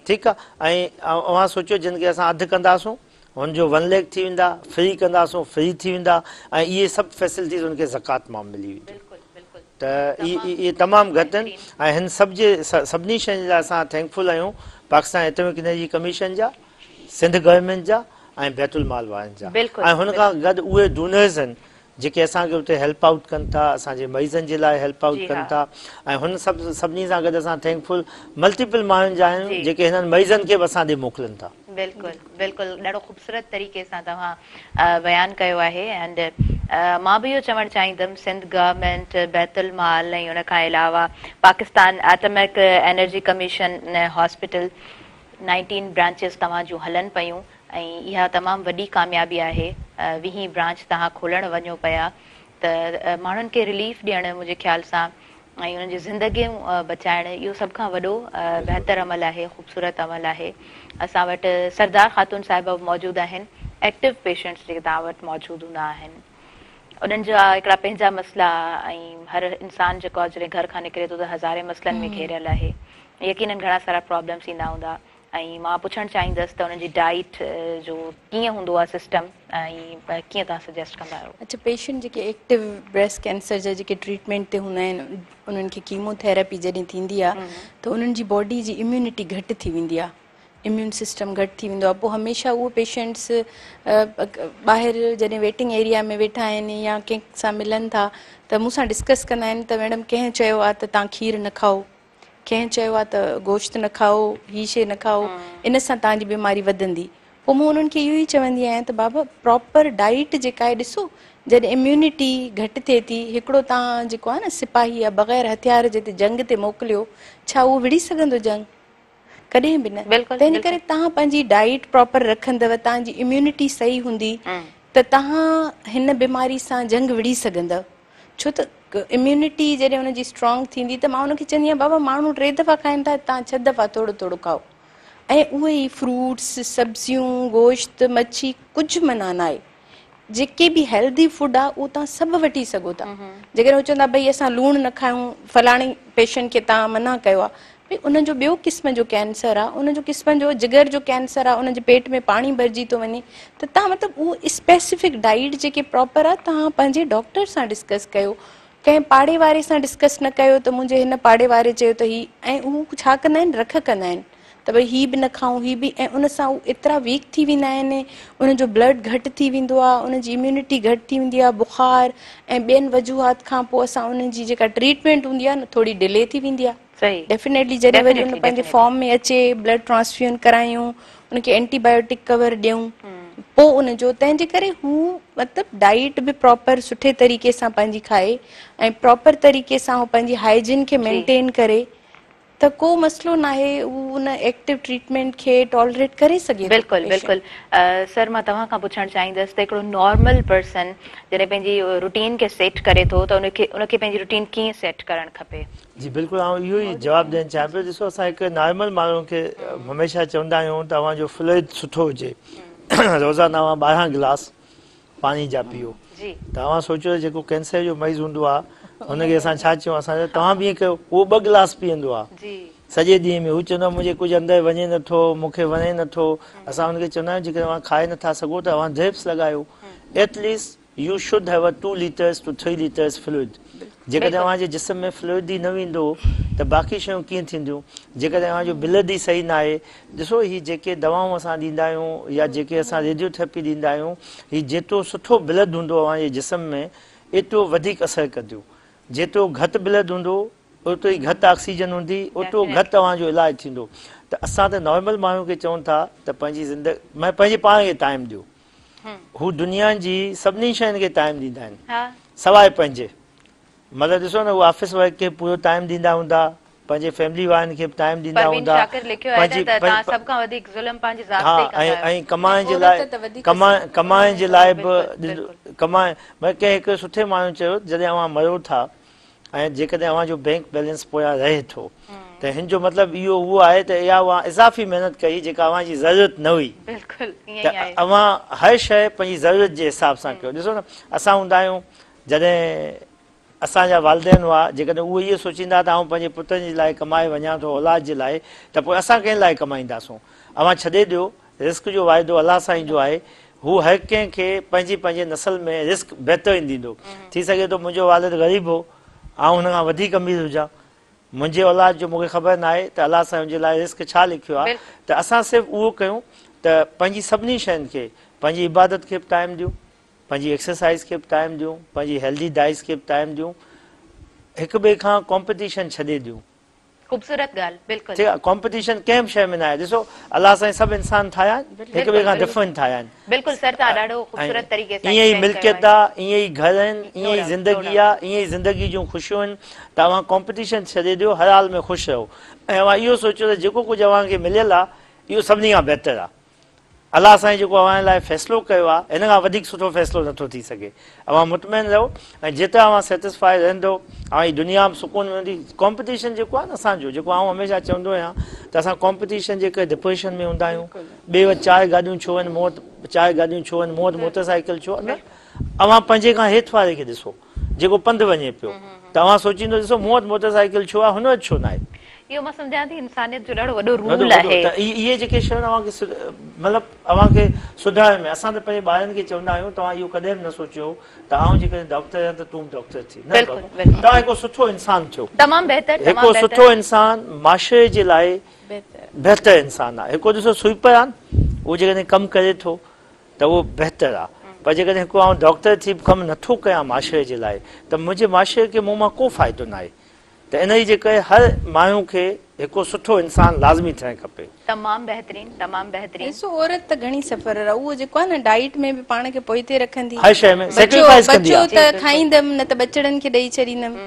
ٺيڪ آ ۽ اوهان سوچيو جن کي اسان اڌ ڪنداسون هن جو ون ليک ٿي ويندا فري ڪنداسون فري ٿي ويندا ۽ اهي سڀ فيسلٽيز هن کي زڪوات مان ملي وينديون ته اهي تمام گهٽ آهن ۽ هن سڀ جي سڀني شين جي لاء اسان ٿينڪفل آهيون پاڪستان ايٽمڪ انرجي ڪميشن جا سنڌ گورنمينٽ جا ۽ بيت المال وارن جا ۽ هن کان گڏ اهي ڊونرز آهن جيڪي اسان کي اتي هيلپ آئوٽ ڪن ٿا اسان جي مريضن جي لاء هيلپ آئوٽ ڪن ٿا ۽ هن سڀ سڀني سان گڏ اسان ٿينڪفل ملٽيپل ماڻهن جا آهيون جيڪي هنن مريضن کي به اسان ڏي موڪلن ٿا. بلڪل بلڪل ڏاڍو خوبصورت طريقي سان توهان بيان ڪيو آهي اينڊ مان به اهو چوڻ چاهيندم سنڌ گورنمينٽ بيت المال ۽ ان کان علاوه Pakistan atomic energy commission hospital nineteen branches توهان جون هلن پيون ۽ اها تمام وڏي ڪاميابي آهي ويهين برانچ توهان کولڻ وڃو پيا ته ماڻهن کي رليف ڏيڻ منهنجي خيال سان ۽ انهن جون زندگيون بچائڻ اهو سڀ کان وڏو بهتر عمل آهي خوبصورت عمل آهي اسان وٽ سردار خاتون صاحبه به موجود آهن ايڪٽو پيشنٽس جيڪي توهان وٽ موجود هوندا آهن انهن جا هڪڙا پنهنجا مسئلا ۽ هر انسان جيڪو آهي جڏهن گهر کان نڪري ٿو ته هزارين مسئلن ۾ گهيريل آهي يقينن گهڻا سارا پرابلمس ايندا هوندا. ۽ مان پڇڻ چاهيندس ته انهن جي ڊائيٽ جو ڪيئن هوندو آهي سسٽم ۽ ڪيئن توهان سجيسٽ ڪندا آهيو؟ اڇا پيشنٽ جيڪي ايڪٽو بريسٽ ڪينسر جا جيڪي ٽريٽمينٽ تي هوندا آهن انهن کي ڪيمو ٿيراپي جڏهن ٿيندي آهي ته انهن جي باڊي جي اميونٽي گهٽ ٿي ويندي آهي اميون سسٽم گهٽ ٿي ويندو آهي پوء هميشه اهي پيشنٽس ٻاهر جڏهن ويٽنگ ايريا ۾ ويٺا آهن يا ڪنهن سان ملن ٿا ته مون سان ڊسڪس ڪندا آهن ته ميڊم ڪنهن چيو آهي ته توهان کير نه کائو ڪنهن چيو آهي ته گوشت نه کائو، هي شيء نه کائو، ان سان توهان جي بيماري وڌندي. پوء مون انهن کي اهو ئي چوندي آهيان ته بابا پراپر ڊائيٽ جيڪا آهي ڏسو جڏهن اميونٽي گهٽ ٿئي ٿي هڪڙو توهان جيڪو آهي نه سپاهي آهي بغير هٿيار جي تي جنگ تي موڪليو ڇا اهو وڙهي سگهندو جنگ؟ ڪڏهن به نه. تنهن ڪري توهان پنهنجي ڊائيٽ پراپر رکندؤ توهان جي اميونٽي صحيح هوندي ته توهان هن بيماري سان جنگ وڙهي سگهندؤ. ڇو ته اميونٽي جڏهن ان جي اسٽرانگ ٿيندي ته مان ان کي چوندي آهيان بابا ماڻهو ٽي دفعا کائن ٿا توهان ڇهه دفعا ٿورو ٿورو کائو ۽ اهي ئي فروٽس سبزيون گوشت مڇي ڪجهه منع ناهي جيڪي به هيلدي فوڊ آهي اهو توهان سڀ وٺي سگهو ٿا جيڪڏهن هو چوندا ڀئي اسان لوڻ نه کايون فلاڻي پيشنٽ کي توهان منع ڪيو آهي ڀئي ان جو ٻيو قسم جو ڪينسر آ ان جو قسم جو جگر جو ڪينسر آ ان جي پيٽ ۾ پاڻي ڀرجي ٿو وڃي ته توهان مطلب اهو اسپيسفڪ ڊائيٽ جيڪي پراپر آ توهان پنهنجي ڊاڪٽر سان ڊسڪس ڪيو ڪنهن پاڙي واري سان ڊسڪس نه ڪيو ته منهنجي هن پاڙي واري چيو ته هي ۽ هو ڇا ڪندا آهن رک ڪندا آهن ته ڀئي هي به نه کائون هي به ۽ ان سان هو ايترا ويڪ ٿي ويندا آهن انهن جو بلڊ گهٽ ٿي ويندو آ انهن جي اميونٽي گهٽ ٿي ويندي آ بخار ۽ ٻين وجوهات کان پوء اسان انهن جي جيڪا ٽريٽمينٽ هوندي آ نه ٿوري ڊلي ٿي ويندي آ. ڊيفينيٽلي جڏهن وري ان پنهنجي فارم ۾ اچي بلڊ ٽرانسفيوزن ڪرايون ان کي اينٽي بايوٽڪ ڪور ڏيون پوء ان جو تنهن جي ڪري هو مطلب ڊائيٽ به پراپر سٺي طريقي سان پنهنجي کائي ۽ پراپر طريقي سان هو پنهنجي هائيجين کي مينٽين ڪري ته ڪو مسئلو ناهي هو ان ايڪٽو ٽريٽمينٽ کي ٽالريٽ ڪري سگهي ٿو. بلڪل بلڪل سر مان توهان کان پڇڻ چاهيندس ته هڪڙو نارمل پرسن جڏهن پنهنجي روٽين کي سيٽ ڪري ٿو ته ان کي ان کي پنهنجي روٽين ڪيئن سيٽ ڪرڻ کپي؟ جي بلڪل آئون اهو ئي جواب ڏيڻ چاهيان پيو ڏسو اسان هڪ نارمل ماڻهو کي هميشه چوندا آهيون ته اوهان جو فلوئڊ سٺو هجي روزانه اوهان 12 گلاس پاڻي جا پيئو ته اوهان سوچيو ته جيڪو ڪينسر جو مريض هوندو آهي هن کي اسان ڇا چئون اسان چئون توهان به ائين ڪيو اهو ٻه گلاس پيئندو آهي سڄي ڏينهن ۾ هو چوندو آهي منهنجي ڪجهه اندر وڃي نٿو مون کي وڻي نٿو اسان هن کي چوندا آهيون جيڪڏهن اوهان کائي نٿا سگهو ته اوهان ڊرپس لڳايو at least you should have a 2 litres to 3 litres fluid جيڪڏهن اوهان جي جسم ۾ فلوئڊ ئي نه ويندو ته باقي شيون ڪيئن ٿينديون جيڪڏهن اوهان جو بلڊ ئي صحيح ناهي ڏسو هي جيڪي دوائون اسان ڏيندا آهيون يا جيڪي اسان ريڊيو ٿراپي ڏيندا آهيون هي جيترو سٺو بلڊ هوندو اوهان جي جسم ۾ ايترو وڌيڪ اثر ڪنديون جيترو گهٽ بلڊ هوندو اوترو ئي گهٽ آڪسيجن هوندي اوترو گهٽ اوهان جو علاج ٿيندو ته اسان ته نارمل ماڻهن کي چئون ٿا ته پنهنجي زندگي پنهنجي پاڻ کي ٽائيم ڏيو هو دنيا جي سڀني شين کي ٽائيم ڏيندا آهن سواء پنهنجي مطلب ڏسو نه هو آفيس ورڪ کي پورو ٽائيم ڏيندا هوندا پنهنجي فيملي وارن کي به ٽائيم ڏيندا پروين هوندا شاڪر لکيو آهي نه ته توهان سڀ کان وڌيڪ ظلم پنهنجي ذات تي ئي ڪندا آهيو ۽ ڪمائڻ جي لاء ڪمائڻ جي لاء به ڪمائڻ مطلب ڪنهن هڪ سٺي ماڻهو چيو جڏهن اوهان مرو ٿا ۽ جيڪڏهن اوهان جو بئنڪ بيلنس پويان رهي ٿو ته هن جو مطلب اهو اهو آهي ته اها اوهان اضافي محنت ڪئي جيڪا اوهان جي ضرورت نه هئي. بلڪل ائين ته ئي آهي. اوهان هر شيء پنهنجي ضرورت جي حساب سان ڪيو. ڏسو نه اسان هوندا آهيون جڏهن اسان جا والدين هئا جيڪڏهن اهي اهو سوچيندا ته آئون پنهنجي پٽن جي لاء ڪمائي وڃان ٿو اولاد جي لاء ته پوء اسان ڪنهن لاء ڪمائينداسون. اوهان ڇڏي ڏيو رزق جو واعدو الله سائين جو آهي، هو هر ڪنهن کي پنهنجي پنهنجي نسل ۾ رزق بهترين ڏيندو. ٿي سگهي ٿو منهنجو والد غريب هو، آئون هن کان وڌيڪ امير هجان. منهنجي اولاد جو مون کي خبر ناهي ته الله سائين ان جي لاء رزق ڇا لکيو آهي ته اسان صرف اهو ڪيون ته پنهنجي سڀني شين کي، پنهنجي عبادت کي به ٽائيم ڏيون، پنهنجي ايڪسرسائيز کي به ٽائيم ڏيون، پنهنجي هيلدي ڊائيٽ کي به ٽائيم ڏيون، هڪ ٻئي کان ڪامپٽيشن ڇڏي ڏيون. خوبصورت ڳالهه بلڪل. ٺيڪ آ ڪامپٽيشن ڪنهن به شيء ۾ ناهي ڏسو الله سائين سڀ انسان ٺاهيا آهن هڪ ٻئي کان ڊفرنٽ ٺاهيا آهن. بلڪل سر توهان ڏاڍو خوبصورت طريقي سان ائين ئي ايڪسپلين ڪيو ملڪيت آهي. آ ائين ئي گهر آهن ائين ئي زندگي آ ائين ئي زندگي جون خوشيون آهن ته اوهان ڪامپٽيشن ڇڏي ڏيو هر حال ۾ خوش رهو ۽ اوهان اهو سوچيو ته جيڪو ڪجهه اوهان کي مليل آ اهو سڀني کان بهتر آ. الله سائين جيڪو اوهان لاء فيصلو ڪيو آهي ان کان وڌيڪ سٺو فيصلو نٿو ٿي سگهي. اوهان مطمئن رهو ۽ جيترا اوهان سيٽسفائي رهندو اوهان جي دنيا به سڪون ۾ هوندي. ڪامپٽيشن جيڪو آهي نه اسان جو جيڪو آئون هميشه چوندو آهيان ته اسان ڪامپٽيشن جي ڪري ڊپريشن ۾ هوندا آهيون. ٻئي وٽ چار گاڏيون ڇو آهن مون وٽ چار گاڏيون ڇو آهن مون وٽ موٽر سائيڪل ڇو آهي نه اوهان پنهنجي کان هيٺ واري کي ڏسو جيڪو پنڌ وڃي پيو ته اوهان سوچيندو ڏسو مون وٽ موٽر سائيڪل ڇو آهي هن وٽ ڇو ناهي. اهو مان سمجهان ٿي انسانيت جو ڏاڍو وڏو رول آهي. ته اهي جيڪي شيون اوهان کي مطلب اوهان کي سڌارڻ ۾ اسان ته پنهنجي ٻارن کي چوندا آهيون توهان اهو ڪڏهن به نه سوچيو ته آئون جيڪڏهن ڊاڪٽر آهيان ته تون به ڊاڪٽر ٿي نه بابا توهان هڪ سٺو انسان ٿيو. تمام بهتر هڪ سٺو انسان معاشري جي لاء بهتر انسان آهي. هڪ ڏسو سوئيپر آهي اهو جيڪڏهن ڪم ڪري ٿو ته اهو بهتر آهي پر جيڪڏهن هڪ آئون ڊاڪٽر ٿي به ڪم نٿو ڪيان معاشري جي لاء ته منهنجي معاشري کي مون مان ڪو فائدو ناهي. ته انهيء جي ڪري هر ماڻهو کي هڪ سٺو انسان لازمي ٿيڻ کپي. تمام بهترين تمام بهترين. ڏسو عورت ته گهڻي سفرر آ اهو جيڪو آ نه ڊائيٽ ۾ به پاڻ کي پوئتي رکندي هر شيء ۾ سيڪريفائيس ڪندي آ. بچيو ته کائيندم نه ته ٻچڙن کي ڏئي ڇڏيندم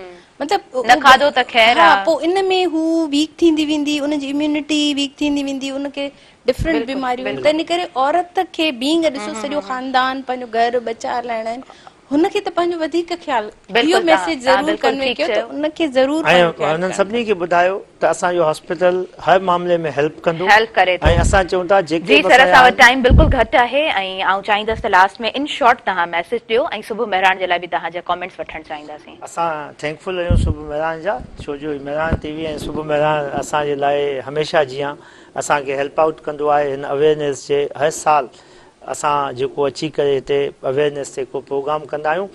مطلب نه کاڌو ته خير آ. ها پوء ان ۾ هو ويڪ ٿيندي ويندي ان جي اميونٽي ويڪ ٿيندي ويندي ان کي ڊفرنٽ بيماريون تنهن ڪري عورت کي بينگ ڏسو سڄو خاندان پنهنجو گهر ٻچا هلائڻا آهن هن کي ته پنهنجو وڌيڪ خيال اهو ميسيج ضرور ڪنوي ڪيو ته ان کي ضرور پنهنجو خيال ۽ انهن سڀني کي ٻڌايو ته اسان جو هاسپيٽل هر معاملي ۾ هيلپ ڪندو هيلپ ڪري ٿو ۽ اسان چئون ٿا جيڪي جي سر اسان وٽ ٽائيم بلڪل گهٽ آهي ۽ آئون چاهيندس ته لاسٽ ۾ ان شارٽ توهان ميسيج ڏيو ۽ صبح مهراڻ جي لاء به توهان جا ڪامينٽس وٺڻ چاهينداسين. اسان ٿينڪ فل آهيون صبح مهراڻ جا ڇو جو مهراڻ ٽي وي ۽ صبح مهراڻ اسان جي لاء هميشه جيان اسان کي هيلپ آئوٽ ڪندو آهي هن اويئرنيس جي هر سال اسان جيڪو اچي ڪري هتي اويئرنيس تي هڪ پروگرام ڪندا آهيون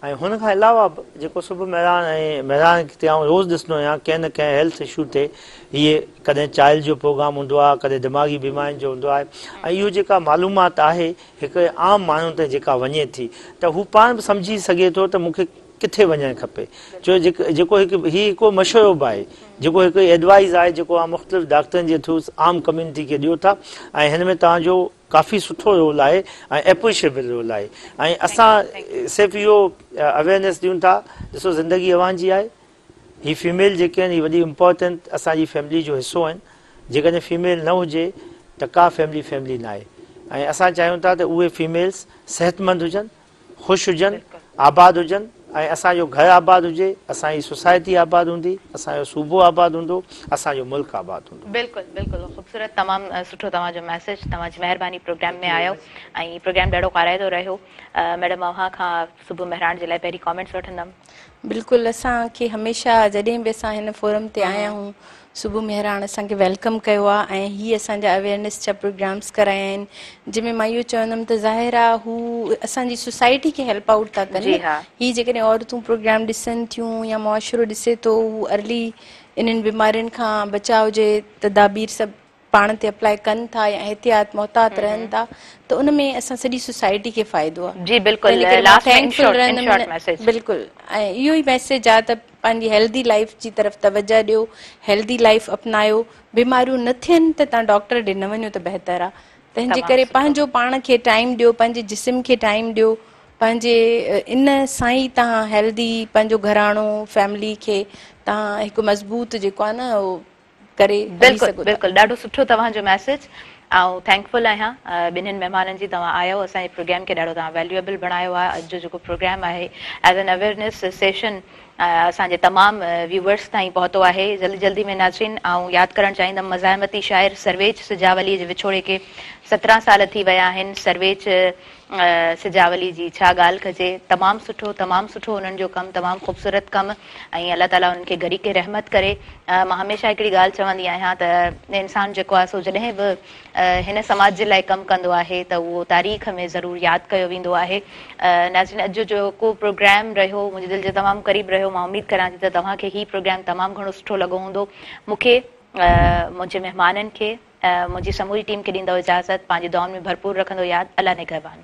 ۽ هن کان علاوه به جيڪو صبح مهراڻ ۽ مهراڻ تي آئون روز ڏسندو آهيان ڪنهن نه ڪنهن هيلٿ اشو تي هيء ڪڏهن چائلڊ جو پروگرام هوندو آهي ڪڏهن دماغي بيمارين جو هوندو آهي ۽ اهو جيڪا معلومات آهي هڪ عام ماڻهو تائين جيڪا وڃي ٿي ته هو پاڻ به سمجهي سگهي ٿو ته مون کي ڪٿي وڃڻ کپي ڇو جيڪو هڪ هي هڪ مشورو به آهي جيڪو هڪ ايڊوائز آهي جيڪو اوهان مختلف ڊاڪٽرن جي ٿرو عام ڪميونٽي کي ڏيو ٿا ۽ هن ۾ توهان جو ڪافي سٺو رول آهي ۽ اپريشيبل رول آهي ۽ اسان صرف اهو اويئرنيس ڏيون ٿا ڏسو زندگي اوهان جي آهي هي فيميل جيڪي آهن هي وڏي امپورٽنٽ اسان جي فيملي جو حصو آهن جيڪڏهن فيميل نه هجي ته ڪا فيملي فيملي نه آهي ۽ اسان چاهيون ٿا ته اهي فيميلز صحتمند هجن خوش هجن، آباد هجن ۽ اسان جو گهر آباد هجي، اسان جي سوسائٽي آباد هوندي، اسان جو صوبو آباد هوندو، اسان جو ملڪ آباد هوندو. بلڪل بلڪل خوبصورت تمام سٺو توهان جو ميسيج توهان جي مهرباني پروگرام ۾ آيو ۽ پروگرام ڏاڍو ڪارائتو رهيو ميڊم اوهان کان صبح مهراڻ جي لاء پهرين ڪامينٽس وٺندم. بلڪل اسان کي هميشه جڏهن به اسان هن فورم تي آيا آهيون صبح مهراڻ اسان کي welcome ڪيو آ ۽ هي اسان جا اويئرنيس جا پروگرامس ڪرايا آهن جنهن ۾ مان اهو چوندم ته ظاهر آ هو اسان جي سوسائٽي کي هيلپ آئوٽ ٿا ڪن هي جيڪڏهن عورتون پروگرام ڏسن ٿيون يا معاشرو ڏسي ٿو هو ارلي انهن بيمارين کان بچاء جي تدابير سڀ پاڻ تي اپلائي ڪن ٿا يا احتياط محتاط رهن ٿا ته ان ۾ اسان سڄي سوسائٽي کي فائدو آ. جي بلڪل لاسٽ ۾ ان شارٽ ان شارٽ ميسيج. بلڪل ۽ اهو ئي ميسيج آ ته پنهنجي هيلدي لائيف جي طرف توجه ڏيو هيلدي لائيف اپنايو بيماريون نه ٿين ته توهان ڊاڪٽر ڏي نه وڃو ته بهتر آ تنهن جي ڪري پنهنجو پاڻ کي ٽائيم ڏيو پنهنجي جسم کي ٽائيم ڏيو پنهنجي ان سان ئي توهان هيلدي پنهنجو گهراڻو فيملي کي توهان هڪ مضبوط جيڪو آ نه اهو ڪري هلي بلڪل سگهو ٿا. بلڪل ڏاڍو سٺو توهان جو ميسيج آئون ٿينڪ فل آهيان ٻنهين مهمانن جي توهان آيو اسان جي پروگرام کي ڏاڍو توهان ويليوئبل بڻايو آهي اڄ جو جيڪو پروگرام آهي ايز اين اويئرنيس سيشن اسان جي تمام ويوئرس تائين پهتو آهي جلدي جلدي ۾ ناظرين آئون ياد ڪرڻ چاهيندم مزاحمتي شاعر سرويچ سجاولي جي وڇوڙي کي 17 سال ٿي ويا آهن سرويچ سجاولي جي ڇا ڳالهه ڪجي تمام سٺو تمام سٺو انهن جو ڪم تمام خوبصورت ڪم ۽ الله تعالي انهن کي غريق رحمت ڪري مان هميشه هڪڙي ڳالهه چوندي آهيان ته انسان جيڪو آهي سو جڏهن به هن سماج جي لاء ڪم ڪندو آهي ته اهو تاريخ ۾ ضرور ياد ڪيو ويندو آهي ناظرين اڄ جو جيڪو پروگرام رهيو منهنجي دل جي تمام قريب رهيو مان اميد ڪريان ٿي ته توهان کي هي پروگرام تمام گهڻو سٺو لڳو هوندو مون کي منهنجي مهمانن کي منهنجي سموري ٽيم کي ڏيندؤ اجازت پنهنجي دعائن ۾ ڀرپور رکندو ياد الله نگهبان.